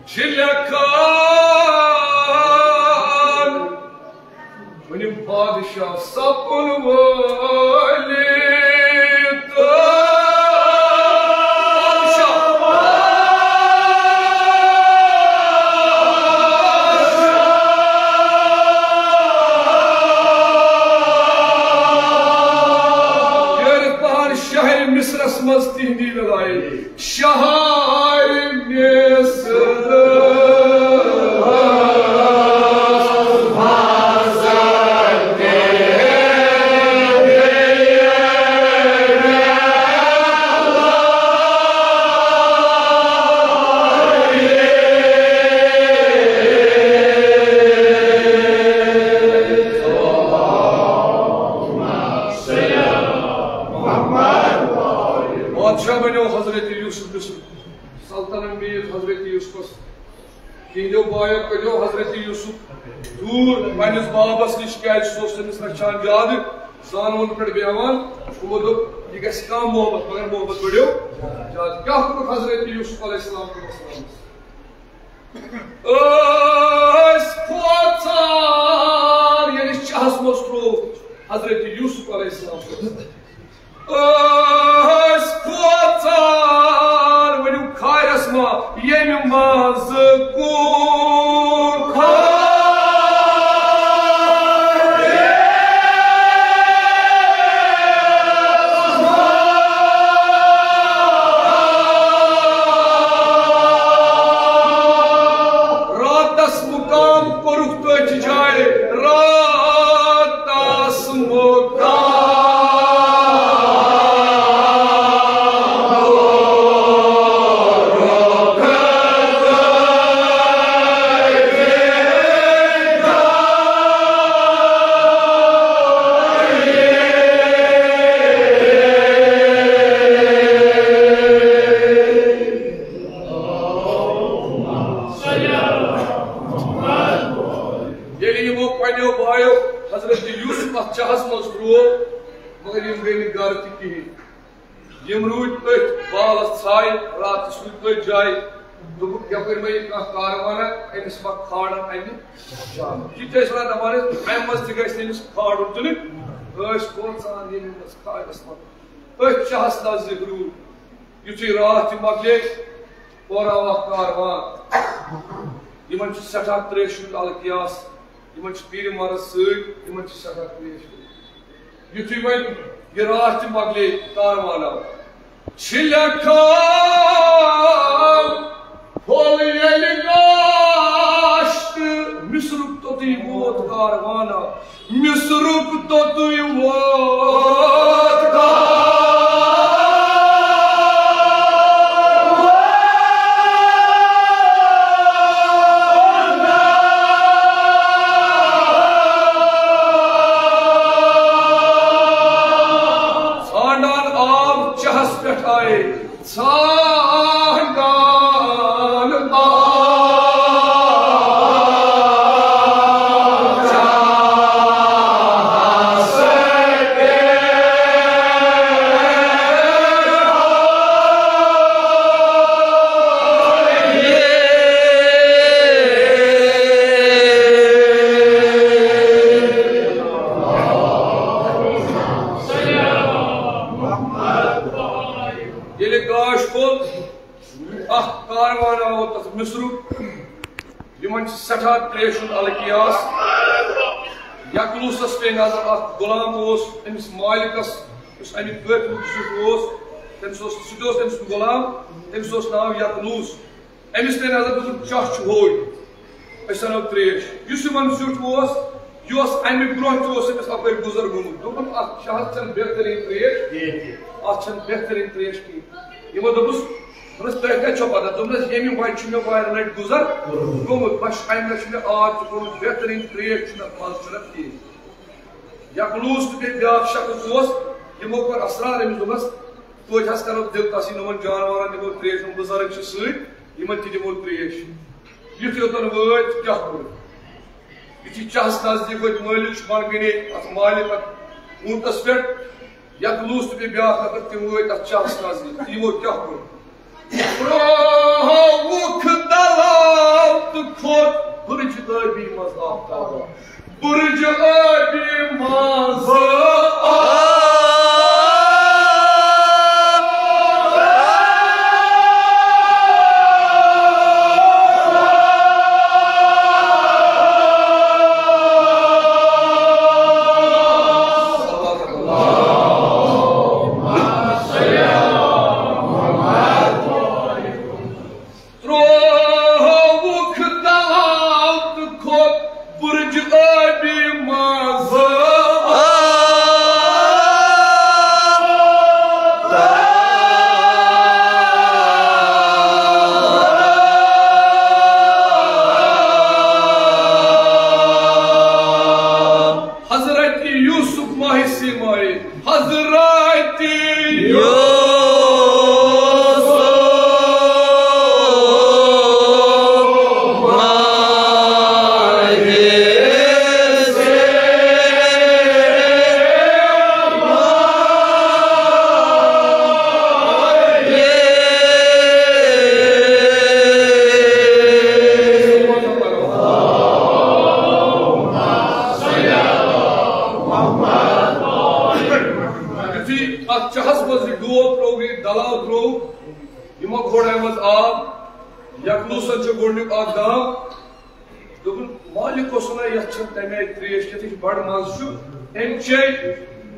چھِ لیکھان، ؤنِو بادشاہ سپُن وٲلِتھ۔ بادشاہ۔ یورٕ پہن شہر مصرس منٛز تِہنٛدی ولایت۔ شہر مصر۔ یوسف، یوسف سلطنن بیٖٹھ حضرت یوسفس۔ تِہنٛدیو بایو کٔڑیو حضرت یوسف دوٗر پننِس بابس نِش، کیازِ سُہ اوس تٔمِس رچھان زیادٕ، زانوُن پٮ۪ٹھ بیٚہوان۔ یِمو دوٚپ، یہِ گژھِ کم محبت، مگر محبت بڑیو زیادٕ۔ کیٛاہ کوٚرُکھ حضرت یوسف علیہ السلام؟ ٲسۍ کھوژان، ییٚلہِ چاہس منٛز تروو حضرت یوسف علیہ السلام۔ ٲسۍ کھوژان، ؤنِو کھارٮ۪س ما ییٚمہِ منٛزٕ کوٗر کھار۔ راتس مُقام کوٚرُکھ تٔتھۍ جایہِ، راتس مُقام۔ ییٚلہِ یِمو پننیو بایو حضرت یوسف اتھ چاہس منٛز تروو، مگر یِم گٔے نہٕ گرٕ تہِ کِہیٖنۍ۔ یِم روٗدۍ أتھۍ بالس ژھایہِ، راتس روٗدۍ أتھۍ جایہِ۔ دوٚپُکھ، یپٲرۍ ما یی کانٛہہ کاروانہ، أمِس ما کھارن امہِ چاہہِ منٛز۔ یہِ تہِ ٲسۍ ونان، دپان ٲسۍ، امہِ منٛز تہِ گژھِ نہٕ أمِس کھارُن تہٕ نہٕ۔ ٲسۍ کھوژان ییٚمہِ منٛز کھارس منٛز۔ أتھۍ چاہس نزدیٖک روٗد۔ یُتھُے راتھ تہِ مۄکلے، اورٕ آو اکھ کاروان۔ یِمن چھِ سٮ۪ٹھاہ تریشہِ ہُنٛد القیاس، یِمن چھِ پیٖرِ مرض سۭتۍ، یِمن چھِ سٮ۪ٹھاہ تریش۔ یُتھُے وۄنۍ یہِ راتھ تہِ مۄکلے، کاروان آو۔ چھِ لیکھان، پھوٚل ییٚلہِ گاش تہٕ مِصرُک توٚتُے ووت کاروان آو۔ مِصرُک توٚتُے ووت۔ ژھانڈان آو چہس پٮ۪ٹھ آیے۔ ژھانڈان آو۔ ییٚلہِ گاش کھوٚل، اکھ کاروان آو تتھ مصرُک۔ یِمن چھِ سٮ۪ٹھاہ تریش ہُنٛد القیاس۔ یقلوسس پیٚیہِ نظر، اکھ غلام اوس أمِس مالکس، یُس اَمہِ کٲفلُک زیُٹھ اوس، تٔمِس اوس، سُہ تہِ اوس تٔمۍ سُنٛد غلام، تٔمِس اوس ناو یقلوس۔ أمِس پیٚیہِ نظر، دوٚپُن، چاہ چھُ ہوے، أسۍ اَنو تریش۔ یُس یِمن زیُٹھ اوس، یہِ اوس اَمہِ برٛونٛہہ تہِ اوس أمِس اَپٲرۍ گُزر گوٚمُت۔ دوٚپُن، اَتھ چاہس چھَنہٕ بہتریٖن تریش، اَتھ چھَنہٕ بہتریٖن تریش کِہیٖنۍ۔ یِمو دوٚپُس، دوٚپنَس، تۄہہِ کَتہِ چھو پَتہ؟ دوٚپنَس، ییٚمہِ وَتہِ چھُ مےٚ واریاہ لَٹہِ گُزر گوٚمُت، بَس اَمہِ لَٹہِ چھُ مےٚ آب تہِ کوٚرمُت، بہتریٖن تریش چھُ نَتہٕ مَزٕ چھُ نَتہٕ کِہیٖنۍ۔ یقلوس تہٕ بیٚیہِ بیٛاکھ شخص اوس، یِمو کوٚر اَسرار أمِس، دوٚپنَس، توتہِ حظ کَرو دِل تَسٕے، یِمَن جانوَرَن دِمو تریش، یِم بُزرٕگ چھِ سۭتۍ، یِمَن تہِ دِمو تریش۔ یُتھ یوٚتَن وٲتۍ، کیٛاہ کوٚر؟ یُتھُے چاہَس نزدیٖک وٲتۍ، مٲلِک چھُ بۄنہٕ کَنے اَتھ مالِک اَتھ اوٗنٹَس پٮ۪ٹھ، یقلوس تہٕ بیٚیہِ بیٛاکھ نفر، تِم وٲتۍ اَتھ چاہَس نزدیٖک۔ تہٕ یِمو کیٛاہ کوٚر؟ ترٛووُکھ دلاو تہٕ کھوٚت برج ٲبی منٛز آفتابا۔ برج ٲبی منٛز آفتابا۔ ترٛووُکھ دلاو تہٕ کھوٚت برج ٲبی منٛز۔ منٛز آو، یقلوسن چھُ گۄڈٕنیُک اکھ گام۔ دوٚپُن، "مالک اوس وَنان، یَتھ چھَنہٕ تَمہِ آیہِ ترٛیش کھٮ۪تھ، یہِ چھِ بَڑٕ مَزٕ چھُ، أمۍ چے۔"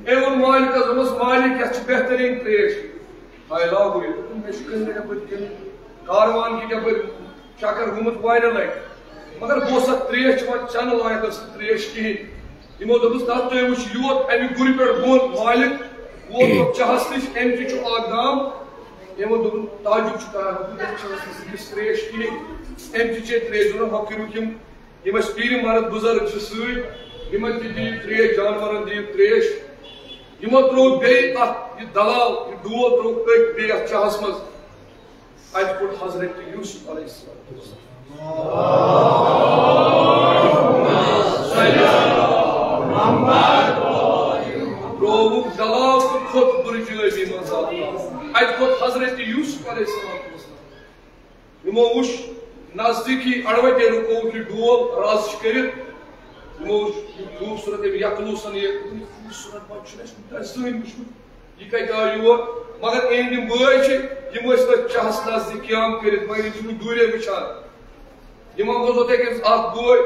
أمۍ ووٚن مالکَس، دوٚپمَس، "مالک، یَتھ چھِ بہتریٖن ترٛیش۔" ہاے لاگو یہِ، دوٚپُن، "مےٚ چھُ کٔرمٕتۍ یَپٲرۍ کِنۍ کاروان کہِ یَپٲرۍ چکر گوٚمُت واریاہ لَٹہِ، مگر بہٕ اوسُس اَتھ ترٛیش چٮ۪وان، چٮ۪نہٕ لایق ٲس نہٕ ترٛیش کِہیٖنۍ۔" یِمو دوٚپُس، "نہ، تُہۍ وٕچھِو، یوت اَمہِ گُرِ پٮ۪ٹھ بۄن مالک ووت، ووت چاہَس نِش، أمۍ تہِ چھُ اَکھ گام۔" یِمو دوٚپُن، "تعجب چھُ کران، ہُتھ کٔنۍ چھِ أسۍ نہٕ ترٛیش کِہیٖنۍ، أمۍ تہِ چے ترٛیش۔" دوٚپُن، "وۄنۍ کٔرِو یِم، یِم اَسہِ پیٖرِ مرد بُزرگ چھِ سۭتۍ، یِمَن تہِ دِیِو ترٛیش، جانوَرَن دِیِو ترٛیش۔" یِمو ترٛوو بیٚیہِ اَتھ یہِ دَلاو، یہِ ڈول ترٛووُکھ أتھۍ بیٚیہِ اَتھ چاہَس منٛز۔ اَتہِ کوٚڑ حضرت یوسف علیہ السلام۔ ترٛووُکھ دَلاو تہٕ کھوٚت بُرجِ نبی منٛز۔ اَتہِ کھوٚت حضرت یوسف علیہ السلام۔ یِمو وُچھ نزدیٖکی اَڑوَتے رُکووُکھ یہِ ڈول رَز چھِ کٔرِتھ۔ یِمو وُچھ یہِ خوٗبصوٗرت، ییٚمہِ یقلوٗسَن یہِ خوٗبصوٗرت بَچہٕ چھُنہٕ اَسہِ وٕنیُک تام زٕہٕنۍ وٕچھمُت۔ یہِ کَتہِ آو یور؟ مگر یِہِنٛدۍ یِم بٲے چھِ، یِم ٲسۍ تٔتھۍ چاہَس نزدیٖک قیام کٔرِتھ، مگر یِم چھِ وٕنہِ دوٗرے وٕچھان۔ یِمَن منٛز اوس أکِس اَکھ بوے،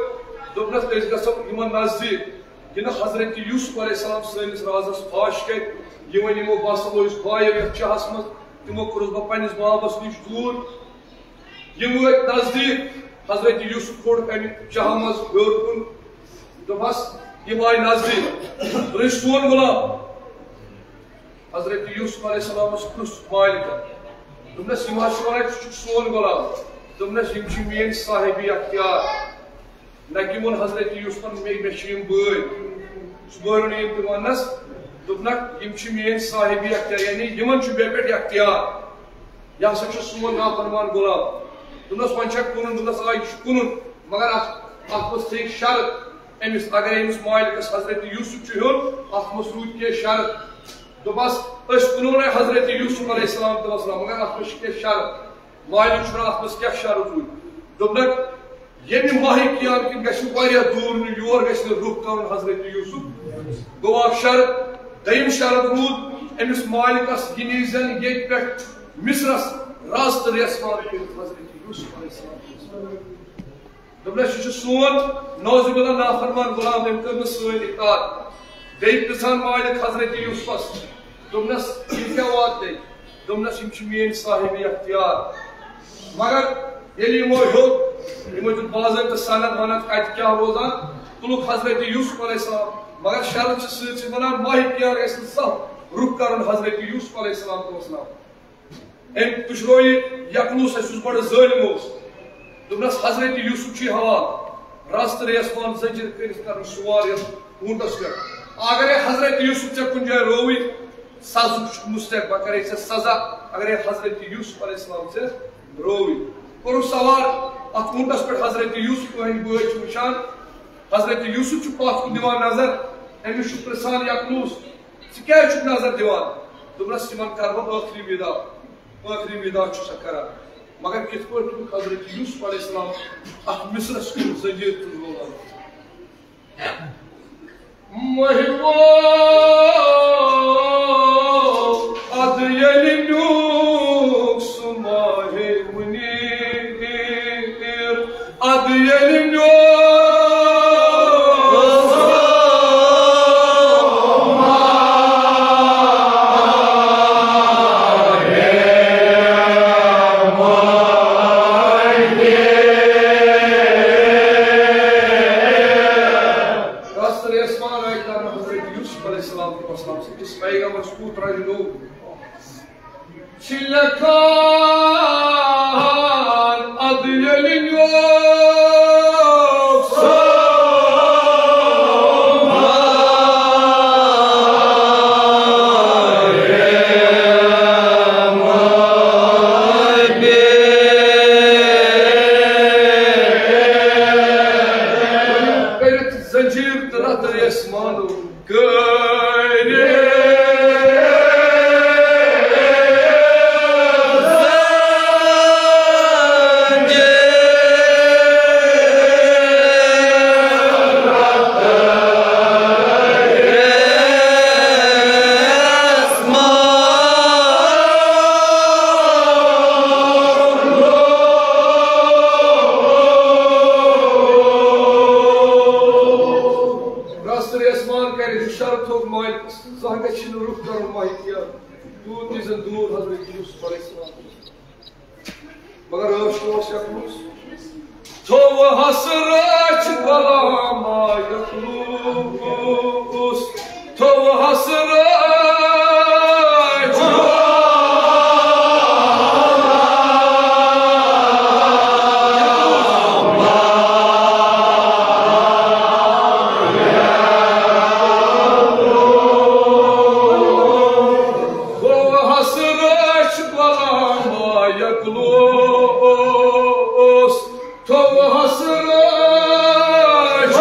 دوٚپنَس، "أسۍ گژھو یِمَن نزدیٖک، یہِ نہٕ حضرت یوسف علیہ السلام سٲنِس رازَس فاش کَرِ، یہِ وَنہِ یِمو، بہٕ ہسا لوٚگُس بایو یَتھ چاہَس منٛز، تِمو کوٚرُس بہٕ پنٛنِس بابَس نِش دوٗر۔" یِم وٲتۍ نزدیٖک، حضرت یوسف کھوٚر اَمہِ چاہہٕ منٛز ہیوٚر کُن، دوٚپہَس، یِم آے نزدیٖک، دوٚپُن، "یہِ چھُ سون غلام۔" حضرت یوسف علیہ السلامَس پرُژھ مالکَن، دوٚپنَس، "یِم حظ چھِ وَنان، ژٕ چھُکھ سون غلام۔" دوٚپنَس، "یِم چھِ میٛٲنۍ صاحبِ اختیار۔" نہ کہِ ووٚن حضرت یوسفن، "مےٚ، مےٚ چھِ یِم بٲے۔" سُہ بٲے روٚن یِم تہِ وَننَس، دوٚپنَکھ، "یِم چھِ میٛٲنۍ صاحبِ اختیار، یعنی یِمَن چھُ مےٚ پٮ۪ٹھ اختیار۔ یہِ ہسا چھُ سون نافرمان غلام۔" دوٚپنَس، "وۄنۍ چھا کٕنُن؟" دوٚپنَس، "آ، یہِ چھُ کٕنُن، مگر اَتھ، اَتھ منٛز تھٲیِو شرط أمِس، اگرے أمِس مالکَس حضرت یوسف چھُ ہیوٚن، اَتھ منٛز روٗد کینٛہہ شرط۔" دوٚپہَس، "أسۍ کٕنو نہٕ حضرت یوسف علیہ السلام تہٕ وسلام، مگر اَتھ منٛز چھِ کینٛہہ شرط۔" مالک چھُ وَنان، اَتھ منٛز کیٛاہ شرط روٗد؟ دوٚپنَکھ، ییٚمہِ ماہِ قیام کِنۍ گژھِ واریاہ دوٗر نہٕ، یور گژھِ نہٕ رُخ کَرُن حضرت یوسف۔ گوٚو اَکھ شرط۔ دوٚیِم شرط روٗد، أمِس مالکَس یہِ نیٖزٮ۪ن ییٚتہِ پٮ۪ٹھ مصرَس رَز تہٕ ریسمان کٔرِتھ حضرت یوسف علیہ السلام۔ دوٚپنَس، "یہِ چھُ سون نوزِ باللہ نافرمان غلام، أمۍ کٔر نہٕ سٲنۍ اطاعت۔" بیٚیہِ پرٛژھان مالک حضرت یوسفس، دوٚپنس، "یہِ کیٛاہ وات تیٚلہِ؟" دوٚپنس، "یِم چھِ میٛٲنۍ صاحبِ اختیار۔" مگر ییٚلہِ یِمو ہیوٚت، یِمو دیُت باضٲبطہٕ سند ونان، کتہِ کیٛاہ روزان، تُلُکھ حضرت یوسف علیہ السلام۔ مگر شرط چھِ سۭتۍ سۭتۍ ونان، ماہہِ قیام گژھِ نہٕ زانٛہہ رُخ کرُن حضرت یوسف علیہ السلام۔ أمۍ پُشرو یہِ یقلوس، اَسہِ یُس بڑٕ ظٲلِم اوس۔ دوٚپنَس، "حضرت یوسف چھُے حوال، رَز تہٕ ریسمان زنجیر کٔرِتھ کرُن سوار یَتھ اوٗنٹَس پٮ۪ٹھ۔ اگرے حضرت یوسف ژےٚ کُنہِ جایہِ رووٕے، سزُک چھُ مستحق، بہٕ کرے ژےٚ سزا، اگرے حضرت یوسف علیہ السلام ژےٚ رووٕے۔" کوٚرُکھ سوار اَتھ اوٗنٹَس پٮ۪ٹھ حضرت یوسف، تُہٕنٛدۍ بٲے چھِ وٕچھان، حضرت یوسف چھُ پَتھ کُن دِوان نظر، أمِس چھُ پرٛژھان یقلوس، "ژٕ کیٛازِ چھُکھ نظر دِوان؟" دوٚپنَس، "یِمَن کَرٕ بہٕ ٲخری وِدا، ٲخری وِدا چھُ سا کران۔" مگر کِتھ پٲٹھۍ تُلُکھ حضرت یوسف علیہ السلام اَتھ مصرَس کُن زنجیر تہٕ لولان؟ مٔہِوو، اَدٕ ییٚلہِ نیوٗکھ سُہ ماہِ منیٖر، اَدٕ ییٚلہِ نیوٗ۔ رَز تہٕ ریسمان آیہِ کرنہٕ حضرت یوسف علیہ السلام تہٕ وسلام سٕنٛدِس پیغمبرس کوٗت رنجہِ لوٚگ۔ چھِ لیکھان اَدٕ ییٚلہِ نیوٗ۔ مالکس زانٛہہ گژھِ نہٕ رُخ کرُن ماہہِ کینٛہہ، تیوٗت تہِ زن دوٗر حضرت یوسف علیہ السلام۔ مگر عٲش اوس یقلوس۔ تھوٚوہس رٲچھ غلام یقلوس، تھوٚوہس رٲچھ۔ تھوٚوہس رٲچھ غلام یقلوس، تھوٚوہس رٲچھ۔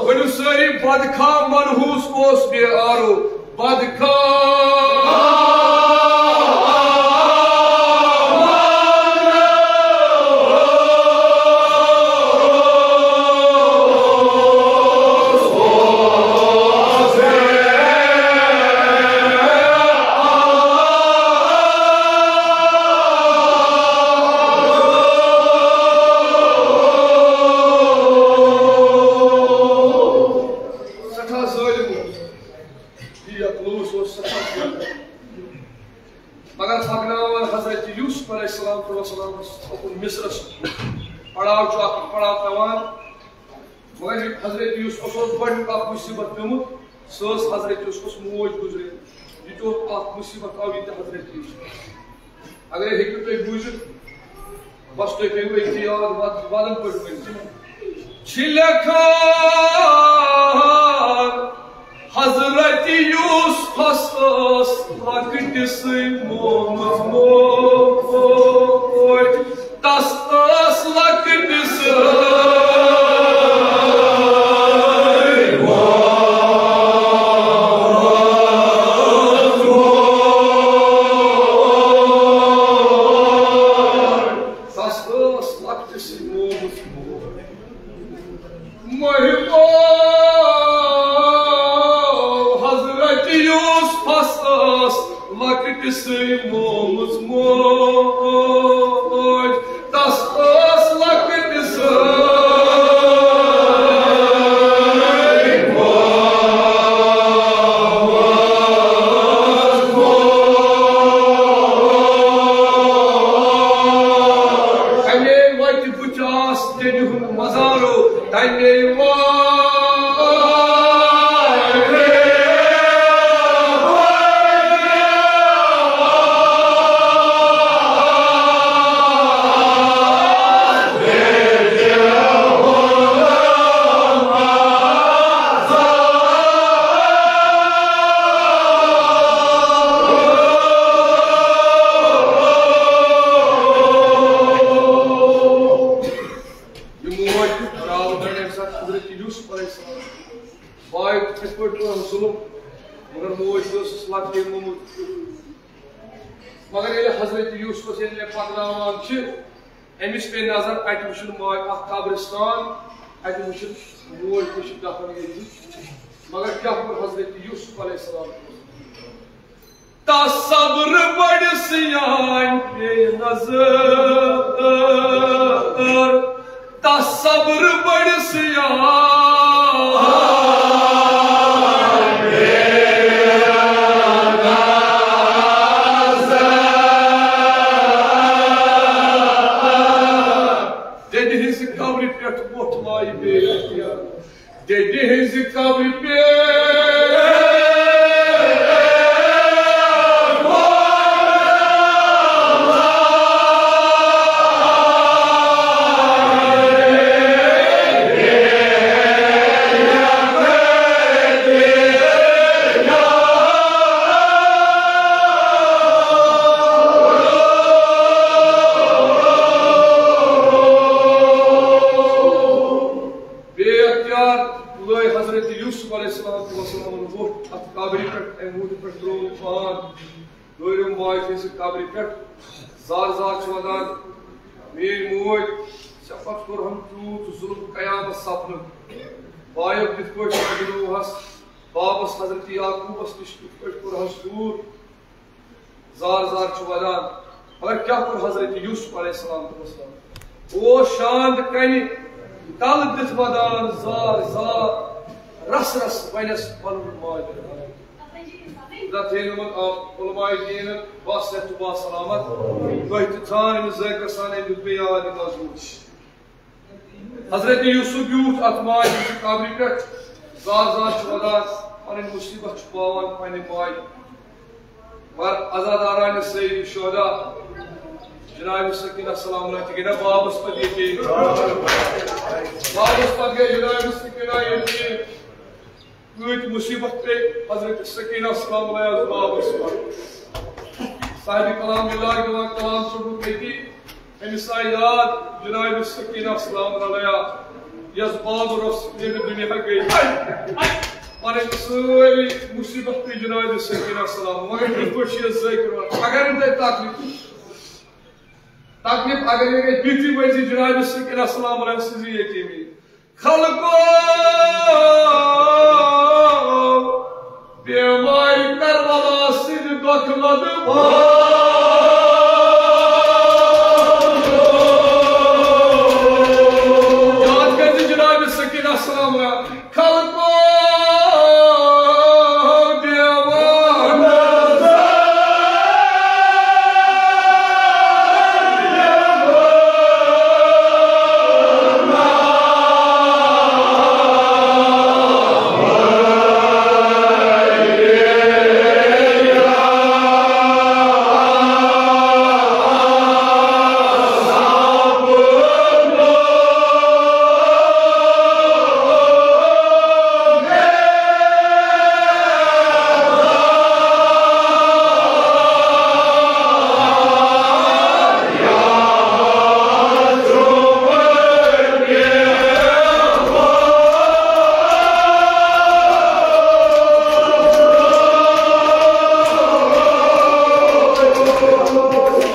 ؤنِو سٲری، بدخواہ منحوس اوس بے آرو۔ بدخواہ۔ سٮ۪ٹھاہ ظٲلِم اوس۔ یہِ یقلوس اوس سٮ۪ٹھاہ ظٲلِم۔ مگر پکناوان حضرت یوسف علیہ السلام تہٕ وسلامس اوکُن مصرس۔ پڑاو چھُ اکھ پڑاو پٮ۪وان۔ مگر یہِ حضرت یوسفس اوس گۄڈٕنیُک اکھ مُصیبت پیوٚمُت، سۄ ٲس حضرت یوسفس موج گُزرے۔ یہِ تہِ اوس اکھ مُصیبت آو یہِ تہِ حضرت یوسف۔ اگرے ہیٚکِو تُہۍ بوٗزِتھ، بس تُہۍ پیٚیِو أتھی یاد، وَد-، وَدَن پٲٹھۍ ؤنِتھ۔ چھِ لیکھان حضرت یوسفس ٲس لۄکٹہِ سٕے مومٕژ موج، تس ٲس لۄکٹہِ سٕے۔ تس ٲس لۄکٹہِ سٕے مومٕژ موج۔ مٔہِمو حضرت یوسفس ٲس لۄکٹہِ سٕے مومٕژ موج، تس ٲس لۄکٹہِ سٕے۔ کنے وتہِ بُچاس تیٚلہِ ہُنٛد مزارو تَمے وارِ۔ یہِ موج تہِ راو گٔے ییٚمہِ ساتہٕ حضرت یوسف علیہ السلام۔ باے کِتھ پٲٹھۍ کوٚرُن ظُلُم، مگر موج تہِ ٲسٕس لۄکٹے مومٕژ۔ مگر ییٚلہِ حضرت یوسفس ییٚلہِ مےٚ پکناوان چھِ، أمِس پیٚیہِ نظر، اَتہِ وٕچھُن ماے اکھ قبرستان، اَتہِ وٕچھُن موج تہِ چھِ دفن ییٚتہِ۔ مگر کیٛاہ کوٚر حضرت یوسف علیہ السلام؟ تصور بڑ سیان پے نظر، تصور بڑ سیان۔ دٮ۪دِ ہٕنٛزِ قبرِ پٮ۪ٹھ ووٚتھ لایہِ بے اختیار۔ دٮ۪دِ ہٕنٛزِ قبرِ پٮ۪ٹھ۔ بے اختیار لٲے حضرت یوسف علیہ الصلوۃ والسلامن ووٚٹھ اَتھ قبرِ پٮ۪ٹھ، اَمہِ ووٚٹھِ پٮ۪ٹھ ترٛوو پان۔ دٲیرِم ماجہِ ہٕنٛزِ قبرِ پٮ۪ٹھ زار زار چھُ وَدان، میٛٲنۍ موج، ژےٚ پتہٕ کوٚرہَم تیوٗت ظُلُم قیامت سپدُن۔ بایو کِتھ پٲٹھۍ پَکنووہَس، بابس حضرت یعقوبس نِش کِتھ پٲٹھۍ کوٚرہَس دوٗر۔ زار زار چھُ ودان۔ مگر کیٛاہ کوٚر حضرت یوسف علیہ السلام؟ اوس شاند کنہِ کل دِتھ ودان، زار زار، رس رس ونٮ۪س پنُن ماجہِ۔ تتھ ہیٚیہِ نہٕ وۄنۍ آ-، علماء دیٖنن با صحت و با سلامت۔ تۄہہِ تہِ ژھان أمِس ذٲکر سان أمۍ دیُت مےٚ یاد یہِ مضموٗن۔ حضرت یوسف بیوٗٹھ اتھ ماجہِ ہٕنٛزِ قبرِ پٮ۪ٹھ، زار زار چھُ ودان، پنٕنۍ مصیبت چھُ باوان پننہِ ماجہِ۔ مگر عزاداران سید شہدا جناب سکینہ سلام اللہ تہِ گٔے نا بابس پتہٕ یتیٖم۔ بابس پتہٕ گٔے جناب سکینہ یتیٖم۔ کۭتۍ مصیبت پیٚیہِ حضرت سکینہ سلام اللہ یس بابس پتہٕ۔ صاحب کلام اللہ دِوان کلام چھُ بہٕ أتی۔ أمِس آے یاد جناب سکینہ سلام علیہا، یس باب رس ییٚمہِ دُنیا گٔے۔ پنٕنۍ سٲری مصیبت پیٚیہِ جناب سکینہ سلام، مگر یِتھ پٲٹھۍ چھِ یہِ ذٲکر ونان، اگر نہٕ تۄہہِ تکلیف، تکلیف اگر یہِ گٔے، بِہتھٕے ؤنۍ زِ جناب سکینہ سلام علیہا سٕنٛزِ یتیٖمی۔ خلقو بیمارِ کربلا سٕنٛدِ دۄکھٕ لدٕ بار۔ یاد کٔرۍ زِ جناب سکینہ سلام علیہا، خلقو بیمارِ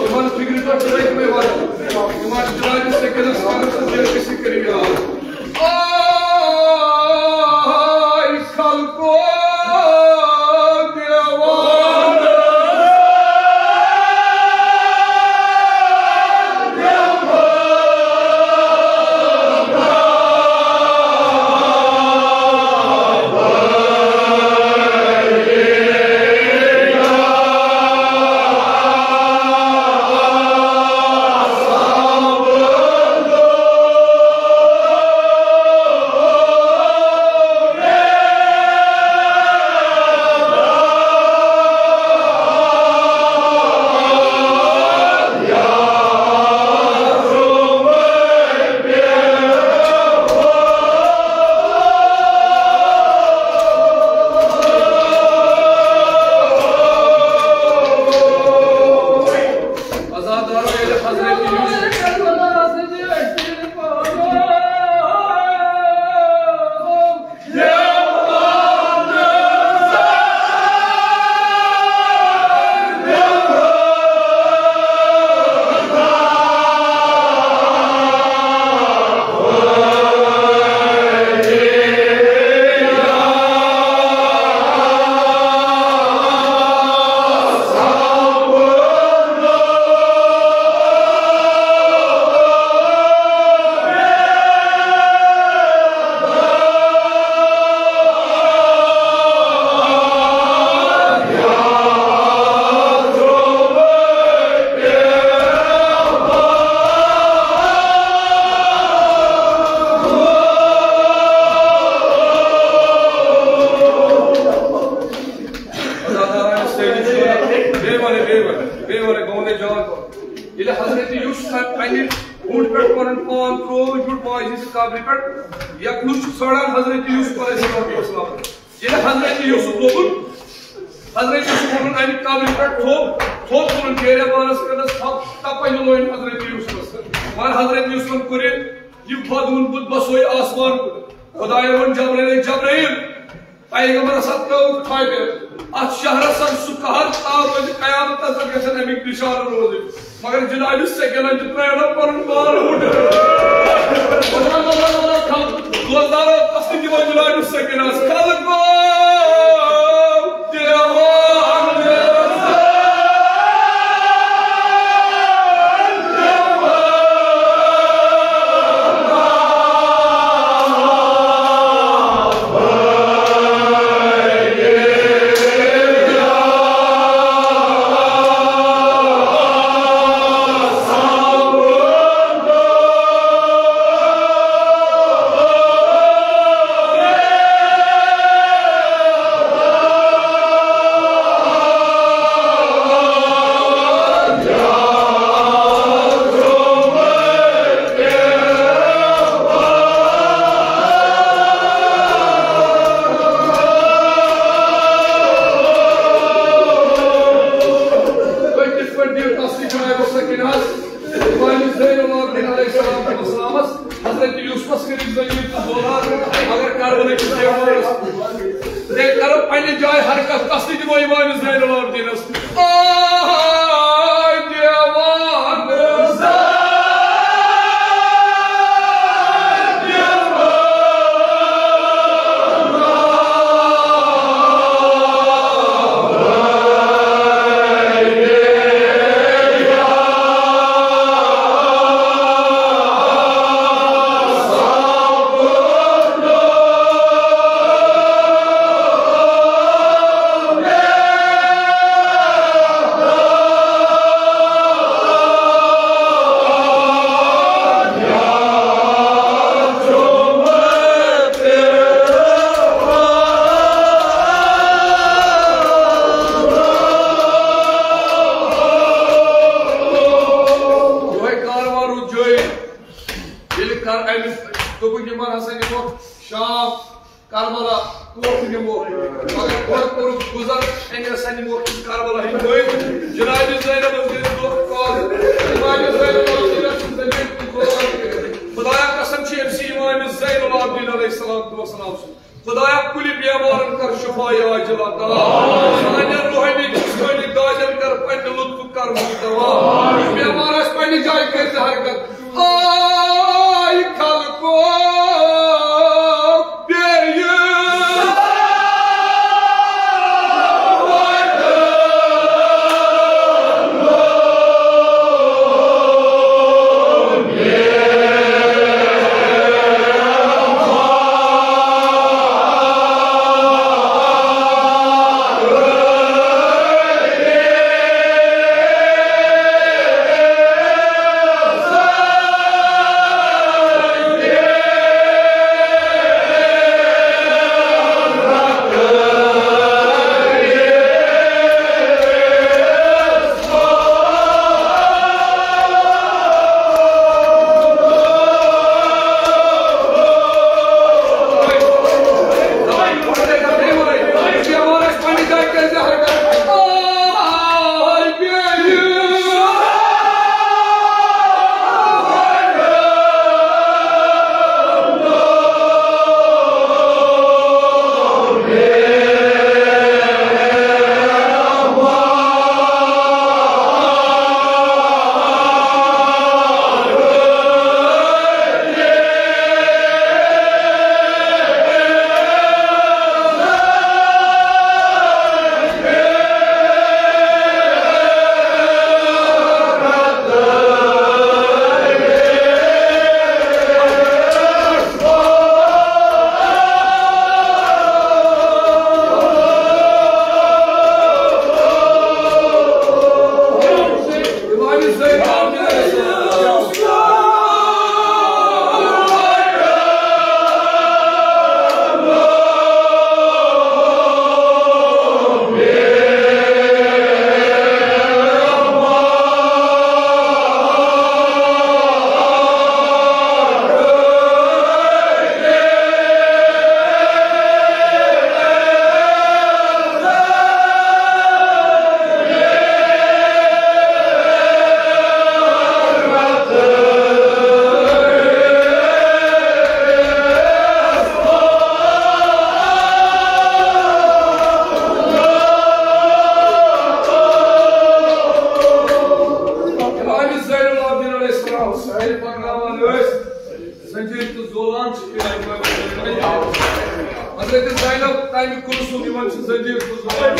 یِمن فِکرِ پٮ۪ٹھ ترٛٲوِو مےٚ وَتھ۔ یِمن جنابِ سکینہ سلام علیہا سٕنٛز بے کسی کٔرِو یاد۔ آے خلقو دیوانہٕ۔ عزادارو، ییٚلہِ حضرت یوسف، بیٚیہِ وَنَے، بیٚیہِ وَنَے، بیٚیہِ وَنَے، بہٕ وَنَے جان۔ ییٚلہِ حضرت یوسف پننہِ ہوٚٹ پٮ۪ٹھ پنُن پان ترٛوو، ہیوٚت ماجہِ ہٕنٛزِ قبرِ پٮ۪ٹھ، یَکھ لُچھ چھُ ژھانٛڈان حضرت یوسف علیہ الصلوۃ والسلام۔ ییٚلہِ حضرت یوسف لوٚگُن، حضرت یوسف لوٚگُن اَمہِ قبرِ پٮ۪ٹھ تھوٚپ، تھوٚپ تُلُن پیرِ پانَس کٔرنَس تھپھ، تَپٲنۍ لوٚگ حضرت یوسفَس۔ مگر حضرت یوسفَن کوٚر یہِ، یہِ خۄد ووٚن، بہٕ بَسوے آسمان کُن۔ خۄدایَن ووٚن جبرائیل، جبرائیل، پیغمبرس ہا ترٲو تھپہِ۔ اتھ شہرس ہا سُہ قہر تاو روزِ قیامتس تام گژھن امیِکۍ نشانہٕ روزٕنۍ۔ مگر جناب سکینہ تہِ ترٛایو نہٕ پنُن پان ہوٚٹ۔ دوستانو، تس تہِ دِمو جناب سکینہ خلقو دیوان۔ حضرت یوسفس کٔرِکھ ذلیل تہٕ ذلال، مگر کربلہٕ کِس دیوارس۔ تیٚلہِ کرو پننہِ جایہِ حرکت، تس تہِ دِمو امام زین العابدینس۔ آے دیوان زین۔ یِہوٚے کاروان روٗد جٲری۔ ییٚلہِ کر-، أمِس دوٚپُکھ، یِمن ہسا نِمو شام کربلا، کوٚت نِمو؟ مگر گۄڈٕ کوٚرُکھ گُزر، أمۍ ہسا نِمو کربلا ہٕنٛدۍ پٲٹھۍ۔ جناب زینب ٲس گٔمٕژ دۄہ کالہٕ۔ جناب زینب ٲس گٔمٕژ دۄہ کالہٕ۔ خدایا قسم چھِ أمۍ سٕے امام زین العابدین علیہ الصلوۃ والسلام سُنٛد۔ خدایا، کُلہِ بیمارن کر شفا عاجل عطا۔ سانٮ۪ن روحٲنی جسمٲنی دادٮ۪ن کر پننہِ لطفُک کرمُک دوا۔ یُس بیمار آسہِ پننہِ جایہِ کٔرۍ زِ حرکت۔ آے خلقو بیٚیہِ۔ امام زین العابدین علیہ السلام سٲری پکناوان ٲسۍ۔ زنجیر تہٕ زولان چھِ یِوان۔ حضرت زینب تامِ کلثوم یِوان چھِ زنجیر تہٕ زولان۔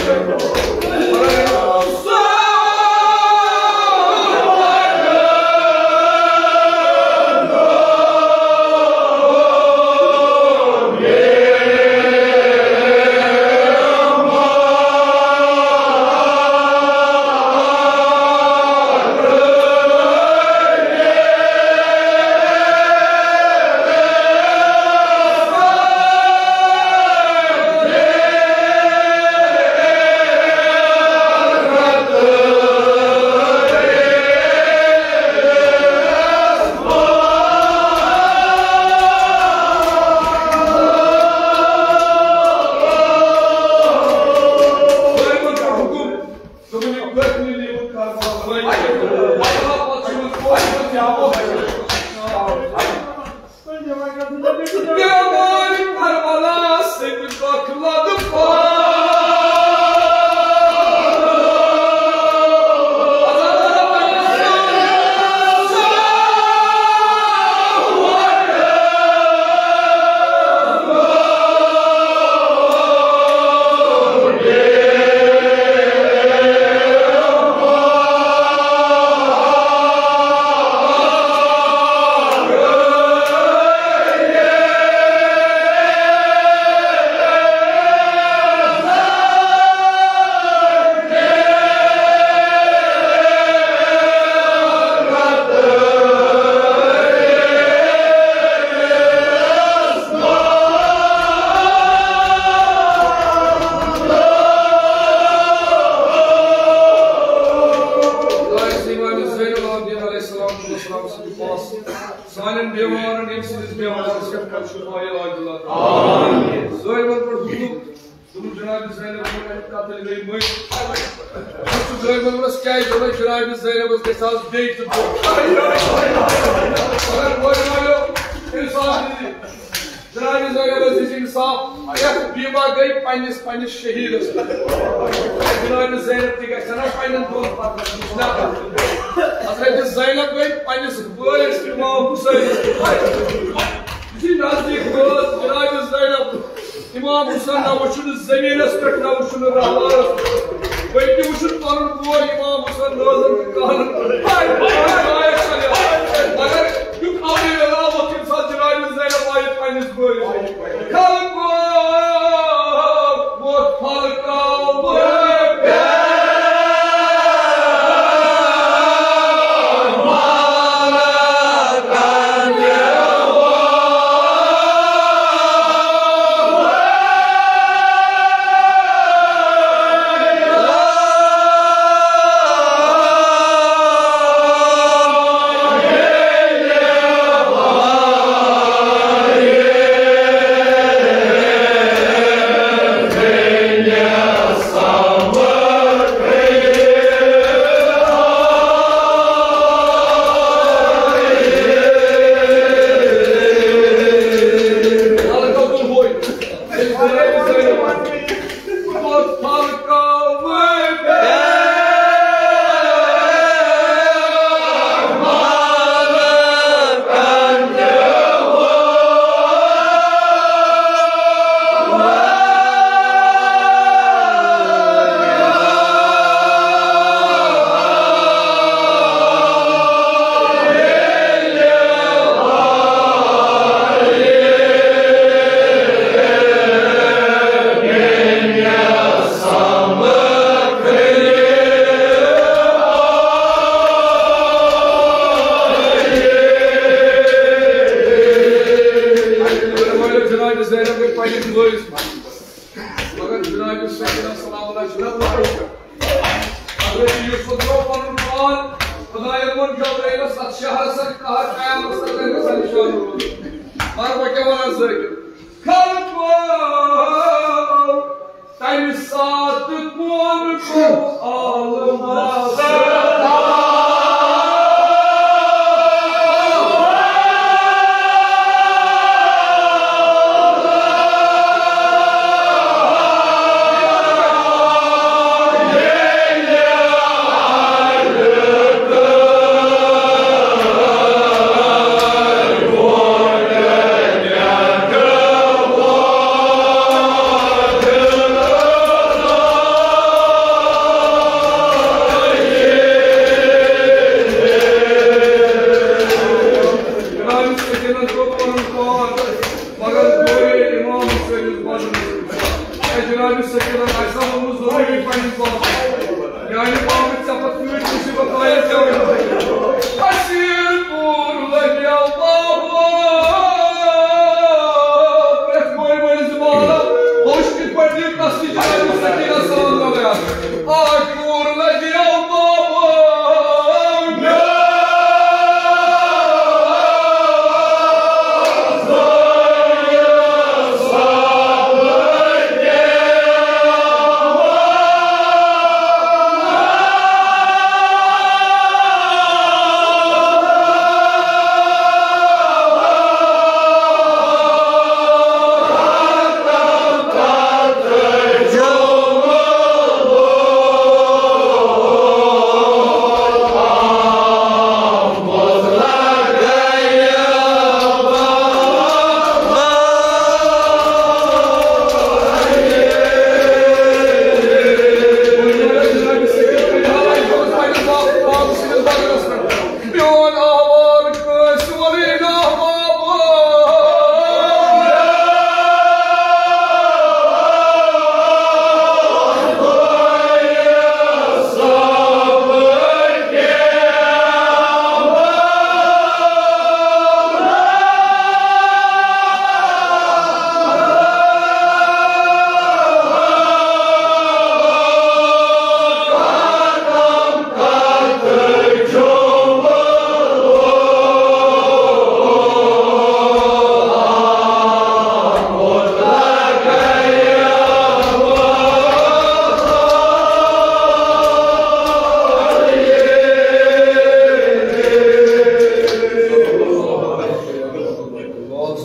بیمار کربلا سٕنٛدِ دۄکھٕ لدٕ پار۔ خۄداے سٕنٛدِ امام زین العابدین علیہ الصلوۃ والسلام سٕنٛدِ پاس سانٮ۪ن بیمارن، ییٚمہِ سٕنٛدِس بیمارس پٮ۪ٹھ کر شفا علاج اللہ تعالیٰ۔ آمین۔ ظٲلمن پٮ۪ٹھ حکم، دوٚپُن جناب زینب ووٚن اَمہِ قتٕلۍ گٔے مٔلۍ۔ دوٚپُن ظٲلمن ووٚنُس، کیٛازِ؟ دوٚپُن جناب زینبس گژھِ آز بیٚیہِ تہِ دۄہ۔ مگر مٲلۍ مٲلِو، انصاف دِیِو۔ جناب زینبس دِژ انصاف، یتھ بیمہ گٔے پننِس، پننِس شہیدس۔ جناب زینب تہِ گژھِ نا پننٮ۪ن دۄن پتن نش نقل۔ حضرت زینب گٔے پننِس بٲیِس امام حسینس۔ یُتھُے نزدیک وٲژ جناب زینب، امام حسین نہ وُچھُن زمینس پٮ۪ٹھ، نہ وُچھُن رحمانس، بلکہ وُچھُن پنُن بوے امام حسین نازن تہٕ کہنن۔ ہاے، ہاے، ہاے، ہاے۔ مگر یُتھ امر اللہ ووت، ییٚمہِ ساتہٕ جناب زینب آیہِ پننِس بٲیِس۔ خلقو ووت، خلقو ووت۔ جناب زینب گٔے پننِس بٲیِس منٛز۔ مگر جناب سیدنا سلام اللہ چھُنہ پَتہ۔ حضرت یوسف ترٛوو پنُن پان، خدایَن ووٚن جبرائیلس، اتھ شہرس سۭتۍ قہر قیامتس تام گژھِ نشان روزُن۔ مگر بہٕ کیٛاہ وَنہٕ ذٲکِر؟ خلقو، تَمہِ ساتہٕ کون گوٚو عالمس؟ جناب سکینن ترٛوو پنُن پان، مگر گوٚو یہِ امام حسینس بدنس۔ اے جناب سکینن آسہِ ہا ووٚنمُت ضروٗری پننِس بابس، میانہِ بابہٕ ژےٚ پتہٕ کۭتۍ مُصیبت آیہِ ژےٚ وۄنۍ۔ اسیر پوٗر لگیو بابا، پرٛٮ۪تھ کورِ مٲلِس زُبان، ہوش کِتھ پٲٹھۍ دِیہِ تس تہِ جناب سکینہ سلام اللہ۔ آج پوٗر لگیو بابا۔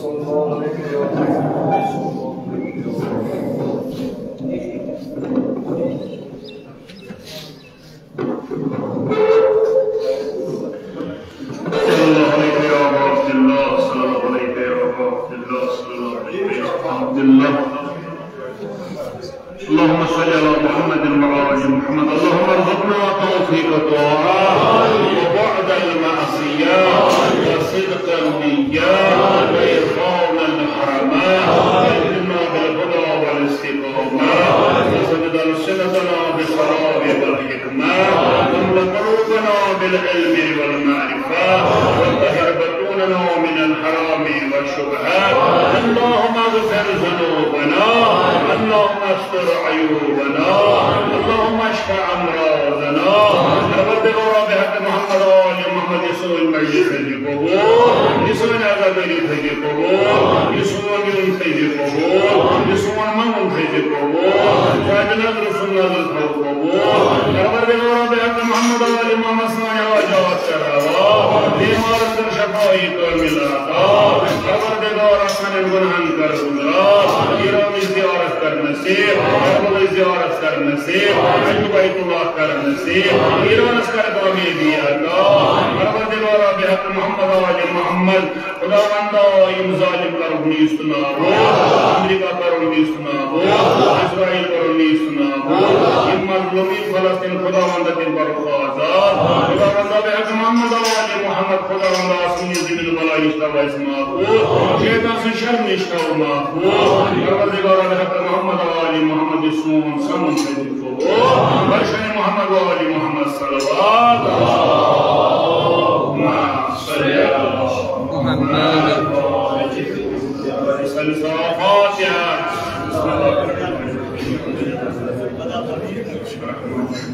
صلى الله عليك يا أبا عبد الله، صلى الله عليك يا أبا عبد الله، صلى الله عليك يا أبا عبد الله. اللهم صل على محمد وعلى آل محمد. اللهم ارزقنا توفيق الطاعات وبعد المعصيات وصدق النيات وإقام الحرمات. ألهمنا بالهدى والاستقامة وسدد ألسنتنا بالصواب والحكمة واملأ قلوبنا بالعلم والمعرفة وطهر بطوننا من الحرام والشبهات. اللهم اغفر ذنوبنا، اللهم استر عيوبنا، اللهم اشف أمراضنا. پروردگارا، بحق محمد و آل محمد، یہ سون مجلس تھٲیزِ قبول، یہ سون عزاداری تھٲیزِ قبول، یہ سون یُن تھٲیزِ قبول، یہ سون منگُن تھٲیزِ قبول، شاید نظر سُنٛد نظر تھاو قبول. پروردگارا، بحق محمد و آل محمد، سٲنۍ حاجات کر روا، بیمارن کر شفای کامل عطا. پروردگارا، سانٮ۪ن گناہن کر گزرا، ایرانٕچ زیارت کر نصیب، کربلٕچ زیارت کر نصیب، حج بیت اللہ کر نصیب، ایرانس کر کامیابی عطا۔ پروردگارا، بحق محمد و آل محمد، خداوندا، یِم ظالم کرُکھ نیست نابود، امریکہ کرُن نیست نابود، اسرائیل کرُن نیست نابود، یِم مظلومین فلسطین، خداوندا، تِم کرُکھ آزاد۔ خداوندا، بحق محمد و آل محمد، خداوندا، آسمانی زمین بلا نش تھاو اسہِ محفوظ، شیطان سٕنٛدِ شر نش تھاو محفوظ۔ پروردگارا، بحق محمد و آل محمد، یہِ سون سمن تھٲیزِ قبول۔ بر شان محمد و آل محمد صلوات۔ اللهم صل على محمد۔ الفاتحة۔ بسم الله الرحمن الرحيم۔